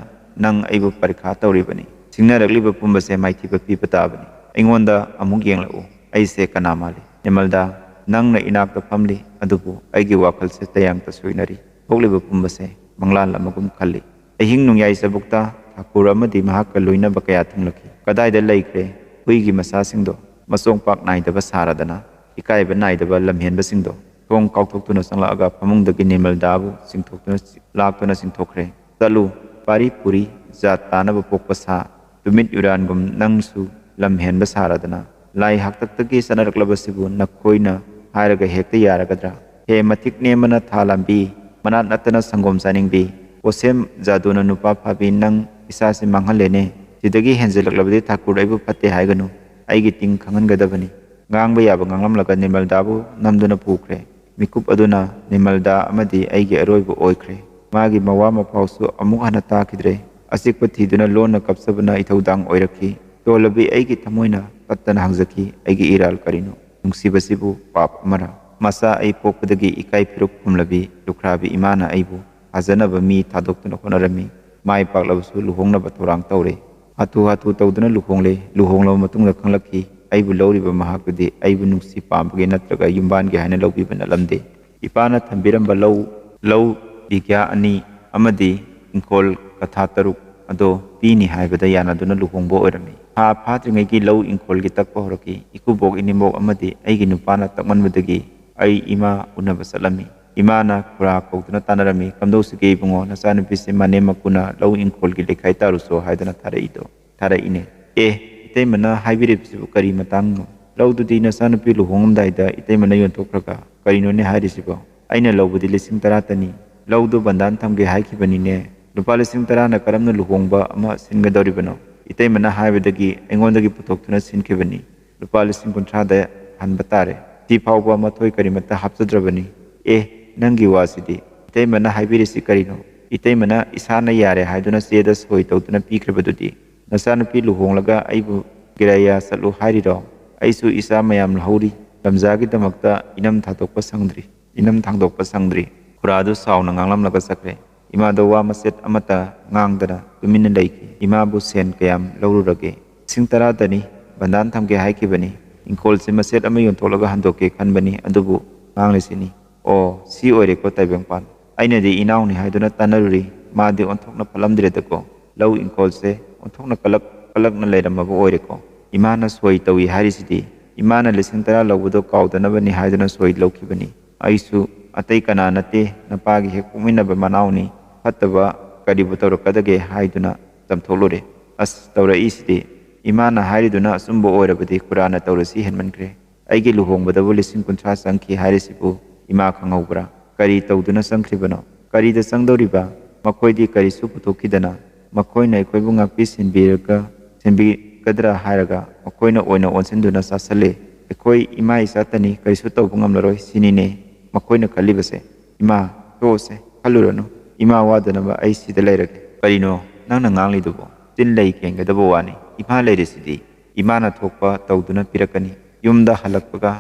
ꯅꯪ ꯑꯩꯕꯨ ꯄꯔꯤꯈꯥ ꯇꯧꯔꯤꯕꯅꯤ꯫ ꯁꯤꯡꯅꯔꯛꯂꯤꯕ ꯄꯨꯝꯕꯁꯦ ꯃꯥꯏꯊꯤꯕ ꯄꯤꯕ ꯇꯥꯕꯅꯤ꯫ ꯑꯩꯉꯣꯟꯗ ꯑꯃꯨꯛ ꯌꯦꯡꯂꯛꯎ꯫ ꯑꯩꯁꯦ ꯀꯅꯥ ꯃꯥꯜꯂꯤ? ꯅꯤꯔꯃꯜꯗꯥ, ꯅꯪꯅ ꯏꯅꯥꯛꯇ ꯐꯝꯂꯤ, ꯑꯗꯨꯕꯨ ꯑꯩꯒꯤ ꯋꯥꯈꯜꯁꯦ ꯇꯌꯥꯡꯇ ꯁꯣꯏꯅꯔꯤ꯫ ꯊꯣꯛꯂꯤꯕ ꯄꯨꯝꯕꯁꯦ ꯃꯪꯂꯥꯟ ꯑꯃꯒꯨꯝ ꯈꯜꯂꯤ꯫ ꯑꯍꯤꯡ ꯅꯣꯡꯌꯥꯏ ꯆꯕꯨꯛꯇ ꯊꯥꯀꯨꯔ ꯑꯃꯗꯤ ꯃꯍꯥꯛꯀ ꯂꯣꯏꯅꯕ ꯀꯌꯥ ꯊꯨꯡꯂꯛꯈꯤ꯫ ꯀꯗꯥꯏꯗ ꯂꯩꯈ꯭ꯔꯦ? ꯍꯨꯏꯒꯤ ꯃꯆꯥꯁꯤꯡꯗꯣ ꯃꯆꯣꯡ ꯄꯥꯛ ꯅꯥꯏꯗꯕ ꯁꯥꯔꯗꯅ, ꯏꯀꯥꯏꯕ ꯅꯥꯏꯗꯕ ꯂꯝꯍꯦꯟꯕꯁꯤꯡꯗꯣ ꯊꯣꯡ ꯀꯥꯎꯊꯣꯛꯇꯨꯅ ꯆꯪꯂꯛꯑꯒ ꯐꯃꯨꯡꯗꯒꯤ ꯅꯤꯔꯃꯜꯗꯥꯕꯨ ꯆꯤꯡꯊꯣꯛꯇꯨꯅ ꯂꯥꯛꯇꯨꯅ ꯆꯤꯡꯊꯣꯛꯈ꯭ꯔꯦ꯫ ꯆꯠꯂꯨ, ꯄꯥꯔꯤ ꯄꯨꯔꯤ ꯖꯥꯠ ꯇꯥꯅꯕ ꯄꯣꯛꯄ ꯁꯥ, ꯇꯨꯃꯤꯠ ꯌꯨꯔꯥꯟꯒꯨꯝ ꯅꯪꯁꯨ ꯂꯝ ꯍꯦꯟꯕ ꯁꯥꯔꯗꯅ, ꯂꯥꯏ ꯍꯥꯛꯇꯛꯇꯒꯤ ꯆꯠꯅꯔꯛꯂꯕꯁꯤꯕꯨ ꯅꯈꯣꯏꯅ ꯍꯥꯏꯔꯒ ꯍꯦꯛꯇ ꯌꯥꯔꯒꯗ꯭ꯔꯥ? ꯍꯦ ꯃꯊꯤꯛ ꯅꯦꯝꯕꯅ ꯊꯥ ꯂꯥꯝꯕꯤ, ꯃꯅꯥꯠ ꯅꯠꯇꯅ ꯁꯪꯒꯣꯝ ꯆꯥꯅꯤꯡꯕꯤ, ꯄꯣꯠꯁꯦꯝ ꯖꯥꯗꯨꯅ ꯅꯨꯄꯥ ꯐꯥꯕꯤ, ꯅꯪ ꯏꯁꯥꯁꯤ ꯃꯥꯡꯍꯜꯂꯦꯅꯦ꯫ ꯁꯤꯗꯒꯤ ꯍꯦꯟꯖꯤꯜꯂꯛꯂꯕꯗꯤ ꯊꯥꯀꯨꯔ ꯑꯩꯕꯨ ꯐꯠꯇꯦ ꯍꯥꯏꯒꯅꯨ, ꯑꯩꯒꯤ ꯇꯤꯡ ꯈꯪꯍꯟꯒꯗꯕꯅꯤ꯫ ꯉꯥꯡꯕ ꯌꯥꯕ ꯉꯥꯡꯂꯝꯂꯒ ꯅꯤꯔꯃꯜꯗꯥꯕꯨ ꯅꯝꯗꯨꯅ ꯄꯨꯈ꯭ꯔꯦ꯫ ꯃꯤꯀꯨꯞ ꯑꯗꯨꯅ ꯅꯤꯔꯃꯜꯗꯥ ꯑꯃꯗꯤ ꯑꯩꯒꯤ ꯑꯔꯣꯏꯕ ꯑꯣꯏꯈ꯭ꯔꯦ꯫ ꯃꯥꯒꯤ ꯃꯋꯥ ꯃꯄꯥꯎꯁꯨ ꯑꯃꯨꯛ ꯍꯟꯅ ꯇꯥꯈꯤꯗ꯭ꯔꯦ꯫ ꯑꯆꯤꯛꯄ ꯊꯤꯗꯨꯅ ꯂꯣꯟꯅ ꯀꯞꯆꯕꯅ ꯏꯊꯧꯗꯥꯡ ꯑꯣꯏꯔꯛꯈꯤ꯫ ꯇꯣꯜꯂꯕꯤ ꯑꯩꯒꯤ ꯊꯃꯣꯏꯅ ꯇꯠꯇꯅ ꯍꯪꯖꯈꯤ, "ꯑꯩꯒꯤ ꯏꯔꯥꯜ ꯀꯔꯤꯅꯣ? ꯅꯨꯡꯁꯤꯕꯁꯤꯕꯨ ꯄꯥꯞ ꯑꯃꯔ?" ꯃꯆꯥ ꯑꯩ ꯄꯣꯛꯄꯗꯒꯤ ꯏꯀꯥꯏ ꯐꯤꯔꯨꯛ ꯈꯨꯝꯂꯕꯤ ꯂꯨꯈ꯭ꯔꯥꯕꯤ ꯏꯃꯥꯅ ꯑꯩꯕꯨ ꯊꯥꯖꯅꯕ ꯃꯤ ꯊꯥꯗꯣꯛꯇꯨꯅ ꯍꯣꯠꯅꯔꯝꯃꯤ꯫ ꯃꯥꯏ ꯄꯥꯛꯂꯕꯁꯨ ꯂꯨꯍꯣꯡꯅꯕ ꯊꯧꯔꯥꯡ ꯇꯧꯔꯦ꯫ ꯍꯥꯊꯨ ꯍꯥꯊꯨ ꯇꯧꯗꯨꯅ ꯂꯨꯍꯣꯡꯂꯦ꯫ ꯂꯨꯍꯣꯡꯂꯕ ꯃꯇꯨꯡꯗ ꯈꯪꯂꯛꯈꯤ, ꯑꯩꯕꯨ ꯂꯧꯔꯤꯕ ꯃꯍꯥꯛꯇꯨꯗꯤ ꯑꯩꯕꯨ ꯅꯨꯡꯁꯤ ꯄꯥꯝꯕꯒꯤ ꯅꯠꯇ꯭ꯔꯒ ꯌꯨꯝꯕꯥꯟꯒꯤ ꯍꯥꯏꯅ ꯂꯧꯕꯤꯕ ꯅꯠꯂꯝꯗꯦ꯫ ꯏꯄꯥꯅ ꯊꯝꯕꯤꯔꯝꯕ ꯂꯧ, ꯂꯧ ꯕꯤꯘꯥ ꯑꯅꯤ ꯑꯃꯗꯤ ꯏꯪꯈꯣꯜ ꯀꯊꯥ ꯇꯔꯨꯛ ꯑꯗꯣ ꯄꯤꯅꯤ ꯍꯥꯏꯕꯗ ꯌꯥꯅꯗꯨꯅ ꯂꯨꯍꯣꯡꯕ ꯑꯣꯏꯔꯝꯃꯤ꯫ ꯊꯥ ꯐꯥꯗ꯭ꯔꯤꯉꯩꯒꯤ ꯂꯧ ꯏꯪꯈꯣꯜꯒꯤ ꯇꯛꯄ ꯍꯧꯔꯛꯈꯤ꯫ ꯏꯀꯨꯕꯣꯛ, ꯏꯅꯦꯝꯕꯣꯛ ꯑꯃꯗꯤ ꯑꯩꯒꯤ ꯅꯨꯄꯥꯅ ꯇꯛꯃꯟꯕꯗꯒꯤ ꯑꯩ ꯏꯃꯥ ꯎꯅꯕ ꯆꯠꯂꯝꯃꯤ꯫ ꯏꯃꯥꯅ ꯈꯨꯔꯥ ꯀꯧꯗꯨꯅ ꯇꯥꯟꯅꯔꯝꯃꯤ, "ꯀꯝꯗꯧꯁꯤꯒꯦ ꯏꯕꯨꯡꯉꯣ, ꯅꯆꯥꯅꯨꯄꯤꯁꯦ ꯃꯅꯦꯝ ꯃꯀꯨꯅ ꯂꯧ ꯏꯪꯈꯣꯜꯒꯤ ꯂꯩꯈꯥꯏ ꯇꯥꯔꯨꯆꯣ ꯍꯥꯏꯗꯅ ꯊꯥꯔꯛꯏꯗꯣ?" ꯊꯥꯔꯛꯏꯅꯦ꯫ "ꯑꯦ, ꯏꯇꯩꯃꯅ ꯍꯥꯏꯕꯤꯔꯤꯕꯁꯤꯕꯨ ꯀꯔꯤ ꯃꯇꯥꯡꯅꯣ? ꯂꯧꯗꯨꯗꯤ ꯅꯆꯥꯅꯨꯄꯤ ꯂꯨꯍꯣꯡꯉꯝꯗꯥꯏꯗ ꯏꯇꯩꯃꯅ ꯌꯣꯟꯊꯣꯛꯈ꯭ꯔꯒ ꯀꯔꯤꯅꯣꯅꯦ ꯍꯥꯏꯔꯤꯁꯤꯕꯣ? ꯑꯩꯅ ꯂꯧꯕꯗꯤ ꯂꯤꯁꯤꯡ ꯇꯔꯥꯇꯅꯤ꯫ ꯂꯧꯗꯨ ꯕꯟꯗꯥꯟ ꯊꯝꯒꯦ ꯍꯥꯏꯈꯤꯕꯅꯤꯅꯦ꯫ "ꯂꯨꯄꯥ ꯂꯤꯁꯤꯡ ꯇꯔꯥꯅ ꯀꯔꯝꯅ ꯂꯨꯍꯣꯡꯕ ꯑꯃ ꯁꯤꯟꯒꯗꯧꯔꯤꯕꯅꯣ?" "ꯏꯇꯩꯃꯅ ꯍꯥꯏꯕꯗꯒꯤ ꯑꯩꯉꯣꯟꯗꯒꯤ ꯄꯨꯊꯣꯛꯇꯨꯅ ꯁꯤꯟꯈꯤꯕꯅꯤ꯫ ꯂꯨꯄꯥ ꯂꯤꯁꯤꯡ ꯀꯨꯟꯊ꯭ꯔꯥꯗ ꯍꯟꯕ ꯇꯥꯔꯦ꯫ ꯁꯤ ꯐꯥꯎꯕ ꯃꯊꯣꯏ ꯀꯔꯤꯃꯠꯇ ꯍꯥꯞꯆꯗ꯭ꯔꯕꯅꯤ꯫" "ꯑꯦ, ꯅꯪꯒꯤ ꯋꯥꯁꯤꯗꯤ! ꯏꯇꯩꯃꯅ ꯍꯥꯏꯕꯤꯔꯤꯁꯤ ꯀꯔꯤꯅꯣ? ꯏꯇꯩꯃꯅ ꯏꯁꯥꯅ ꯌꯥꯔꯦ ꯍꯥꯏꯗꯨꯅ ꯆꯦꯗ ꯁꯣꯏ ꯇꯧꯗꯨꯅ ꯄꯤꯈ꯭ꯔꯕꯗꯨꯗꯤ? ꯅꯆꯥꯅꯨꯄꯤ ꯂꯨꯍꯣꯡꯂꯒ ꯑꯩꯕꯨ ꯒꯤꯔꯥꯌꯥ ꯆꯠꯂꯨ ꯍꯥꯏꯔꯤꯔꯣ? ꯑꯩꯁꯨ ꯏꯆꯥ ꯃꯌꯥꯝ ꯂꯧꯍꯧꯔꯤ꯫ ꯂꯝꯖꯥꯒꯤꯗꯃꯛꯇ ꯏꯅꯝ ꯊꯥꯗꯣꯛꯄ ꯁꯪꯗ꯭ꯔꯤ, ꯏꯅꯝ ꯊꯥꯡꯗꯣꯛꯄ ꯁꯪꯗ꯭ꯔꯤ꯫" ꯈꯨꯔꯥꯗꯨ ꯁꯥꯎꯅ ꯉꯥꯡꯂꯝꯂꯒ ꯆꯠꯈ꯭ꯔꯦ꯫ ꯏꯃꯥꯗꯣ ꯋꯥ ꯃꯆꯦꯠ ꯑꯃꯠꯇ ꯉꯥꯡꯗꯅ ꯇꯨꯃꯤꯟꯅ ꯂꯩꯈꯤ꯫ "ꯏꯃꯥꯕꯨ ꯁꯦꯟ ꯀꯌꯥꯝ ꯂꯧꯔꯨꯔꯒꯦ?" "ꯂꯤꯁꯤꯡ ꯇꯔꯥꯗꯅꯤ꯫ ꯕꯟꯗꯥꯟ ꯊꯝꯒꯦ ꯍꯥꯏꯈꯤꯕꯅꯤ꯫ ꯏꯪꯈꯣꯜꯁꯦ ꯃꯆꯦꯠ ꯑꯃ ꯌꯣꯟꯊꯣꯛꯂꯒ ꯍꯟꯗꯣꯛꯀꯦ ꯈꯟꯕꯅꯤ, ꯑꯗꯨꯕꯨ ꯉꯥꯡꯂꯤꯁꯤꯅꯤ꯫" "ꯑꯣ, ꯁꯤ ꯑꯣꯏꯔꯦꯀꯣ ꯇꯥꯏꯕꯪꯄꯥꯟ꯫ ꯑꯩꯅꯗꯤ ꯏꯅꯥꯎꯅꯤ ꯍꯥꯏꯗꯨꯅ ꯇꯥꯟꯅꯔꯨꯔꯤ, ꯃꯥꯗꯤ ꯑꯣꯟꯊꯣꯛꯅ ꯐꯠꯂꯝꯗ꯭ꯔꯦꯗꯀꯣ꯫ ꯂꯧ ꯏꯪꯈꯣꯜꯁꯦ ꯑꯣꯟꯊꯣꯛꯅ ꯀꯂꯛ ꯀꯂꯛꯅ ꯂꯩꯔꯝꯃꯕ ꯑꯣꯏꯔꯦꯀꯣ꯫ ꯏꯃꯥꯅ ꯁꯣꯏ ꯇꯧꯏ ꯍꯥꯏꯔꯤꯁꯤꯗꯤ, ꯏꯃꯥꯅ ꯂꯤꯁꯤꯡ ꯇꯔꯥ ꯂꯧꯕꯗꯣ ꯀꯥꯎꯗꯅꯕꯅꯤ ꯍꯥꯏꯗꯨꯅ ꯁꯣꯏ ꯂꯧꯈꯤꯕꯅꯤ꯫ ꯑꯩꯁꯨ ꯑꯇꯩ ꯀꯅꯥ ꯅꯠꯇꯦ, ꯅꯄꯥꯒꯤ ꯍꯦꯛ ꯄꯣꯛꯃꯤꯟꯅꯕ ꯃꯅꯥꯎꯅꯤ꯫ ꯐꯠꯇꯕ ꯀꯔꯤꯕꯨ ꯇꯧꯔꯛꯀꯗꯒꯦ ꯍꯥꯏꯗꯨꯅ ꯆꯝꯊꯣꯛꯂꯨꯔꯦ꯫ ꯑꯁ, ꯇꯧꯔꯛꯏꯁꯤꯗꯤ! ꯏꯃꯥꯅ ꯍꯥꯏꯔꯤꯗꯨꯅ ꯑꯆꯨꯝꯕ ꯑꯣꯏꯔꯕꯗꯤ ꯈꯨꯔꯥꯅ ꯇꯧꯔꯁꯤ ꯍꯦꯟꯃꯟꯈ꯭ꯔꯦ꯫ ꯑꯩꯒꯤ ꯂꯨꯍꯣꯡꯕꯗꯕꯨ ꯂꯤꯁꯤꯡ ꯀꯨꯟꯊ꯭ꯔꯥ ꯆꯪꯈꯤ ꯍꯥꯏꯔꯤꯁꯤꯕꯨ ꯏꯃꯥ ꯈꯪꯍꯧꯕ꯭ꯔꯥ? ꯀꯔꯤ ꯇꯧꯗꯨꯅ ꯆꯪꯈ꯭ꯔꯤꯕꯅꯣ? ꯀꯔꯤꯗ ꯆꯪꯗꯧꯔꯤꯕ? ꯃꯈꯣꯏꯗꯤ ꯀꯔꯤꯁꯨ ꯄꯨꯊꯣꯛꯈꯤꯗꯅ, ꯃꯈꯣꯏꯅ ꯑꯩꯈꯣꯏꯕꯨ ꯉꯥꯛꯄꯤ ꯁꯦꯟꯕꯤꯔꯒ, ꯁꯦꯟꯕꯤꯒꯗ꯭ꯔꯥ ꯍꯥꯏꯔꯒ ꯃꯈꯣꯏꯅ ꯑꯣꯏꯅ ꯑꯣꯟꯁꯤꯟꯗꯨꯅ ꯆꯥꯁꯜꯂꯦ꯫ ꯑꯩꯈꯣꯏ ꯏꯃꯥ ꯏꯆꯥꯇꯅꯤ, ꯀꯔꯤꯁꯨ ꯇꯧꯕ ꯉꯝꯂꯔꯣꯏ ꯁꯤꯅꯤꯅꯦ ꯃꯈꯣꯏꯅ ꯈꯜꯂꯤꯕꯁꯦ꯫ ꯏꯃꯥ, ꯇꯣꯛꯑꯣꯁꯦ, ꯈꯜꯂꯨꯔꯅꯨ꯫ ꯏꯃꯥ ꯋꯥꯗꯅꯕ ꯑꯩ ꯁꯤꯗ ꯂꯩꯔꯒꯦ꯫ ꯀꯔꯤꯅꯣ ꯅꯪꯅ ꯉꯥꯡꯂꯤꯗꯨꯕꯣ? ꯆꯤꯟ ꯂꯩ ꯀꯦꯟꯒꯗꯕ ꯋꯥꯅꯤ꯫ ꯏꯃꯥ ꯂꯩꯔꯤꯁꯤꯗꯤ ꯏꯃꯥꯅ ꯊꯣꯛꯄ ꯇꯧꯗꯨꯅ ꯄꯤꯔꯛꯀꯅꯤ꯫ ꯌꯨꯝꯗ ꯍꯜꯂꯛꯄꯒ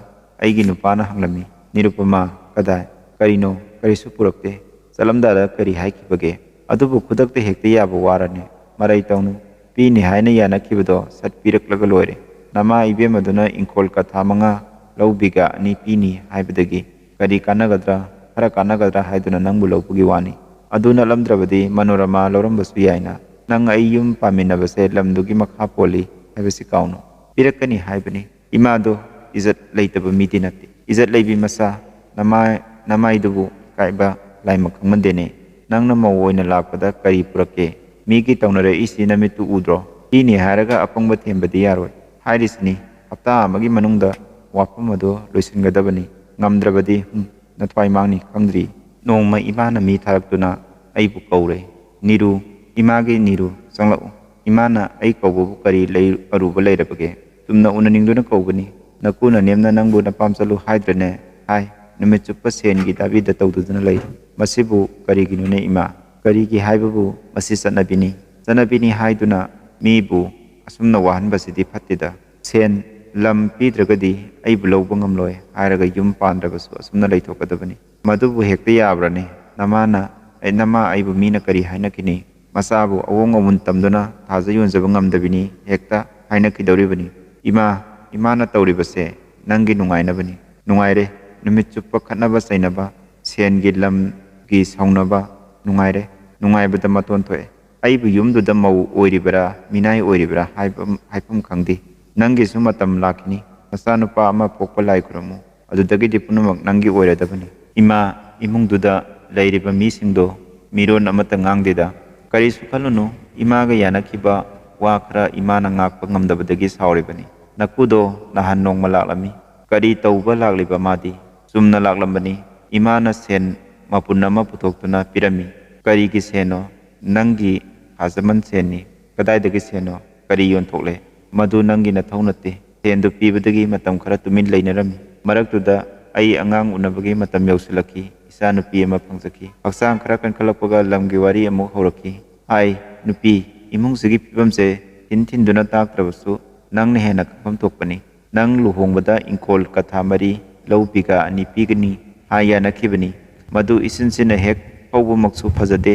ꯑꯩꯒꯤ ꯅꯨꯄꯥꯅ ꯍꯪꯂꯝꯃꯤ, "ꯅꯤꯔꯨꯄꯃꯥ ꯀꯗꯥꯏ? ꯀꯔꯤꯅꯣ? ꯀꯔꯤꯁꯨ ꯄꯨꯔꯛꯇꯦ꯫ ꯆꯠꯂꯝꯗꯥꯏꯗ ꯀꯔꯤ ꯍꯥꯏꯈꯤꯕꯒꯦ?" ꯑꯗꯨꯕꯨ ꯈꯨꯗꯛꯇ ꯍꯦꯛꯇ ꯌꯥꯕ ꯋꯥꯔꯅꯦ꯫ ꯃꯔꯩ ꯇꯧꯅꯨ꯫ ꯄꯤꯅꯤ ꯍꯥꯏꯅ ꯌꯥꯅꯈꯤꯕꯗꯣ ꯁꯠ ꯄꯤꯔꯛꯂꯒ ꯂꯣꯏꯔꯦ꯫ ꯅꯃꯥ ꯏꯕꯦꯝꯃꯗꯨꯅ ꯏꯪꯈꯣꯜ ꯀꯊꯥ ꯃꯉꯥ, ꯂꯧ ꯕꯤꯒꯥ ꯑꯅꯤ ꯄꯤꯅꯤ ꯍꯥꯏꯕꯗꯒꯤ ꯀꯔꯤ ꯀꯥꯟꯅꯒꯗ꯭ꯔꯥ, ꯈꯔ ꯀꯥꯟꯅꯒꯗ꯭ꯔꯥ ꯍꯥꯏꯗꯨꯅ ꯅꯪꯕꯨ ꯂꯧꯕꯒꯤ ꯋꯥꯅꯤ꯫ ꯑꯗꯨ ꯅꯠꯂꯝꯗ꯭ꯔꯕꯗꯤ ꯃꯅꯣꯔꯃꯥ ꯂꯧꯔꯝꯕꯁꯨ ꯌꯥꯏꯅ꯫ ꯅꯪ ꯑꯩ ꯌꯨꯝ ꯄꯥꯟꯃꯤꯟꯅꯕꯁꯦ ꯂꯝꯗꯨꯒꯤ ꯃꯈꯥ ꯄꯣꯜꯂꯤ ꯍꯥꯏꯕꯁꯤ ꯀꯥꯎꯅꯨ꯫ ꯄꯤꯔꯛꯀꯅꯤ ꯍꯥꯏꯕꯅꯤ꯫ ꯏꯃꯥꯗꯣ ꯏꯖꯠ ꯂꯩꯇꯕ ꯃꯤꯗꯤ ꯅꯠꯇꯦ꯫ ꯏꯖꯠ ꯂꯩꯕꯤ ꯃꯆꯥ, ꯅꯃꯥꯏ-, ꯅꯃꯥꯏꯗꯨꯕꯨ ꯏꯀꯥꯏꯕ ꯂꯥꯏꯃꯛ ꯈꯪꯃꯟꯗꯦꯅꯦ꯫ ꯅꯪꯅ ꯃꯧ ꯑꯣꯏꯅ ꯂꯥꯛꯄꯗ ꯀꯔꯤ ꯄꯨꯔꯛꯀꯦ? ꯃꯤꯒꯤ ꯇꯧꯅꯔꯛꯏꯁꯤ ꯅꯃꯤꯠꯇꯨ ꯎꯗ꯭ꯔꯣ? ꯄꯤꯅꯤ ꯍꯥꯏꯔꯒ ꯑꯄꯪꯕ ꯊꯦꯝꯕꯗꯤ ꯌꯥꯔꯣꯏ ꯍꯥꯏꯔꯤꯁꯤꯅꯤ꯫ ꯍꯞꯇꯥ ꯑꯃꯒꯤ ꯃꯅꯨꯡꯗ ꯋꯥꯐꯝ ꯑꯗꯨ ꯂꯣꯏꯁꯤꯟꯒꯗꯕꯅꯤ꯫ ꯉꯝꯗ꯭ꯔꯕꯗꯤ, ꯍꯨꯝ, ꯅꯊ꯭ꯋꯥꯏ ꯃꯥꯡꯅꯤ ꯈꯪꯗ꯭ꯔꯤ꯫ ꯅꯣꯡꯃ ꯏꯃꯥꯅ ꯃꯤ ꯊꯥꯔꯛꯇꯨꯅ ꯑꯩꯕꯨ ꯀꯧꯔꯦ꯫ "ꯅꯤꯔꯨ, ꯏꯃꯥꯒꯤ ꯅꯤꯔꯨ, ꯆꯪꯂꯛꯎ꯫ ꯏꯃꯥꯅ ꯑꯩ ꯀꯧꯕꯕꯨ ꯀꯔꯤ ꯂꯩ-, ꯑꯔꯨꯕ ꯂꯩꯔꯕꯒꯦ? ꯆꯨꯝꯅ ꯎꯅꯅꯤꯡꯗꯨꯅ ꯀꯧꯕꯅꯤ꯫ ꯅꯀꯨ ꯅꯅꯦꯝꯅ ꯅꯪꯕꯨ ꯅꯄꯥꯝ ꯆꯠꯂꯨ ꯍꯥꯏꯗ꯭ꯔꯅꯦ?" ꯍꯥꯏ꯫ ꯅꯨꯃꯤꯠ ꯆꯨꯞꯄ ꯁꯦꯟꯒꯤ ꯗꯥꯕꯤꯗ ꯇꯧꯗꯨꯅ ꯂꯩꯔꯤ꯫ ꯃꯁꯤꯕꯨ ꯀꯔꯤꯒꯤꯅꯣꯅꯦ ꯏꯃꯥ? ꯀꯔꯤꯒꯤ ꯍꯥꯏꯕꯕꯨ, ꯃꯁꯤ ꯆꯠꯅꯕꯤꯅꯤ꯫ ꯆꯠꯅꯕꯤꯅꯤ ꯍꯥꯏꯗꯨꯅ ꯃꯤꯕꯨ ꯑꯁꯨꯝꯅ ꯋꯥꯍꯟꯕꯁꯤꯗꯤ ꯐꯠꯇꯦꯗ꯫ "ꯁꯦꯟ, ꯂꯝ ꯄꯤꯗ꯭ꯔꯒꯗꯤ ꯑꯩꯕꯨ ꯂꯧꯕ ꯉꯝꯂꯣꯏ" ꯍꯥꯏꯔꯒ ꯌꯨꯝ ꯄꯥꯟꯗ꯭ꯔꯕꯁꯨ ꯑꯁꯨꯝꯅ ꯂꯩꯊꯣꯛꯀꯗꯕꯅꯤ꯫ ꯃꯗꯨꯕꯨ ꯍꯦꯛꯇ ꯌꯥꯕ꯭ꯔꯅꯦ? ꯅꯃꯥꯅ, ꯑꯦ, ꯅꯃꯥ ꯑꯩꯕꯨ ꯃꯤꯅ ꯀꯔꯤ ꯍꯥꯏꯅꯈꯤꯅꯤ? ꯃꯆꯥꯕꯨ ꯑꯋꯣꯡ ꯑꯋꯨꯟ ꯇꯝꯗꯨꯅ ꯊꯥꯖ ꯌꯣꯟꯖꯕ ꯉꯝꯗꯕꯤꯅꯤ ꯍꯦꯛꯇ ꯍꯥꯏꯅꯈꯤꯗꯧꯔꯤꯕꯅꯤ꯫ ꯏꯃꯥ, ꯏꯃꯥꯅ ꯇꯧꯔꯤꯕꯁꯦ ꯅꯪꯒꯤ ꯅꯨꯡꯉꯥꯏꯅꯕꯅꯤ꯫ ꯅꯨꯡꯉꯥꯏꯔꯦ, ꯅꯨꯃꯤꯠ ꯆꯨꯞꯄ ꯈꯠꯅꯕ ꯆꯩꯅꯕ, ꯁꯦꯟꯒꯤ ꯂꯝꯒꯤ ꯁꯥꯎꯅꯕ, ꯅꯨꯡꯉꯥꯏꯔꯦ, ꯅꯨꯡꯉꯥꯏꯕꯗ ꯃꯇꯣꯟ ꯊꯣꯛꯑꯦ꯫ ꯑꯩꯕꯨ ꯌꯨꯝꯗꯨꯗ ꯃꯧ ꯑꯣꯏꯔꯤꯕꯔꯥ, ꯃꯤꯅꯥꯏ ꯑꯣꯏꯔꯤꯕꯔꯥ ꯍꯥꯏꯕ ꯍꯥꯏꯐꯝ ꯈꯪꯗꯦ꯫ ꯅꯪꯒꯤꯁꯨ ꯃꯇꯝ ꯂꯥꯛꯈꯤꯅꯤ꯫ ꯅꯆꯥꯅꯨꯄꯥ ꯑꯃ ꯄꯣꯛꯄ ꯂꯥꯏ ꯈꯨꯔꯨꯝꯃꯨ꯫ ꯑꯗꯨꯗꯒꯤꯗꯤ ꯄꯨꯝꯅꯃꯛ ꯅꯪꯒꯤ ꯑꯣꯏꯔꯗꯕꯅꯤ꯫ ꯏꯃꯥ, ꯏꯃꯨꯡꯗꯨꯗ ꯂꯩꯔꯤꯕ ꯃꯤꯁꯤꯡꯗꯣ ꯃꯤꯔꯣꯟ ꯑꯃꯠꯇ ꯉꯥꯡꯗꯦꯗ꯫ ꯀꯔꯤꯁꯨ ꯈꯜꯂꯨꯅꯨ, ꯏꯃꯥꯒ ꯌꯥꯅꯈꯤꯕ ꯋꯥ ꯈꯔ ꯏꯃꯥꯅ ꯉꯥꯛꯄ ꯉꯝꯗꯕꯗꯒꯤ ꯁꯥꯎꯔꯤꯕꯅꯤ꯫ ꯅꯀꯨꯗꯣ ꯅꯍꯥꯟ ꯅꯣꯡꯃ ꯂꯥꯛꯂꯝꯃꯤ꯫ ꯀꯔꯤ ꯇꯧꯕ ꯂꯥꯛꯂꯤꯕ ꯃꯥꯗꯤ? ꯆꯨꯝꯅ ꯂꯥꯛꯂꯝꯕꯅꯤ꯫ ꯏꯃꯥꯅ ꯁꯦꯟ ꯃꯄꯨꯟ ꯑꯃ ꯄꯨꯊꯣꯛꯇꯨꯅ ꯄꯤꯔꯝꯃꯤ꯫ ꯀꯔꯤꯒꯤ ꯁꯦꯟꯅꯣ? ꯅꯪꯒꯤ ꯍꯥꯖꯃꯟ ꯁꯦꯟꯅꯤ꯫ ꯀꯗꯥꯏꯗꯒꯤ ꯁꯦꯟꯅꯣ? ꯀꯔꯤ ꯌꯣꯟꯊꯣꯛꯂꯦ? ꯃꯗꯨ ꯅꯪꯒꯤ ꯅꯊꯧ ꯅꯠꯇꯦ꯫ ꯁꯦꯟꯗꯨ ꯄꯤꯕꯗꯒꯤ ꯃꯇꯝ ꯈꯔ ꯇꯨꯃꯤꯟ ꯂꯩꯅꯔꯝꯃꯤ꯫ ꯃꯔꯛꯇꯨꯗ ꯑꯩ ꯑꯉꯥꯡ ꯎꯅꯕꯒꯤ ꯃꯇꯝ ꯌꯧꯁꯤꯜꯂꯛꯈꯤ꯫ ꯏꯆꯥ ꯅꯨꯄꯤ ꯑꯃ ꯐꯪꯖꯈꯤ꯫ ꯍꯛꯆꯥꯡ ꯈꯔ ꯀꯟꯈꯠꯂꯛꯄꯒ ꯂꯝꯒꯤ ꯋꯥꯔꯤ ꯑꯃꯨꯛ ꯍꯧꯔꯛꯈꯤ꯫ ꯍꯥꯏ, ꯅꯨꯄꯤ, ꯏꯃꯨꯡꯁꯤꯒꯤ ꯐꯤꯕꯝꯁꯦ ꯊꯤꯟ ꯊꯤꯟꯗꯨꯅ ꯇꯥꯛꯇ꯭ꯔꯕꯁꯨ ꯅꯪꯅ ꯍꯦꯟꯅ ꯈꯪꯐꯝ ꯊꯣꯛꯄꯅꯤ꯫ ꯅꯪ ꯂꯨꯍꯣꯡꯕꯗ ꯏꯪꯈꯣꯜ ꯀꯊꯥ ꯃꯔꯤ, ꯂꯧ ꯕꯤꯘꯥ ꯑꯅꯤ ꯄꯤꯒꯅꯤ ꯍꯥꯏ ꯌꯥꯅꯈꯤꯕꯅꯤ꯫ ꯃꯗꯨ ꯏꯆꯤꯟ ꯆꯤꯟꯅ ꯍꯦꯛ ꯍꯧꯕꯃꯛꯁꯨ ꯐꯖꯗꯦ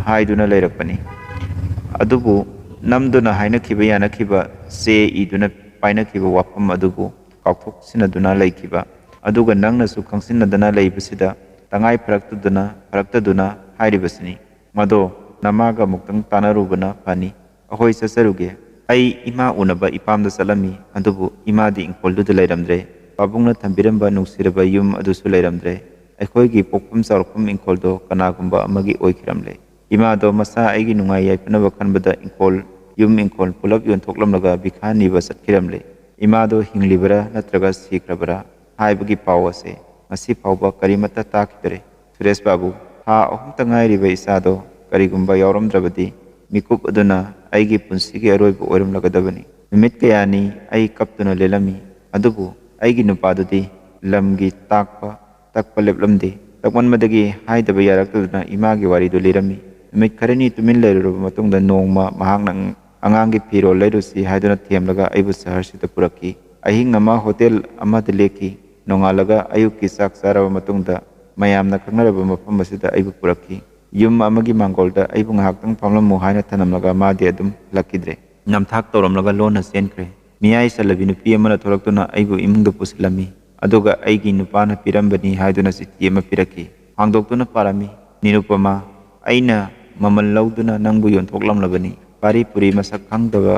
ꯍꯥꯏꯗꯨꯅ ꯂꯩꯔꯛꯄꯅꯤ꯫ ꯑꯗꯨꯕꯨ ꯅꯝꯗꯨꯅ ꯍꯥꯏꯅꯈꯤꯕ ꯌꯥꯅꯈꯤꯕ ꯆꯦ ꯏꯗꯨꯅ ꯄꯥꯏꯅꯈꯤꯕ ꯋꯥꯐꯝ ꯑꯗꯨꯕꯨ ꯀꯥꯎꯊꯣꯛꯁꯤꯟꯅꯗꯨꯅ ꯂꯩꯈꯤꯕ꯫ ꯑꯗꯨꯒ ꯅꯪꯅꯁꯨ ꯈꯪꯁꯤꯟꯅꯗꯅ ꯂꯩꯕꯁꯤꯗ ꯇꯉꯥꯏ ꯐꯔꯛꯇꯗꯨꯅ, ꯐꯔꯛꯇꯗꯨꯅ ꯍꯥꯏꯔꯤꯕꯁꯤꯅꯤ꯫ ꯃꯗꯣ ꯅꯃꯥꯒ ꯑꯃꯨꯛꯇꯪ ꯇꯥꯟꯅꯔꯨꯕꯅ ꯐꯅꯤ꯫ ꯑꯍꯣꯏ, ꯆꯠꯆꯔꯨꯒꯦ꯫ ꯑꯩ ꯏꯃꯥ ꯎꯅꯕ ꯏꯄꯥꯝꯗ ꯆꯠꯂꯝꯃꯤ, ꯑꯗꯨꯕꯨ ꯏꯃꯥꯗꯤ ꯏꯪꯈꯣꯜꯗꯨꯗ ꯂꯩꯔꯝꯗ꯭ꯔꯦ꯫ ꯄꯥꯕꯨꯡꯅ ꯊꯝꯕꯤꯔꯝꯕ ꯅꯨꯡꯁꯤꯔꯕ ꯌꯨꯝ ꯑꯗꯨꯁꯨ ꯂꯩꯔꯝꯗ꯭ꯔꯦ꯫ ꯑꯩꯈꯣꯏꯒꯤ ꯄꯣꯛꯐꯝ ꯆꯥꯎꯔꯛꯐꯝ ꯏꯪꯈꯣꯜꯗꯣ ꯀꯅꯥꯒꯨꯝꯕ ꯑꯃꯒꯤ ꯑꯣꯏꯈꯤꯔꯝꯂꯦ꯫ ꯏꯃꯥꯗꯣ ꯃꯁꯥ ꯑꯩꯒꯤ ꯅꯨꯡꯉꯥꯏ ꯌꯥꯏꯐꯅꯕ ꯈꯟꯕꯗ ꯏꯪꯈꯣꯜ, ꯌꯨꯝ ꯏꯪꯈꯣꯜ ꯄꯨꯂꯞ ꯌꯣꯟꯊꯣꯛꯂꯝꯂꯒ ꯚꯤꯈꯥ ꯅꯤꯕ ꯆꯠꯈꯤꯔꯝꯂꯦ꯫ ꯏꯃꯥꯗꯣ ꯍꯤꯡꯂꯤꯕꯔꯥ ꯅꯠꯇ꯭ꯔꯒ ꯁꯤꯈ꯭ꯔꯕꯔꯥ ꯍꯥꯏꯕꯒꯤ ꯄꯥꯎ ꯑꯁꯦ ꯉꯁꯤ ꯐꯥꯎꯕ ꯀꯔꯤꯃꯠꯇ ꯇꯥꯈꯤꯗꯔꯦ꯫ ꯁꯨꯔꯦꯁ ꯕꯥꯕꯨ, ꯊꯥ ꯑꯍꯨꯝꯇ ꯉꯥꯏꯔꯤꯕ ꯏꯆꯥꯗꯣ ꯀꯔꯤꯒꯨꯝꯕ ꯌꯥꯎꯔꯝꯗ꯭ꯔꯕꯗꯤ ꯃꯤꯀꯨꯞ ꯑꯗꯨꯅ ꯑꯩꯒꯤ ꯄꯨꯟꯁꯤꯒꯤ ꯑꯔꯣꯏꯕ ꯑꯣꯏꯔꯝꯂꯒꯗꯕꯅꯤ꯫ ꯅꯨꯃꯤꯠ ꯀꯌꯥꯅꯤ ꯑꯩ ꯀꯞꯇꯨꯅ ꯂꯦꯜꯂꯝꯃꯤ, ꯑꯗꯨꯕꯨ ꯑꯩꯒꯤ ꯅꯨꯄꯥꯗꯨꯗꯤ ꯂꯝꯒꯤ ꯇꯥꯛꯄ ꯇꯛꯄ ꯂꯦꯞꯂꯝꯗꯦ꯫ ꯇꯛꯃꯟꯕꯗꯒꯤ ꯍꯥꯏꯗꯕ ꯌꯥꯔꯛꯇꯗꯅ ꯏꯃꯥꯒꯤ ꯋꯥꯔꯤꯗꯨ ꯂꯤꯔꯝꯃꯤ꯫ ꯅꯨꯃꯤꯠ ꯈꯔꯅꯤ ꯇꯨꯃꯤꯟ ꯂꯩꯔꯨꯔꯕ ꯃꯇꯨꯡꯗ ꯅꯣꯡꯃ ꯃꯍꯥꯛꯅ ꯑꯉꯥꯡꯒꯤ ꯐꯤꯔꯣꯜ ꯂꯩꯔꯨꯁꯤ ꯍꯥꯏꯗꯨꯅ ꯊꯦꯝꯂꯒ ꯑꯩꯕꯨ ꯁꯍꯔꯁꯤꯗ ꯄꯨꯔꯛꯈꯤ꯫ ꯑꯍꯤꯡ ꯑꯃ ꯍꯣꯇꯦꯜ ꯑꯃꯗ ꯂꯦꯛꯈꯤ꯫ ꯅꯣꯡꯉꯥꯜꯂꯒ ꯑꯌꯨꯛꯀꯤ ꯆꯥꯛ ꯆꯥꯔꯕ ꯃꯇꯨꯡꯗ ꯃꯌꯥꯝꯅ ꯈꯪꯅꯔꯕ ꯃꯐꯝ ꯑꯁꯤꯗ ꯑꯩꯕꯨ ꯄꯨꯔꯛꯈꯤ꯫ ꯌꯨꯝ ꯑꯃꯒꯤ ꯃꯥꯡꯒꯣꯜꯗ ꯑꯩꯕꯨ ꯉꯥꯏꯍꯥꯛꯇꯪ ꯐꯝꯂꯝꯃꯨ ꯍꯥꯏꯅ ꯊꯅꯝꯂꯒ ꯃꯥꯗꯤ ꯑꯗꯨꯝ ꯍꯜꯂꯛꯈꯤꯗ꯭ꯔꯦ꯫ ꯅꯝꯊꯥꯛ ꯇꯧꯔꯝꯂꯒ ꯂꯣꯟꯅ ꯆꯦꯟꯈ꯭ꯔꯦ꯫ ꯃꯤꯌꯥꯏ ꯆꯜꯂꯕꯤ ꯅꯨꯄꯤ ꯑꯃꯅ ꯊꯣꯛꯂꯛꯇꯨꯅ ꯑꯩꯕꯨ ꯏꯃꯨꯡꯗ ꯄꯨꯁꯤꯜꯂꯝꯃꯤ꯫ ꯑꯗꯨꯒ ꯑꯩꯒꯤ ꯅꯨꯄꯥꯅ ꯄꯤꯔꯝꯕꯅꯤ ꯍꯥꯏꯗꯨꯅ ꯆꯤꯊꯤ ꯑꯃ ꯄꯤꯔꯛꯈꯤ꯫ ꯍꯥꯡꯗꯣꯛꯇꯨꯅ ꯄꯥꯔꯝꯃꯤ꯫ "ꯅꯤꯔꯨꯄꯃꯥ, ꯑꯩꯅ ꯃꯃꯜ ꯂꯧꯗꯨꯅ ꯅꯪꯕꯨ ꯌꯣꯟꯊꯣꯛꯂꯝꯂꯕꯅꯤ꯫ ꯄꯥꯔꯤ ꯄꯨꯔꯤ ꯃꯁꯛ ꯈꯪꯗꯕ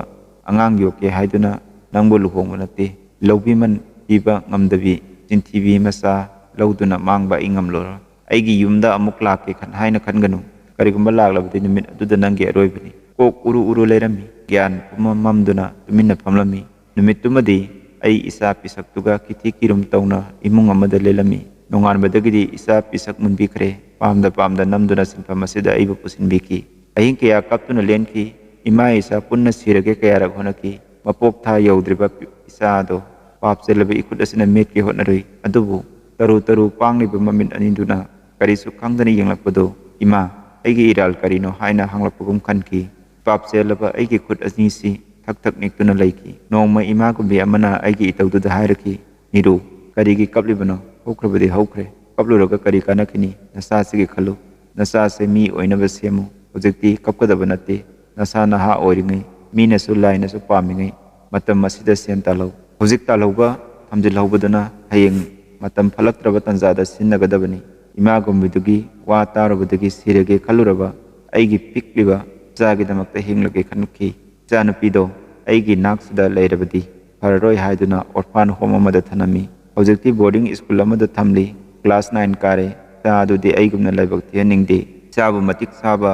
ꯑꯉꯥꯡ ꯌꯣꯛꯀꯦ ꯍꯥꯏꯗꯨꯅ ꯅꯪꯕꯨ ꯂꯨꯍꯣꯡꯕ ꯅꯠꯇꯦ꯫ ꯂꯧꯕꯤꯃꯟ ꯄꯤꯕ ꯉꯝꯗꯕꯤ ꯆꯤꯟꯊꯤꯕꯤ ꯃꯆꯥ ꯂꯧꯗꯨꯅ ꯃꯥꯡꯕ ꯑꯩ ꯉꯝꯂꯔꯣꯏ꯫ ꯑꯩꯒꯤ ꯌꯨꯝꯗ ꯑꯃꯨꯛ ꯂꯥꯛꯀꯦ ꯈꯟ-, ꯍꯥꯏꯅ ꯈꯟꯒꯅꯨ꯫ ꯀꯔꯤꯒꯨꯝꯕ ꯂꯥꯛꯂꯕꯗꯤ ꯅꯨꯃꯤꯠ ꯑꯗꯨꯗ ꯅꯪꯒꯤ ꯑꯔꯣꯏꯕꯅꯤ꯫" ꯀꯣꯛ ꯎꯔꯨ ꯎꯔꯨ ꯂꯩꯔꯝꯃꯤ꯫ ꯒ꯭ꯌꯥꯟ ꯄꯨꯝꯃꯝ ꯃꯝꯗꯨꯅ ꯇꯨꯃꯤꯟꯅ ꯐꯝꯂꯝꯃꯤ꯫ ꯅꯨꯃꯤꯠꯇꯨꯃꯗꯤ ꯑꯩ ꯏꯆꯥ ꯄꯤꯁꯛꯇꯨꯒ ꯀꯤꯊꯤ ꯀꯤꯔꯨꯝ ꯇꯧꯅ ꯏꯃꯨꯡ ꯑꯃꯗ ꯂꯦꯜꯂꯝꯃꯤ꯫ ꯅꯣꯡꯉꯥꯟꯕꯗꯒꯤꯗꯤ ꯏꯆꯥ ꯄꯤꯁꯛ ꯃꯨꯟꯕꯤꯈ꯭ꯔꯦ꯫ ꯄꯥꯝꯗ ꯄꯥꯝꯗ ꯅꯝꯗꯨꯅ ꯁꯤꯟꯐꯝ ꯑꯁꯤꯗ ꯑꯩꯕꯨ ꯄꯨꯁꯤꯟꯕꯤꯈꯤ꯫ ꯑꯍꯤꯡ ꯀꯌꯥ ꯀꯞꯇꯨꯅ ꯂꯦꯟꯈꯤ꯫ ꯏꯃꯥ ꯏꯆꯥ ꯄꯨꯟꯅ ꯁꯤꯔꯒꯦ ꯀꯌꯥꯔꯛ ꯍꯣꯠꯅꯈꯤ꯫ ꯃꯄꯣꯛ ꯊꯥ ꯌꯧꯗ꯭ꯔꯤꯕ ꯄꯤ-, ꯏꯆꯥ ꯑꯗꯣ ꯄꯥꯞ ꯆꯦꯜꯂꯕ ꯏꯈꯨꯠ ꯑꯁꯤꯅ ꯃꯦꯠꯀꯦ ꯍꯣꯠꯅꯔꯨꯏ꯫ ꯑꯗꯨꯕꯨ ꯇꯔꯨ ꯇꯔꯨ ꯄꯥꯡꯂꯤꯕ ꯃꯃꯤꯠ ꯑꯅꯤꯗꯨꯅ ꯀꯔꯤꯁꯨ ꯈꯪꯗꯅ ꯌꯦꯡꯂꯛꯄꯗꯨ, "ꯏꯃꯥ, ꯑꯩꯒꯤ ꯏꯔꯥꯜ ꯀꯔꯤꯅꯣ?" ꯍꯥꯏꯅ ꯍꯪꯂꯛꯄꯒꯨꯝ ꯈꯟꯈꯤ꯫ ꯄꯥꯞ ꯆꯦꯜꯂꯕ ꯑꯩꯒꯤ ꯈꯨꯠ ꯑꯅꯤꯁꯤ ꯊꯛ ꯊꯛ ꯅꯤꯛꯇꯨꯅ ꯂꯩꯈꯤ꯫ ꯅꯣꯡꯃ ꯏꯃꯥ ꯒꯨꯝꯕꯤ ꯑꯃꯅ ꯑꯩꯒꯤ ꯏꯇꯧꯗꯨꯗ ꯍꯥꯏꯔꯛꯈꯤ, "ꯅꯤꯔꯨ, ꯀꯔꯤꯒꯤ ꯀꯞꯂꯤꯕꯅꯣ? ꯍꯧꯈ꯭ꯔꯕꯗꯤ ꯍꯧꯈ꯭ꯔꯦ꯫ ꯀꯞꯂꯨꯔꯒ ꯀꯔꯤ ꯀꯥꯟꯅꯈꯤꯅꯤ? ꯅꯆꯥꯁꯤꯒꯤ ꯈꯜꯂꯨ꯫ ꯅꯆꯥꯁꯦ ꯃꯤ ꯑꯣꯏꯅꯕ ꯁꯦꯝꯃꯨ꯫ ꯍꯧꯖꯤꯛꯇꯤ ꯀꯞꯀꯗꯕ ꯅꯠꯇꯦ꯫ ꯅꯁꯥ ꯅꯍꯥ ꯑꯣꯏꯔꯤꯉꯩ, ꯃꯤꯅꯁꯨ ꯂꯥꯏꯅꯁꯨ ꯄꯥꯝꯃꯤꯉꯩ ꯃꯇꯝ ꯑꯁꯤꯗ ꯁꯦꯟ ꯇꯥꯜꯍꯧ꯫ ꯍꯧꯖꯤꯛ ꯇꯥꯜꯍꯧꯕ ꯊꯝꯖꯤꯜꯍꯧꯕꯗꯨꯅ ꯍꯌꯦꯡ ꯃꯇꯝ ꯐꯠꯂꯛꯇ꯭ꯔꯕ ꯇꯥꯟꯖꯥꯗ ꯁꯤꯖꯤꯟꯅꯒꯗꯕꯅꯤ꯫" ꯏꯃꯥ ꯒꯨꯝꯕꯤꯗꯨꯒꯤ ꯋꯥ ꯇꯥꯔꯨꯕꯗꯒꯤ ꯁꯤꯔꯒꯦ ꯈꯜꯂꯨꯔꯕ ꯑꯩꯒꯤ ꯄꯤꯛꯂꯤꯕ ꯏꯆꯥꯒꯤꯗꯃꯛꯇ ꯍꯤꯡꯂꯒꯦ ꯈꯟꯈꯤ꯫ ꯏꯆꯥꯅꯨꯄꯤꯗꯣ ꯑꯩꯒꯤ ꯅꯥꯛꯁꯤꯗ ꯂꯩꯔꯕꯗꯤ ꯐꯔꯔꯣꯏ ꯍꯥꯏꯗꯨꯅ orphan home ꯑꯃꯗ ꯊꯅꯝꯃꯤ꯫ ꯍꯧꯖꯤꯛꯇꯤ boarding school ꯑꯃꯗ ꯊꯝꯂꯤ꯫ Class nine ꯀꯥꯔꯦ꯫ ꯏꯆꯥ ꯑꯗꯨꯗꯤ ꯑꯩꯒꯨꯝꯅ ꯂꯥꯏꯕꯛ ꯊꯤꯍꯟꯅꯤꯡꯗꯦ꯫ ꯏꯆꯥꯕꯨ ꯃꯇꯤꯛ ꯆꯥꯕ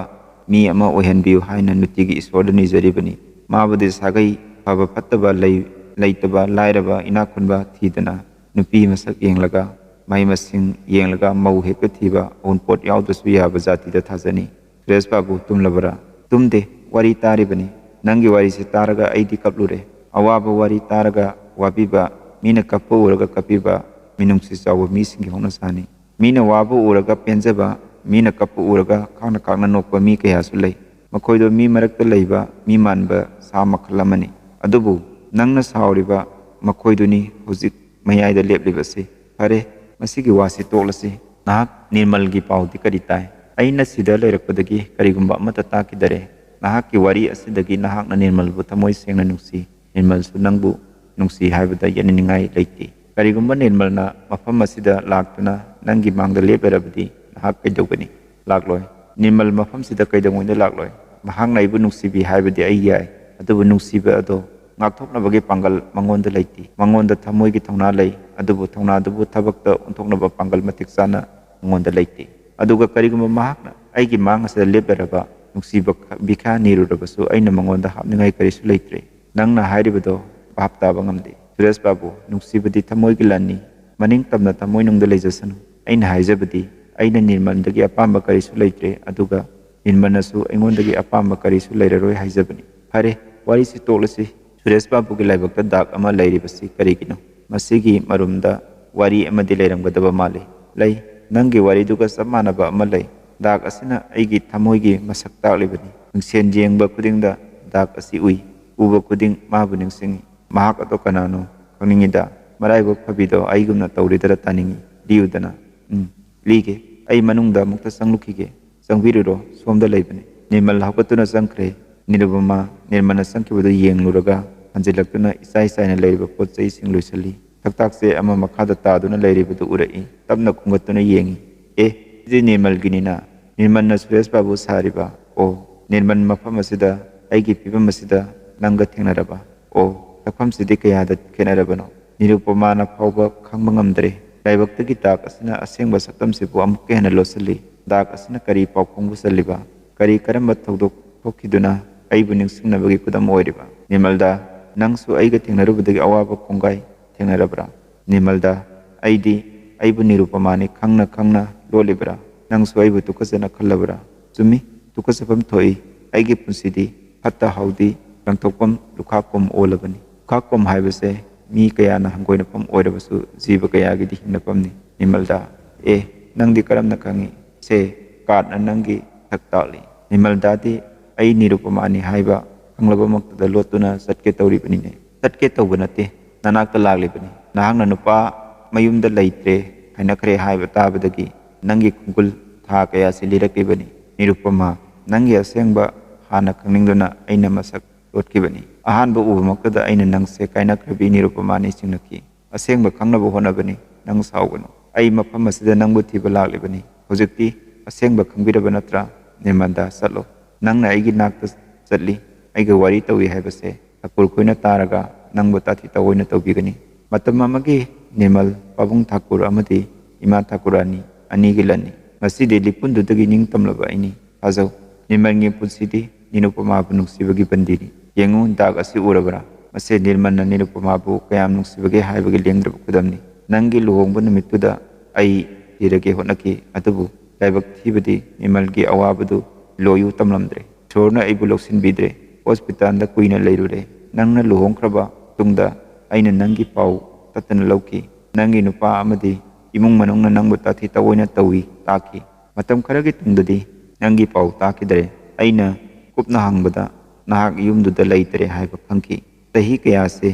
ꯃꯤ ꯑꯃ ꯑꯣꯏꯍꯟꯕꯤꯌꯨ ꯍꯥꯏꯅ ꯅꯨꯡꯇꯤꯒꯤ ꯏꯁꯣꯔꯗ ꯅꯤꯖꯔꯤꯕꯅꯤ꯫ ꯃꯥꯕꯨꯗꯤ ꯁꯥꯒꯩ ꯐꯕ ꯐꯠꯇꯕ ꯂꯩ-, ꯂꯩꯇꯕ, ꯂꯥꯏꯔꯕ ꯏꯅꯥꯛ ꯈꯨꯟꯕ ꯊꯤꯗꯅ ꯅꯨꯄꯤ ꯃꯁꯛ ꯌꯦꯡꯂꯒ, ꯃꯍꯩ ꯃꯁꯤꯡ ꯌꯦꯡꯂꯒ ꯃꯧ ꯍꯦꯛꯇ ꯊꯤꯕ ꯑꯋꯨꯟꯄꯣꯠ ꯌꯥꯎꯗ꯭ꯔꯁꯨ ꯌꯥꯕ ꯖꯥꯇꯤꯗ ꯊꯥꯖꯅꯤ꯫ ꯁꯨꯔꯦꯁ ꯕꯥꯕꯨ, ꯇꯨꯝꯂꯕꯔꯥ? ꯇꯨꯝꯗꯦ, ꯋꯥꯔꯤ ꯇꯥꯔꯤꯕꯅꯤ꯫ ꯅꯪꯒꯤ ꯋꯥꯔꯤꯁꯤ ꯇꯥꯔꯒ ꯑꯩꯗꯤ ꯀꯞꯂꯨꯔꯦ꯫ ꯑꯋꯥꯕ ꯋꯥꯔꯤ ꯇꯥꯔꯒ ꯋꯥꯕꯤꯕ, ꯃꯤꯅ ꯀꯞꯄ ꯎꯔꯒ ꯀꯞꯄꯤꯕ ꯃꯤꯅꯨꯡꯁꯤ ꯆꯥꯎꯕ ꯃꯤꯁꯤꯡꯒꯤ ꯍꯧꯅꯁꯥꯅꯤ꯫ ꯃꯤꯅ ꯋꯥꯕ ꯎꯔꯒ ꯄꯦꯟꯖꯕ, ꯃꯤꯅ ꯀꯞꯄ ꯎꯔꯒ ꯈꯥꯡꯅ ꯈꯥꯡꯅ ꯅꯣꯛꯄ ꯃꯤ ꯀꯌꯥꯁꯨ ꯂꯩ꯫ ꯃꯈꯣꯏꯗꯣ ꯃꯤ ꯃꯔꯛꯇ ꯂꯩꯕ ꯃꯤ ꯃꯥꯟꯕ ꯁꯥ ꯃꯈꯜ ꯑꯃꯅꯤ꯫ ꯑꯗꯨꯕꯨ ꯅꯪꯅ ꯁꯥꯎꯔꯤꯕ ꯃꯈꯣꯏꯗꯨꯅꯤ ꯍꯧꯖꯤꯛ ꯃꯌꯥꯏꯗ ꯂꯦꯞꯂꯤꯕꯁꯤ꯫ ꯐꯔꯦ, ꯃꯁꯤꯒꯤ ꯋꯥꯁꯤ ꯇꯣꯛꯂꯁꯤ꯫ ꯅꯍꯥꯛ ꯅꯤꯔꯃꯜꯒꯤ ꯄꯥꯎꯗꯤ ꯀꯔꯤ ꯇꯥꯏ? ꯑꯩꯅ ꯁꯤꯗ ꯂꯩꯔꯛꯄꯗꯒꯤ ꯀꯔꯤꯒꯨꯝꯕ ꯑꯃꯠꯇ ꯇꯥꯈꯤꯗꯔꯦ꯫ ꯅꯍꯥꯛꯀꯤ ꯋꯥꯔꯤ ꯑꯁꯤꯗꯒꯤ ꯅꯍꯥꯛꯅ ꯅꯤꯔꯃꯜꯕꯨ ꯊꯃꯣꯏ ꯁꯦꯡꯅ ꯅꯨꯡꯁꯤ, ꯅꯤꯔꯃꯜꯁꯨ ꯅꯪꯕꯨ ꯅꯨꯡꯁꯤ ꯍꯥꯏꯕꯗ ꯌꯦꯠꯅꯅꯤꯡꯉꯥꯏ ꯂꯩꯇꯦ꯫ ꯀꯔꯤꯒꯨꯝꯕ ꯅꯤꯔꯃꯜꯅ ꯃꯐꯝ ꯑꯁꯤꯗ ꯂꯥꯛꯇꯨꯅ ꯅꯪꯒꯤ ꯃꯥꯡꯗ ꯂꯦꯞꯂꯔꯕꯗꯤ ꯅꯍꯥꯛ ꯀꯩꯗꯧꯒꯅꯤ? ꯂꯥꯛꯂꯣꯏ꯫ ꯅꯤꯔꯃꯜ ꯃꯐꯝꯁꯤꯗ ꯀꯩꯗꯧꯉꯩꯗ ꯂꯥꯛꯂꯣꯏ꯫ ꯃꯍꯥꯛꯅ ꯑꯩꯕꯨ ꯅꯨꯡꯁꯤꯕꯤ ꯍꯥꯏꯕꯗꯤ ꯑꯩ ꯌꯥꯏ, ꯑꯗꯨꯕꯨ ꯅꯨꯡꯁꯤꯕ ꯑꯗꯣ ꯉꯥꯛꯊꯣꯛꯅꯕꯒꯤ ꯄꯥꯡꯒꯜ ꯃꯉꯣꯟꯗ ꯂꯩꯇꯦ꯫ ꯃꯉꯣꯟꯗ ꯊꯃꯣꯏꯒꯤ ꯊꯧꯅꯥ ꯂꯩ, ꯑꯗꯨꯕꯨ ꯊꯧꯅꯥꯗꯨꯕꯨ ꯊꯕꯛꯇ ꯑꯣꯟꯊꯣꯛꯅꯕ ꯄꯥꯡꯒꯜ ꯃꯇꯤꯛ ꯆꯥꯅ ꯃꯉꯣꯟꯗ ꯂꯩꯇꯦ꯫ ꯑꯗꯨꯒ ꯀꯔꯤꯒꯨꯝꯕ ꯃꯍꯥꯛꯅ ꯑꯩꯒꯤ ꯃꯥꯡ ꯑꯁꯤꯗ ꯂꯦꯞꯂꯔꯕ ꯅꯨꯡꯁꯤꯕ ꯈ-, ꯕꯤꯈꯥ ꯅꯤꯔꯨꯔꯕꯁꯨ ꯑꯩꯅ ꯃꯉꯣꯟꯗ ꯍꯥꯞꯅꯤꯡꯉꯥꯏ ꯀꯔꯤꯁꯨ ꯂꯩꯇ꯭ꯔꯦ꯫ ꯅꯪꯅ ꯍꯥꯏꯔꯤꯕꯗꯣ ꯚꯥꯞ ꯇꯥꯕ ꯉꯝꯗꯦ꯫ ꯁꯨꯔꯦꯁ ꯕꯥꯕꯨ, ꯅꯨꯡꯁꯤꯕꯗꯤ ꯊꯃꯣꯏꯒꯤ ꯂꯟꯅꯤ꯫ ꯃꯅꯤꯡ ꯇꯝꯅ ꯊꯃꯣꯏꯅꯨꯡꯗ ꯂꯩꯖꯁꯅꯨ꯫ ꯑꯩꯅ ꯍꯥꯏꯖꯕꯗꯤ ꯑꯩꯅ ꯅꯤꯔꯃꯜꯗꯒꯤ ꯑꯄꯥꯝꯕ ꯀꯔꯤꯁꯨ ꯂꯩꯇ꯭ꯔꯦ, ꯑꯗꯨꯒ ꯅꯤꯔꯃꯜꯅꯁꯨ ꯑꯩꯉꯣꯟꯗꯒꯤ ꯑꯄꯥꯝꯕ ꯀꯔꯤꯁꯨ ꯂꯩꯔꯔꯣꯏ ꯍꯥꯏꯖꯕꯅꯤ꯫ ꯐꯔꯦ, ꯋꯥꯔꯤꯁꯤ ꯇꯣꯛꯂꯁꯤ꯫ ꯁꯨꯔꯦꯁ ꯕꯥꯕꯨꯒꯤ ꯂꯥꯏꯕꯛꯇ ꯗꯥꯛ ꯑꯃ ꯂꯩꯔꯤꯕꯁꯤ ꯀꯔꯤꯒꯤꯅꯣ? ꯃꯁꯤꯒꯤ ꯃꯔꯨꯝꯗ ꯋꯥꯔꯤ ꯑꯃꯗꯤ ꯂꯩꯔꯝꯒꯗꯕ ꯃꯥꯜꯂꯤ꯫ ꯂꯩ, ꯅꯪꯒꯤ ꯋꯥꯔꯤꯗꯨꯒ ꯆꯞ ꯃꯥꯟꯅꯕ ꯑꯃ ꯂꯩ꯫ ꯗꯥꯛ ꯑꯁꯤꯅ ꯑꯩꯒꯤ ꯊꯃꯣꯏꯒꯤ ꯃꯁꯛ ꯇꯥꯛꯂꯤꯕꯅꯤ꯫ ꯃꯤꯡꯁꯦꯟ ꯌꯦꯡꯕ ꯈꯨꯗꯤꯡꯗ ꯗꯥꯛ ꯑꯁꯤ ꯎꯏ꯫ ꯎꯕ ꯈꯨꯗꯤꯡ ꯃꯥꯕꯨ ꯅꯤꯡꯁꯤꯡꯏ꯫ ꯃꯍꯥꯛ ꯑꯗꯣ ꯀꯅꯥꯅꯣ? ꯈꯪꯅꯤꯡꯉꯤꯗ꯫ ꯃꯔꯥꯏꯕꯛ ꯐꯕꯤꯗꯣ ꯑꯩꯒꯨꯝꯅ ꯇꯧꯔꯤꯗꯔ ꯇꯥꯅꯤꯡꯏ꯫ ꯂꯤꯌꯨꯗꯅ꯫ ꯎꯝ, ꯂꯤꯒꯦ꯫ ꯑꯩ ꯃꯅꯨꯡꯗ ꯑꯃꯨꯛꯇ ꯆꯪꯂꯨꯈꯤꯒꯦ꯫ ꯆꯪꯕꯤꯔꯨꯔꯣ, ꯁꯣꯝꯗ ꯂꯩꯕꯅꯤ꯫ ꯅꯤꯔꯃꯜ ꯍꯧꯒꯠꯇꯨꯅ ꯆꯪꯈ꯭ꯔꯦ꯫ ꯅꯤꯔꯨꯄꯃꯥ ꯅꯤꯔꯃꯜꯅ ꯆꯪꯈꯤꯕꯗꯨ ꯌꯦꯡꯂꯨꯔꯒ ꯍꯟꯖꯤꯜꯂꯛꯇꯨꯅ ꯏꯆꯥꯏ ꯆꯥꯏꯅ ꯂꯩꯔꯤꯕ ꯄꯣꯠ ꯆꯩꯁꯤꯡ ꯂꯣꯏꯁꯤꯜꯂꯤ꯫ ꯊꯛꯇꯥꯛꯁꯦ ꯑꯃ ꯃꯈꯥꯗ ꯇꯥꯗꯨꯅ ꯂꯩꯔꯤꯕꯗꯨ ꯎꯔꯛꯏ꯫ ꯇꯞꯅ ꯈꯨꯝꯒꯠꯇꯨꯅ ꯌꯦꯡꯏ꯫ "ꯑꯦ, ꯁꯤꯗꯤ ꯅꯤꯔꯃꯜꯒꯤꯅꯤꯅ꯫ ꯅꯤꯔꯃꯜꯅ ꯁꯨꯔꯦꯁ ꯕꯥꯕꯨ ꯁꯥꯔꯤꯕ꯫ ꯑꯣ, ꯅꯤꯔꯃꯜ ꯃꯐꯝ ꯑꯁꯤꯗ, ꯑꯩꯒꯤ ꯐꯤꯕꯝ ꯑꯁꯤꯗ ꯅꯪꯒ ꯊꯦꯡꯅꯔꯕ꯫ ꯑꯣ, ꯁꯛꯐꯝꯁꯤꯗꯤ ꯀꯌꯥꯗ ꯈꯦꯠꯅꯔꯕꯅꯣ!" ꯅꯤꯔꯨꯄꯃꯥꯅ ꯐꯥꯎꯕ ꯈꯪꯕ ꯉꯝꯗ꯭ꯔꯦ꯫ ꯂꯥꯏꯕꯛꯇꯒꯤ ꯗꯥꯛ ꯑꯁꯤꯅ ꯑꯁꯦꯡꯕ ꯁꯛꯇꯝꯁꯤꯕꯨ ꯑꯃꯨꯛꯀ ꯍꯦꯟꯅ ꯂꯣꯠꯁꯤꯜꯂꯤ꯫ ꯗꯥꯛ ꯑꯁꯤꯅ ꯀꯔꯤ ꯄꯥꯎꯈꯣꯡꯕꯨ ꯆꯜꯂꯤꯕ? ꯀꯔꯤ ꯀꯔꯝꯕ ꯊꯧꯗꯣꯛ ꯊꯣꯛꯈꯤꯗꯨꯅ ꯑꯩꯕꯨ ꯅꯤꯡꯁꯤꯡꯅꯕꯒꯤ ꯈꯨꯗꯝ ꯑꯣꯏꯔꯤꯕ? ꯅꯤꯔꯃꯜꯗ, ꯅꯪꯁꯨ ꯑꯩꯒ ꯊꯦꯡꯅꯔꯨꯕꯗꯒꯤ ꯑꯋꯥꯕ ꯀꯣꯡꯒꯥꯏ ꯊꯦꯡꯅꯔꯕ꯭ꯔꯥ? ꯅꯤꯔꯃꯜꯗ, ꯑꯩꯗꯤ ꯑꯩꯕꯨ ꯅꯤꯔꯨꯄꯃꯥꯅꯤ ꯈꯪꯅ ꯈꯪꯅ ꯂꯣꯠꯂꯤꯕ꯭ꯔꯥ? ꯅꯪꯁꯨ ꯑꯩꯕꯨ ꯇꯨꯀꯠꯆꯅ ꯈꯜꯂꯕ꯭ꯔꯥ? ꯆꯨꯝꯃꯤ, ꯇꯨꯀꯠꯆꯐꯝ ꯊꯣꯛꯏ꯫ ꯑꯩꯒꯤ ꯄꯨꯟꯁꯤꯗꯤ ꯐꯠꯇ ꯍꯥꯎꯗꯤ ꯂꯪꯊꯣꯛꯐꯝ ꯂꯨꯈꯥꯛꯀꯨꯝ ꯑꯣꯜꯂꯕꯅꯤ꯫ ꯂꯨꯈꯥꯛꯀꯨꯝ ꯍꯥꯏꯕꯁꯦ ꯃꯤ ꯀꯌꯥꯅ ꯍꯪꯒꯣꯏꯅꯐꯝ ꯑꯣꯏꯔꯕꯁꯨ ꯖꯤꯕ ꯀꯌꯥꯒꯤꯗꯤ ꯍꯤꯡꯅꯐꯝꯅꯤ꯫ ꯅꯤꯃꯜꯗꯥ, ꯑꯦ, ꯅꯪꯗꯤ ꯀꯔꯝꯅ ꯈꯪꯏ? ꯁꯦ, ꯀꯥꯔꯠꯅ ꯅꯪꯒꯤ ꯁꯛ ꯇꯥꯛꯂꯤ꯫ ꯅꯤꯃꯜꯗꯥꯗꯤ ꯑꯩ ꯅꯤꯔꯨꯄꯃꯥꯅꯤ ꯍꯥꯏꯕ ꯈꯪꯂꯕꯃꯛꯇꯗ ꯂꯣꯠꯇꯨꯅ ꯆꯠꯀꯦ ꯇꯧꯔꯤꯕꯅꯤꯅꯦ꯫ ꯆꯠꯀꯦ ꯇꯧꯕ ꯅꯠꯇꯦ, ꯅꯅꯥꯛꯇ ꯂꯥꯛꯂꯤꯕꯅꯤ꯫ ꯅꯍꯥꯛꯅ ꯅꯨꯄꯥ ꯃꯌꯨꯝꯗ ꯂꯩꯇ꯭ꯔꯦ ꯍꯥꯏꯅꯈ꯭ꯔꯦ ꯍꯥꯏꯕ ꯇꯥꯕꯗꯒꯤ ꯅꯪꯒꯤ ꯈꯣꯡꯒꯨꯜ ꯊꯥ ꯀꯌꯥꯁꯤ ꯂꯤꯔꯛꯂꯤꯕꯅꯤ꯫ ꯅꯤꯔꯨꯄꯃꯥ, ꯅꯪꯒꯤ ꯑꯁꯦꯡꯕ ꯍꯥꯟꯅ ꯈꯪꯅꯤꯡꯗꯨꯅ ꯑꯩꯅ ꯃꯁꯛ ꯂꯣꯠꯈꯤꯕꯅꯤ꯫ ꯑꯍꯥꯟꯕ ꯎꯕꯃꯛꯇꯗ ꯑꯩꯅ ꯅꯪꯁꯦ ꯀꯥꯏꯅꯈ꯭ꯔꯕꯤ ꯅꯤꯔꯨꯄꯃꯥꯅꯤ ꯆꯤꯡꯅꯈꯤ꯫ ꯑꯁꯦꯡꯕ ꯈꯪꯅꯕ ꯍꯣꯠꯅꯕꯅꯤ, ꯅꯪ ꯁꯥꯎꯒꯅꯨ꯫ ꯑꯩ ꯃꯐꯝ ꯑꯁꯤꯗ ꯅꯪꯕꯨ ꯊꯤꯕ ꯂꯥꯛꯂꯤꯕꯅꯤ꯫ ꯍꯧꯖꯤꯛꯇꯤ ꯑꯁꯦꯡꯕ ꯈꯪꯕꯤꯔꯕ ꯅꯠꯇ꯭ꯔꯥ? ꯅꯤꯃꯜꯗꯥ, ꯆꯠꯂꯣ꯫ ꯅꯪꯅ ꯑꯩꯒꯤ ꯅꯥꯛꯇ ꯆꯠꯂꯤ, ꯑꯩꯒ ꯋꯥꯔꯤ ꯇꯧꯏ ꯍꯥꯏꯕꯁꯦ ꯊꯥꯀꯨꯔ ꯈꯣꯏꯅ ꯇꯥꯔꯒ ꯅꯪꯕꯨ ꯇꯥꯊꯤ ꯇꯥꯑꯣꯏꯅ ꯇꯧꯕꯤꯒꯅꯤ꯫ ꯃꯇꯝ ꯑꯃꯒꯤ ꯅꯤꯃꯜ, ꯄꯥꯕꯨꯡ ꯊꯥꯀꯨꯔ ꯑꯃꯗꯤ ꯏꯃꯥ ꯊꯥꯀꯨꯔꯥꯅꯤ ꯑꯅꯤꯒꯤ ꯂꯟꯅꯤ꯫ ꯉꯁꯤꯗꯤ ꯂꯤꯄꯨꯟꯗꯨꯗꯒꯤ ꯅꯤꯡꯇꯝꯂꯕ ꯑꯩꯅꯤ꯫ ꯊꯥꯖꯧ, ꯅꯤꯃꯜꯒꯤ ꯄꯨꯟꯁꯤꯗꯤ ꯅꯤꯔꯨꯄꯃꯥꯕꯨ ꯅꯨꯡꯁꯤꯕꯒꯤ ꯕꯟꯗꯤꯅꯤ꯫ ꯌꯦꯡꯉꯨ, ꯗꯥꯛ ꯑꯁꯤ ꯎꯔꯕ꯭ꯔꯥ? ꯃꯁꯦ ꯅꯤꯔꯃꯜꯅ ꯅꯤꯔꯨꯄꯃꯥꯕꯨ ꯀꯌꯥꯝ ꯅꯨꯡꯁꯤꯕꯒꯦ ꯍꯥꯏꯕꯒꯤ ꯂꯦꯡꯗ꯭ꯔꯕ ꯈꯨꯗꯝꯅꯤ꯫ ꯅꯪꯒꯤ ꯂꯨꯍꯣꯡꯕ ꯅꯨꯃꯤꯠꯇꯨꯗ ꯑꯩ ꯊꯤꯔꯒꯦ ꯍꯣꯠꯅꯈꯤ, ꯑꯗꯨꯕꯨ ꯂꯥꯏꯕꯛ ꯊꯤꯕꯗꯤ ꯅꯤꯃꯜꯒꯤ ꯑꯋꯥꯕꯗꯨ ꯂꯣꯏꯌꯨ ꯇꯝꯂꯝꯗ꯭ꯔꯦ꯫ ꯏꯁꯣꯔꯅ ꯑꯩꯕꯨ ꯂꯧꯁꯤꯟꯕꯤꯗ꯭ꯔꯦ꯫ ꯍꯣꯁꯄꯤꯇꯥꯜꯗ ꯀꯨꯏꯅ ꯂꯩꯔꯨꯔꯦ꯫ ꯅꯪꯅ ꯂꯨꯍꯣꯡꯈ꯭ꯔꯕ ꯇꯨꯡꯗ ꯑꯩꯅ ꯅꯪꯒꯤ ꯄꯥꯎ ꯇꯠꯇꯅ ꯂꯧꯈꯤ꯫ ꯅꯪꯒꯤ ꯅꯨꯄꯥ ꯑꯃꯗꯤ ꯏꯃꯨꯡ ꯃꯅꯨꯡꯅ ꯅꯪꯕꯨ ꯇꯥꯊꯤ ꯇꯥꯑꯣꯏꯅ ꯇꯧꯏ ꯇꯥꯈꯤ꯫ ꯃꯇꯝ ꯈꯔꯒꯤ ꯇꯨꯡꯗꯗꯤ ꯅꯪꯒꯤ ꯄꯥꯎ ꯇꯥꯈꯤꯗ꯭ꯔꯦ꯫ ꯑꯩꯅ ꯀꯨꯞꯅ ꯍꯪꯕꯗ ꯅꯍꯥꯛ ꯌꯨꯝꯗꯨꯗ ꯂꯩꯇ꯭ꯔꯦ ꯍꯥꯏꯕ ꯈꯪꯈꯤ꯫ ꯆꯍꯤ ꯀꯌꯥꯁꯦ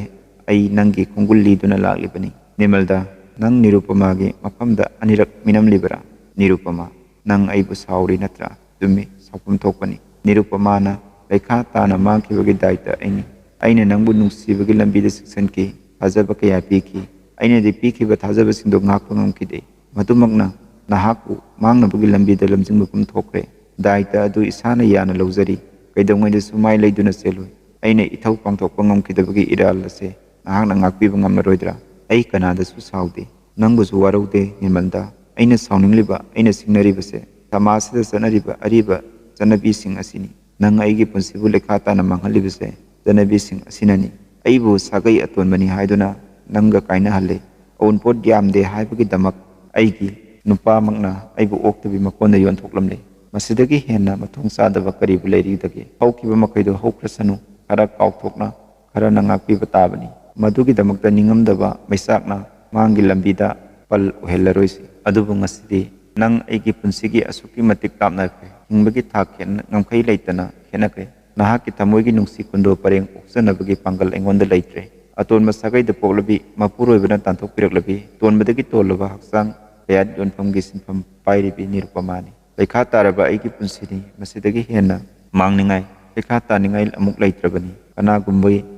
ꯑꯩ ꯅꯪꯒꯤ ꯈꯣꯡꯒꯨꯜ ꯂꯤꯗꯨꯅ ꯂꯥꯛꯂꯤꯕꯅꯤ꯫ ꯅꯤꯃꯜꯗ, ꯅꯪ ꯅꯤꯔꯨꯄꯃꯥꯒꯤ ꯃꯐꯝꯗ ꯑꯅꯤꯔꯛ ꯃꯤꯅꯝꯂꯤꯕꯔꯥ? ꯅꯤꯔꯨꯄꯃꯥ, ꯅꯪ ꯑꯩꯕꯨ ꯁꯥꯎꯔꯤ ꯅꯠꯇ꯭ꯔꯥ? ꯆꯨꯝꯃꯤ, ꯁꯥꯎꯐꯝ ꯊꯣꯛꯄꯅꯤ꯫ ꯅꯤꯔꯨꯄꯃꯥꯅ ꯂꯩꯈꯥ ꯇꯥꯅ ꯃꯥꯡꯈꯤꯕꯒꯤ ꯗꯥꯏꯇ ꯑꯩꯅꯤ꯫ ꯑꯩꯅ ꯅꯪꯕꯨ ꯅꯨꯡꯁꯤꯕꯒꯤ ꯂꯝꯕꯤꯗ ꯆꯤꯛꯁꯤꯟꯈꯤ, ꯊꯥꯖꯕ ꯀꯌꯥ ꯄꯤꯈꯤ꯫ ꯑꯩꯅꯗꯤ ꯄꯤꯈꯤꯕ ꯊꯥꯖꯕꯁꯤꯡꯗꯣ ꯉꯥꯛꯄ ꯉꯝꯈꯤꯗꯦ꯫ ꯃꯗꯨꯃꯛꯅ ꯅꯍꯥꯛꯄꯨ ꯃꯥꯡꯅꯕꯒꯤ ꯂꯝꯕꯤꯗ ꯂꯝꯖꯤꯡꯕꯒꯨꯝ ꯊꯣꯛꯈ꯭ꯔꯦ꯫ ꯗꯥꯏꯇ ꯑꯗꯨ ꯏꯁꯥꯅ ꯌꯥꯅ ꯂꯧꯖꯔꯤ꯫ ꯀꯩꯗꯧꯉꯩꯗꯁꯨ ꯃꯥꯏ ꯂꯩꯗꯨꯅ ꯆꯦꯜꯂꯨꯏ꯫ ꯑꯩꯅ ꯏꯊꯧ ꯄꯥꯡꯊꯣꯛꯄ ꯉꯝꯈꯤꯗꯕꯒꯤ ꯏꯔꯥꯜ ꯑꯁꯦ ꯅꯍꯥꯛꯅ ꯉꯥꯛꯄꯤꯕ ꯉꯝꯂꯔꯣꯏꯗ꯭ꯔꯥ? ꯑꯩ ꯀꯅꯥꯗꯁꯨ ꯁꯥꯎꯗꯦ, ꯅꯪꯕꯨꯁꯨ ꯋꯥꯔꯧꯗꯦ꯫ ꯅꯤꯔꯃꯜꯗ, ꯑꯩꯅ ꯁꯥꯎꯅꯤꯡꯂꯤꯕ, ꯑꯩꯅ ꯁꯤꯡꯅꯔꯤꯕꯁꯦ ꯁꯃꯥꯖꯁꯤꯗ ꯆꯠꯅꯔꯤꯕ ꯑꯔꯤꯕ ꯆꯠꯅꯕꯤꯁꯤꯡ ꯑꯁꯤꯅꯤ꯫ ꯅꯪ ꯑꯩꯒꯤ ꯄꯨꯟꯁꯤꯕꯨ ꯂꯩꯈꯥ ꯇꯥꯅ ꯃꯥꯡꯍꯜꯂꯤꯕꯁꯦ ꯆꯠꯅꯕꯤꯁꯤꯡ ꯑꯁꯤꯅꯅꯤ꯫ ꯑꯩꯕꯨ ꯁꯥꯒꯩ ꯑꯇꯣꯟꯕꯅꯤ ꯍꯥꯏꯗꯨꯅ ꯅꯪꯒ ꯀꯥꯏꯅꯍꯜꯂꯦ꯫ ꯑꯎꯟꯄꯣꯠ ꯌꯥꯝꯗꯦ ꯍꯥꯏꯕꯒꯤꯗꯃꯛ ꯑꯩꯒꯤ ꯅꯨꯄꯥꯃꯛꯅ ꯑꯩꯕꯨ ꯑꯣꯛꯇꯕꯤ ꯃꯀꯣꯟꯗ ꯌꯣꯟꯊꯣꯛꯂꯝꯂꯦ꯫ ꯃꯁꯤꯗꯒꯤ ꯍꯦꯟꯅ ꯃꯊꯣꯡ ꯆꯥꯗꯕ ꯀꯔꯤꯕꯨ ꯂꯩꯔꯤꯒꯗꯒꯦ? ꯍꯧꯈꯤꯕ ꯃꯈꯩꯗꯣ ꯍꯧꯈ꯭ꯔꯁꯅꯨ, ꯈꯔ ꯀꯥꯎꯊꯣꯛꯅ ꯈꯔꯅ ꯉꯥꯛꯄꯤꯕ ꯇꯥꯕꯅꯤ꯫ ꯃꯗꯨꯒꯤꯗꯃꯛꯇ ꯅꯤꯡꯉꯝꯗꯕ ꯃꯩꯆꯥꯛꯅ ꯃꯥꯡꯒꯤ ꯂꯝꯕꯤꯗ ꯄꯜ ꯑꯣꯏꯍꯜꯂꯔꯣꯏꯁꯤ꯫ ꯑꯗꯨꯕꯨ ꯉꯁꯤꯗꯤ ꯅꯪ ꯑꯩꯒꯤ ꯄꯨꯟꯁꯤꯒꯤ ꯑꯁꯨꯛꯀꯤ ꯃꯇꯤꯛ ꯂꯥꯞꯅꯈ꯭ꯔꯦ꯫ ꯍꯤꯡꯕꯒꯤ ꯊꯥꯛ ꯈꯦꯠꯅ-, ꯉꯝꯈꯩ ꯂꯩꯇꯅ ꯈꯦꯠꯅꯈ꯭ꯔꯦ꯫ ꯅꯍꯥꯛꯀꯤ ꯊꯃꯣꯏꯒꯤ ꯅꯨꯡꯁꯤ ꯀꯨꯟꯗꯣ ꯄꯔꯦꯡ ꯑꯣꯛꯆꯅꯕꯒꯤ ꯄꯥꯡꯒꯜ ꯑꯩꯉꯣꯟꯗ ꯂꯩꯇ꯭ꯔꯦ꯫ ꯑꯇꯣꯟꯕ ꯁꯥꯒꯩꯗ ꯄꯣꯛꯂꯕꯤ, ꯃꯄꯨꯔꯣꯏꯕꯅ ꯇꯥꯟꯊꯣꯛꯄꯤꯔꯛꯂꯕꯤ, ꯇꯣꯟꯕꯗꯒꯤ ꯇꯣꯜꯂꯕ ꯍꯛꯆꯥꯡ ꯀꯌꯥꯠ ꯌꯣꯟꯐꯝꯒꯤ ꯁꯤꯟꯐꯝ ꯄꯥꯏꯔꯤꯕꯤ ꯅꯤꯔꯨꯄꯃꯥꯅꯤ꯫ ꯄꯩꯈꯥ ꯇꯥꯔꯕ ꯑꯩꯒꯤ ꯄꯨꯟꯁꯤꯅꯤ꯫ ꯃꯁꯤꯗꯒꯤ ꯍꯦꯟꯅ ꯃꯥꯡꯅꯤꯡꯉꯥꯏ, ꯄꯩꯈꯥ ꯇꯥꯅꯤꯡꯉꯥꯏ ꯑꯃꯨꯛ ꯂꯩꯇ꯭ꯔꯕꯅꯤ꯫ ꯀꯅꯥꯒꯨꯝꯕ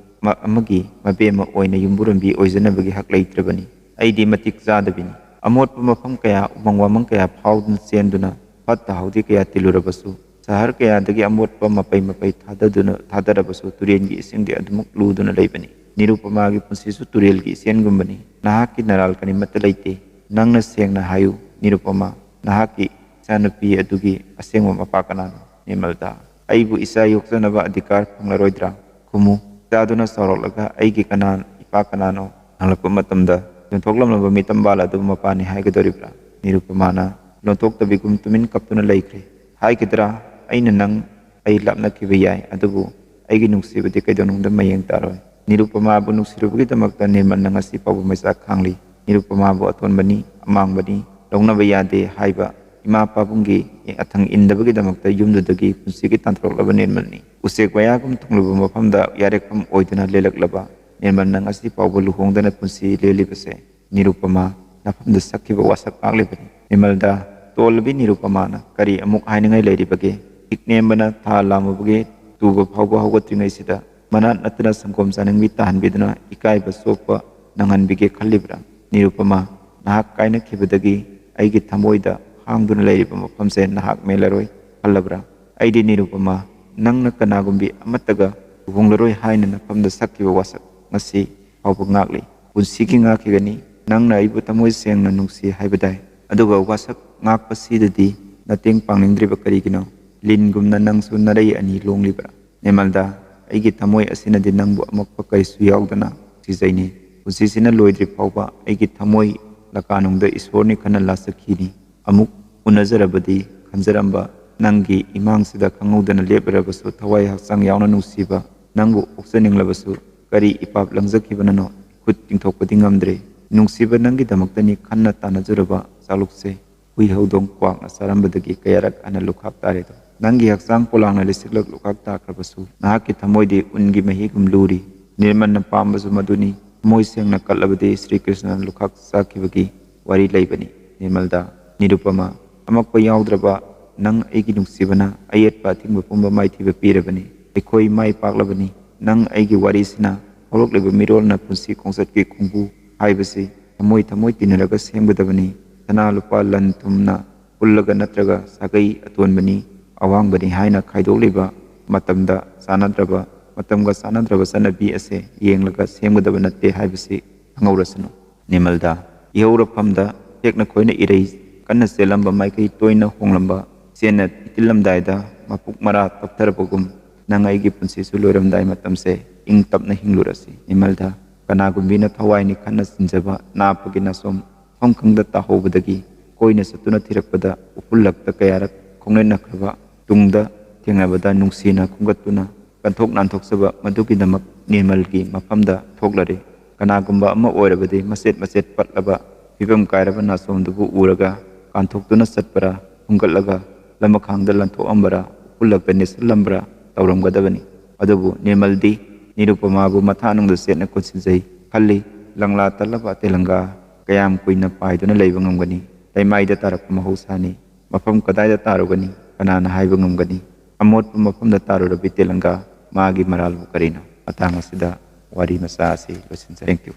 ꯃ-, ꯑꯃꯒꯤ ꯃꯕꯦꯝꯃ ꯑꯣꯏꯅ ꯌꯨꯝꯕꯨꯔꯦꯝꯕꯤ ꯑꯣꯏꯖꯅꯕꯒꯤ ꯍꯛ ꯂꯩꯇ꯭ꯔꯕꯅꯤ꯫ ꯑꯩꯗꯤ ꯃꯇꯤꯛ ꯆꯥꯗꯕꯤꯅꯤ꯫ ꯑꯃꯣꯠꯄ ꯃꯐꯝ ꯀꯌꯥ, ꯎꯃꯪ ꯋꯥꯃꯪ ꯀꯌꯥ ꯐꯥꯎꯗꯨꯅ ꯆꯦꯟꯗꯨꯅ, ꯐꯠꯇ ꯍꯥꯎꯗꯤ ꯀꯌꯥ ꯇꯤꯜꯂꯨꯔꯕꯁꯨ, ꯁꯍꯔ ꯀꯌꯥꯗꯒꯤ ꯑꯃꯣꯠꯄ ꯃꯄꯩ ꯃꯄꯩ ꯊꯥꯗꯗꯨꯅ, ꯊꯥꯗꯔꯕꯁꯨ, ꯇꯨꯔꯦꯜꯒꯤ ꯏꯁꯤꯡꯗꯤ ꯑꯗꯨꯃꯛ ꯂꯨꯗꯨꯅ ꯂꯩꯕꯅꯤ꯫ ꯅꯤꯔꯨꯄꯃꯥꯒꯤ ꯄꯨꯟꯁꯤꯁꯨ ꯇꯨꯔꯦꯜꯒꯤ ꯏꯆꯦꯟꯒꯨꯝꯕꯅꯤ꯫ ꯅꯍꯥꯛꯀꯤ ꯅꯔꯥꯜ ꯀꯔꯤꯃꯠꯇ ꯂꯩꯇꯦ꯫ ꯅꯪꯅ ꯁꯦꯡꯅ ꯍꯥꯏꯌꯨ, ꯅꯤꯔꯨꯄꯃꯥ, ꯅꯍꯥꯛꯀꯤ ꯏꯆꯥꯅꯨꯄꯤ ꯑꯗꯨꯒꯤ ꯑꯁꯦꯡꯕ ꯃꯄꯥ ꯀꯅꯥꯅꯣ? ꯅꯤꯔꯃꯜꯗꯥ, ꯑꯩꯕꯨ ꯏꯆꯥ ꯌꯣꯛꯆꯅꯕ ꯑꯙꯤꯀꯥꯔ ꯐꯪꯂꯔꯣꯏꯗ꯭ꯔꯥ? ꯈꯨꯝꯃꯨ, ꯏꯆꯥꯗꯨꯅ ꯆꯥꯎꯔꯛꯂꯒ ꯑꯩꯒꯤ ꯀꯅꯥ, ꯏꯄꯥ ꯀꯅꯥꯅꯣ ꯍꯪꯂꯛꯄ ꯃꯇꯝꯗ, ꯌꯣꯟꯊꯣꯛꯂꯝꯂꯕ ꯃꯤꯇꯝꯕꯥꯜ ꯑꯗꯨ ꯃꯄꯥꯅꯤ ꯍꯥꯏꯒꯗꯧꯔꯤꯕ꯭ꯔꯥ? ꯅꯤꯔꯨꯄꯃꯥꯅ ꯂꯣꯟꯊꯣꯛꯇꯕꯤꯒꯨꯝ ꯇꯨꯃꯤꯟ ꯀꯞꯇꯨꯅ ꯂꯩꯈ꯭ꯔꯦ꯫ ꯍꯥꯏꯒꯗ꯭ꯔꯥ? ꯑꯩꯅ ꯅꯪ, ꯑꯩ ꯂꯥꯞꯅꯈꯤꯕ ꯌꯥꯏ, ꯑꯗꯨꯕꯨ ꯑꯩꯒꯤ ꯅꯨꯡꯁꯤꯕꯗꯤ ꯀꯩꯗꯧꯅꯨꯡꯗ ꯃꯌꯦꯡ ꯇꯥꯔꯣꯏ꯫ ꯅꯤꯔꯨꯄꯃꯥꯕꯨ ꯅꯨꯡꯁꯤꯔꯨꯕꯒꯤꯗꯃꯛꯇ ꯅꯤꯔꯃꯜꯅ ꯉꯁꯤ ꯐꯥꯎꯕ ꯃꯩꯆꯥꯛ ꯈꯥꯡꯂꯤ꯫ ꯅꯤꯔꯨꯄꯃꯥꯕꯨ ꯑꯇꯣꯟꯕꯅꯤ, ꯑꯃꯥꯡꯕꯅꯤ, ꯂꯧꯅꯕ ꯌꯥꯗꯦ ꯍꯥꯏꯕ ꯏꯃꯥ ꯄꯥꯕꯨꯡꯒꯤ ꯑꯊꯪ ꯏꯟꯗꯕꯒꯤꯗꯃꯛꯇ ꯌꯨꯝꯗꯨꯗꯒꯤ ꯄꯨꯟꯁꯤꯒꯤ ꯇꯥꯟꯊꯣꯔꯛꯂꯕ ꯅꯤꯔꯃꯜꯅꯤ꯫ ꯎꯆꯦꯛ ꯋꯥꯌꯥꯒꯨꯝ ꯊꯨꯡꯂꯕ ꯃꯐꯝꯗ ꯌꯥꯔꯦꯛꯐꯝ ꯑꯣꯏꯗꯨꯅ ꯂꯦꯜꯂꯛꯂꯕ ꯅꯤꯔꯃꯜꯅ ꯉꯁꯤ ꯐꯥꯎꯕ ꯂꯨꯍꯣꯡꯗꯅ ꯄꯨꯟꯁꯤ ꯂꯦꯜꯂꯤꯕꯁꯦ ꯅꯤꯔꯨꯄꯃꯥ ꯅꯐꯝꯗ ꯁꯛꯈꯤꯕ ꯋꯥꯁꯛ ꯉꯥꯛꯂꯤꯕꯅꯤ꯫ ꯅꯤꯔꯃꯜꯗꯥ, ꯇꯣꯜꯂꯕꯤ ꯅꯤꯔꯨꯄꯃꯥꯅ ꯀꯔꯤ ꯑꯃꯨꯛ ꯍꯥꯏꯅꯤꯡꯉꯥꯏ ꯂꯩꯔꯤꯕꯒꯦ? ꯏꯛ ꯅꯦꯝꯕꯅ ꯊꯥ ꯂꯥꯃꯨꯕꯒꯤ ꯇꯨꯕ ꯐꯥꯎꯕ ꯍꯧꯒꯠꯇ꯭ꯔꯤꯉꯩꯁꯤꯗ ꯃꯅꯥꯠ ꯅꯠꯇꯅ ꯁꯪꯒꯣꯝ ꯆꯥꯅꯤꯡꯕꯤ ꯇꯥꯍꯟꯕꯤꯗꯨꯅ ꯏꯀꯥꯏꯕ ꯆꯣꯛꯄ ꯅꯪꯍꯟꯕꯤꯒꯦ ꯈꯜꯂꯤꯕ꯭ꯔꯥ? ꯅꯤꯔꯨꯄꯃꯥ, ꯅꯍꯥꯛ ꯀꯥꯏꯅꯈꯤꯕꯗꯒꯤ ꯑꯩꯒꯤ ꯊꯃꯣꯏꯗ ꯍꯥꯡꯗꯨꯅ ꯂꯩꯔꯤꯕ ꯃꯐꯝꯁꯦ ꯅꯍꯥꯛ ꯃꯦꯜꯂꯔꯣꯏ ꯈꯜꯂꯕ꯭ꯔꯥ? ꯑꯩꯗꯤ ꯅꯤꯔꯨꯄꯃꯥ, ꯅꯪꯅ ꯀꯅꯥꯒꯨꯝꯕꯤ ꯑꯃꯠꯇꯒ ꯂꯨꯍꯣꯡꯂꯔꯣꯏ ꯍꯥꯏꯅ ꯅꯐꯝꯗ ꯁꯛꯈꯤꯕ ꯋꯥꯁꯛ ꯉꯁꯤ ꯐꯥꯎꯕ ꯉꯥꯛꯂꯤ꯫ ꯄꯨꯟꯁꯤꯒꯤ ꯉꯥꯛꯈꯤꯒꯅꯤ꯫ ꯅꯪꯅ ꯑꯩꯕꯨ ꯊꯃꯣꯏ ꯁꯦꯡꯅ ꯅꯨꯡꯁꯤ ꯍꯥꯏꯕꯗꯥꯏ? ꯑꯗꯨꯒ ꯋꯥꯁꯛ ꯉꯥꯛꯄꯁꯤꯗꯗꯤ ꯅꯇꯦꯡ ꯄꯥꯡꯅꯤꯡꯗ꯭ꯔꯤꯕ ꯀꯔꯤꯒꯤꯅꯣ? ꯂꯤꯟꯒꯨꯝꯅ ꯅꯪꯁꯨ ꯅꯔꯩ ꯑꯅꯤ ꯂꯣꯡꯂꯤꯕ꯭ꯔꯥ? ꯅꯤꯔꯃꯜꯗꯥ, ꯑꯩꯒꯤ ꯊꯃꯣꯏ ꯑꯁꯤꯅꯗꯤ ꯅꯪꯕꯨ ꯑꯃꯛꯄ ꯀꯔꯤꯁꯨ ꯌꯥꯎꯗꯅ ꯅꯨꯡꯁꯤꯖꯩꯅꯤ꯫ ꯄꯨꯟꯁꯤꯁꯤꯅ ꯂꯣꯏꯗ꯭ꯔꯤ ꯐꯥꯎꯕ ꯑꯩꯒꯤ ꯊꯃꯣꯏ ꯂꯀꯥꯅꯨꯡꯗ ꯏꯁꯣꯔꯅꯤ ꯈꯟꯅ ꯂꯥꯆꯠꯈꯤꯅꯤ꯫ ꯑꯃꯨꯛ ꯎꯅꯖꯔꯕꯗꯤ ꯈꯟꯖꯔꯝꯕ ꯅꯪꯒꯤ ꯏꯃꯥꯡꯁꯤꯗ ꯈꯪꯍꯧꯗꯅ ꯂꯦꯞꯂꯔꯕꯁꯨ, ꯊꯋꯥꯏ ꯍꯛꯆꯥꯡ ꯌꯥꯎꯅ ꯅꯨꯡꯁꯤꯕ ꯅꯪꯕꯨ ꯑꯣꯛꯆꯅꯤꯡꯂꯕꯁꯨ, ꯀꯔꯤ ꯏꯄꯥꯞ ꯂꯪꯖꯈꯤꯕꯅꯅꯣ ꯈꯨꯠ ꯇꯤꯡꯊꯣꯛꯄꯗꯤ ꯉꯝꯗ꯭ꯔꯦ꯫ ꯅꯨꯡꯁꯤꯕ, ꯅꯪꯒꯤꯗꯃꯛꯇꯅꯤ ꯈꯟꯅ ꯇꯥꯟꯅꯖꯔꯕ ꯆꯥꯂꯨꯛꯁꯦ ꯍꯨꯏ ꯍꯧꯗꯣꯡ ꯀ꯭ꯋꯥꯛꯅ ꯆꯥꯔꯝꯕꯗꯒꯤ ꯀꯌꯥꯔꯛ ꯍꯟꯅ ꯂꯨꯈꯥꯛ ꯇꯥꯔꯦꯗꯣ꯫ ꯅꯪꯒꯤ ꯍꯛꯆꯥꯡ ꯄꯣꯂꯥꯡꯅ ꯂꯤꯁꯤꯛꯂꯛ ꯂꯨꯈꯥꯛ ꯇꯥꯈ꯭ꯔꯕꯁꯨ, ꯅꯍꯥꯛꯀꯤ ꯊꯃꯣꯏꯗꯤ ꯎꯟꯒꯤ ꯃꯍꯤꯒꯨꯝ ꯂꯨꯔꯤ꯫ ꯅꯤꯔꯃꯜꯅ ꯄꯥꯝꯕꯁꯨ ꯃꯗꯨꯅꯤ꯫ ꯊꯃꯣꯏ ꯁꯦꯡꯅ ꯀꯠꯂꯕꯗꯤ ꯁ꯭ꯔꯤ ꯀ꯭ꯔꯤꯁꯅꯅ ꯂꯨꯈꯥꯛ ꯆꯥꯈꯤꯕꯒꯤ ꯋꯥꯔꯤ ꯂꯩꯕꯅꯤ꯫ ꯅꯤꯔꯃꯜꯗ, ꯅꯤꯔꯨꯄꯃ, ꯑꯃꯛꯄ ꯌꯥꯎꯗ꯭ꯔꯕ ꯅꯪ ꯑꯩꯒꯤ ꯅꯨꯡꯁꯤꯕꯅ ꯑꯌꯦꯠꯄ ꯑꯊꯤꯡꯕ ꯄꯨꯝꯕ ꯃꯥꯏꯊꯤꯕ ꯄꯤꯔꯕꯅꯤ꯫ ꯑꯩꯈꯣꯏ ꯃꯥꯏ ꯄꯥꯛꯂꯕꯅꯤ꯫ ꯅꯪ ꯑꯩꯒꯤ ꯋꯥꯔꯤꯁꯤꯅ ꯍꯧꯔꯛꯂꯤꯕ ꯃꯤꯔꯣꯜꯅ ꯄꯨꯟꯁꯤ ꯈꯣꯡꯆꯠꯀꯤ ꯈꯣꯡꯕꯨ ꯍꯥꯏꯕꯁꯤ ꯊꯃꯣꯏ ꯊꯃꯣꯏ ꯇꯤꯟꯅꯔꯒ ꯁꯦꯝꯒꯗꯕꯅꯤ꯫ ꯁꯅꯥ ꯂꯨꯄꯥ ꯂꯟ ꯊꯨꯝꯅ ꯄꯨꯜꯂꯒ ꯅꯠꯇ꯭ꯔꯒ ꯁꯥꯒꯩ ꯑꯇꯣꯟꯕꯅꯤ, ꯑꯋꯥꯡꯕꯅꯤ ꯍꯥꯏꯅ ꯈꯥꯏꯗꯣꯛꯂꯤꯕ ꯃꯇꯝꯗ ꯆꯥꯟꯅꯗ꯭ꯔꯕ, ꯃꯇꯝꯒ ꯆꯥꯟꯅꯗ꯭ꯔꯕ ꯆꯠꯅꯕꯤ ꯑꯁꯦ ꯌꯦꯡꯂꯒ ꯁꯦꯝꯒꯗꯕ ꯅꯠꯇꯦ ꯍꯥꯏꯕꯁꯤ ꯈꯪꯍꯧꯔꯁꯅꯨ꯫ ꯅꯤꯃꯜꯗ, ꯏꯍꯧꯔꯐꯝꯗ ꯇꯦꯛꯅ ꯈꯣꯏꯅ ꯏꯔꯩ ꯀꯟꯅ ꯆꯦꯜꯂꯝꯕ, ꯃꯥꯏꯀꯩ ꯇꯣꯏꯅ ꯍꯣꯡꯂꯝꯕ, ꯆꯦꯟꯅ ꯏꯇꯤꯜꯂꯝꯗꯥꯏꯗ ꯃꯄꯨꯛ ꯃꯔꯥ ꯇꯞꯊꯔꯕꯒꯨꯝ, ꯅꯪ ꯑꯩꯒꯤ ꯄꯨꯟꯁꯤꯁꯨ ꯂꯣꯏꯔꯝꯗꯥꯏ ꯃꯇꯝꯁꯦ ꯏꯪ ꯇꯞꯅ ꯍꯤꯡꯂꯨꯔꯁꯤ꯫ ꯅꯤꯃꯜꯗ, ꯀꯅꯥꯒꯨꯝꯕꯤꯅ ꯊꯋꯥꯏꯅꯤ ꯈꯟꯅ ꯆꯤꯟꯖꯕ ꯅꯥꯞꯄꯒꯤ ꯅꯥꯁꯣꯝ ꯃꯐꯝ ꯈꯪꯗ ꯇꯥꯍꯧꯕꯗꯒꯤ ꯀꯣꯏꯅ ꯆꯠꯇꯨꯅ ꯊꯤꯔꯛꯄꯗ ꯎꯐꯨꯜꯂꯛꯇ ꯀꯌꯥꯔꯛ ꯈꯣꯡꯅꯦꯠꯅꯈ꯭ꯔꯕ ꯇꯨꯡꯗ ꯊꯦꯡꯅꯕꯗ ꯅꯨꯡꯁꯤꯅ ꯈꯣꯝꯒꯠꯇꯨꯅ ꯀꯟꯊꯣꯛ ꯅꯥꯟꯊꯣꯛꯆꯕ, ꯃꯗꯨꯒꯤꯗꯃꯛ ꯅꯤꯔꯃꯜꯒꯤ ꯃꯐꯝꯗ ꯊꯣꯛꯂꯔꯦ꯫ ꯀꯅꯥꯒꯨꯝꯕ ꯑꯃ ꯑꯣꯏꯔꯕꯗꯤ ꯃꯆꯦꯠ ꯃꯆꯦꯠ ꯄꯠꯂꯕ ꯐꯤꯕꯝ ꯀꯥꯏꯔꯕ ꯅꯥꯆꯣꯝꯗꯨꯕꯨ ꯎꯔꯒ ꯀꯥꯟꯊꯣꯛꯇꯨꯅ ꯆꯠꯄ꯭ꯔꯥ, ꯍꯨꯝꯒꯠꯂꯒ ꯂꯃꯈꯥꯡꯗ ꯂꯟꯊꯣꯛꯑꯝꯕ꯭ꯔꯥ, ꯎꯐꯨꯜꯂꯛꯇ ꯅꯦꯠꯁꯜꯂꯝꯕ꯭ꯔꯥ ꯇꯧꯔꯝꯒꯗꯕꯅꯤ꯫ ꯑꯗꯨꯕꯨ ꯅꯤꯔꯃꯜꯗꯤ ꯅꯤꯔꯨꯄꯃꯥꯕꯨ ꯃꯊꯥꯅꯨꯡꯗ ꯆꯦꯠꯅ ꯀꯣꯟꯁꯤꯟꯖꯩ ꯈꯜꯂꯤ꯫ ꯂꯪꯂꯥ ꯇꯠꯂꯕ ꯇꯦꯂꯪꯒꯥ ꯀꯌꯥꯝ ꯀꯨꯏꯅ ꯄꯥꯏꯗꯨꯅ ꯂꯩꯕ ꯉꯝꯒꯅꯤ? ꯂꯩꯃꯥꯏꯗ ꯇꯥꯔꯛꯄ ꯃꯍꯧꯁꯥꯅꯤ꯫ ꯃꯐꯝ ꯀꯗꯥꯏꯗ ꯇꯥꯔꯨꯒꯅꯤ? ꯀꯅꯥꯅ ꯍꯥꯏꯕ ꯉꯝꯒꯅꯤ? ꯑꯃꯣꯠꯄ ꯃꯐꯝꯗ ꯇꯥꯔꯨꯔꯕꯤ ꯇꯦꯂꯪꯒꯥ, ꯃꯥꯒꯤ ꯃꯔꯥꯜꯕꯨ ꯀꯔꯤꯅꯣ? ꯃꯇꯥꯡ ꯑꯁꯤꯗ ꯋꯥꯔꯤ ꯃꯆꯥ ꯑꯁꯤ ꯂꯣꯏꯁꯤꯟꯖꯔꯦ꯫ Thank you꯫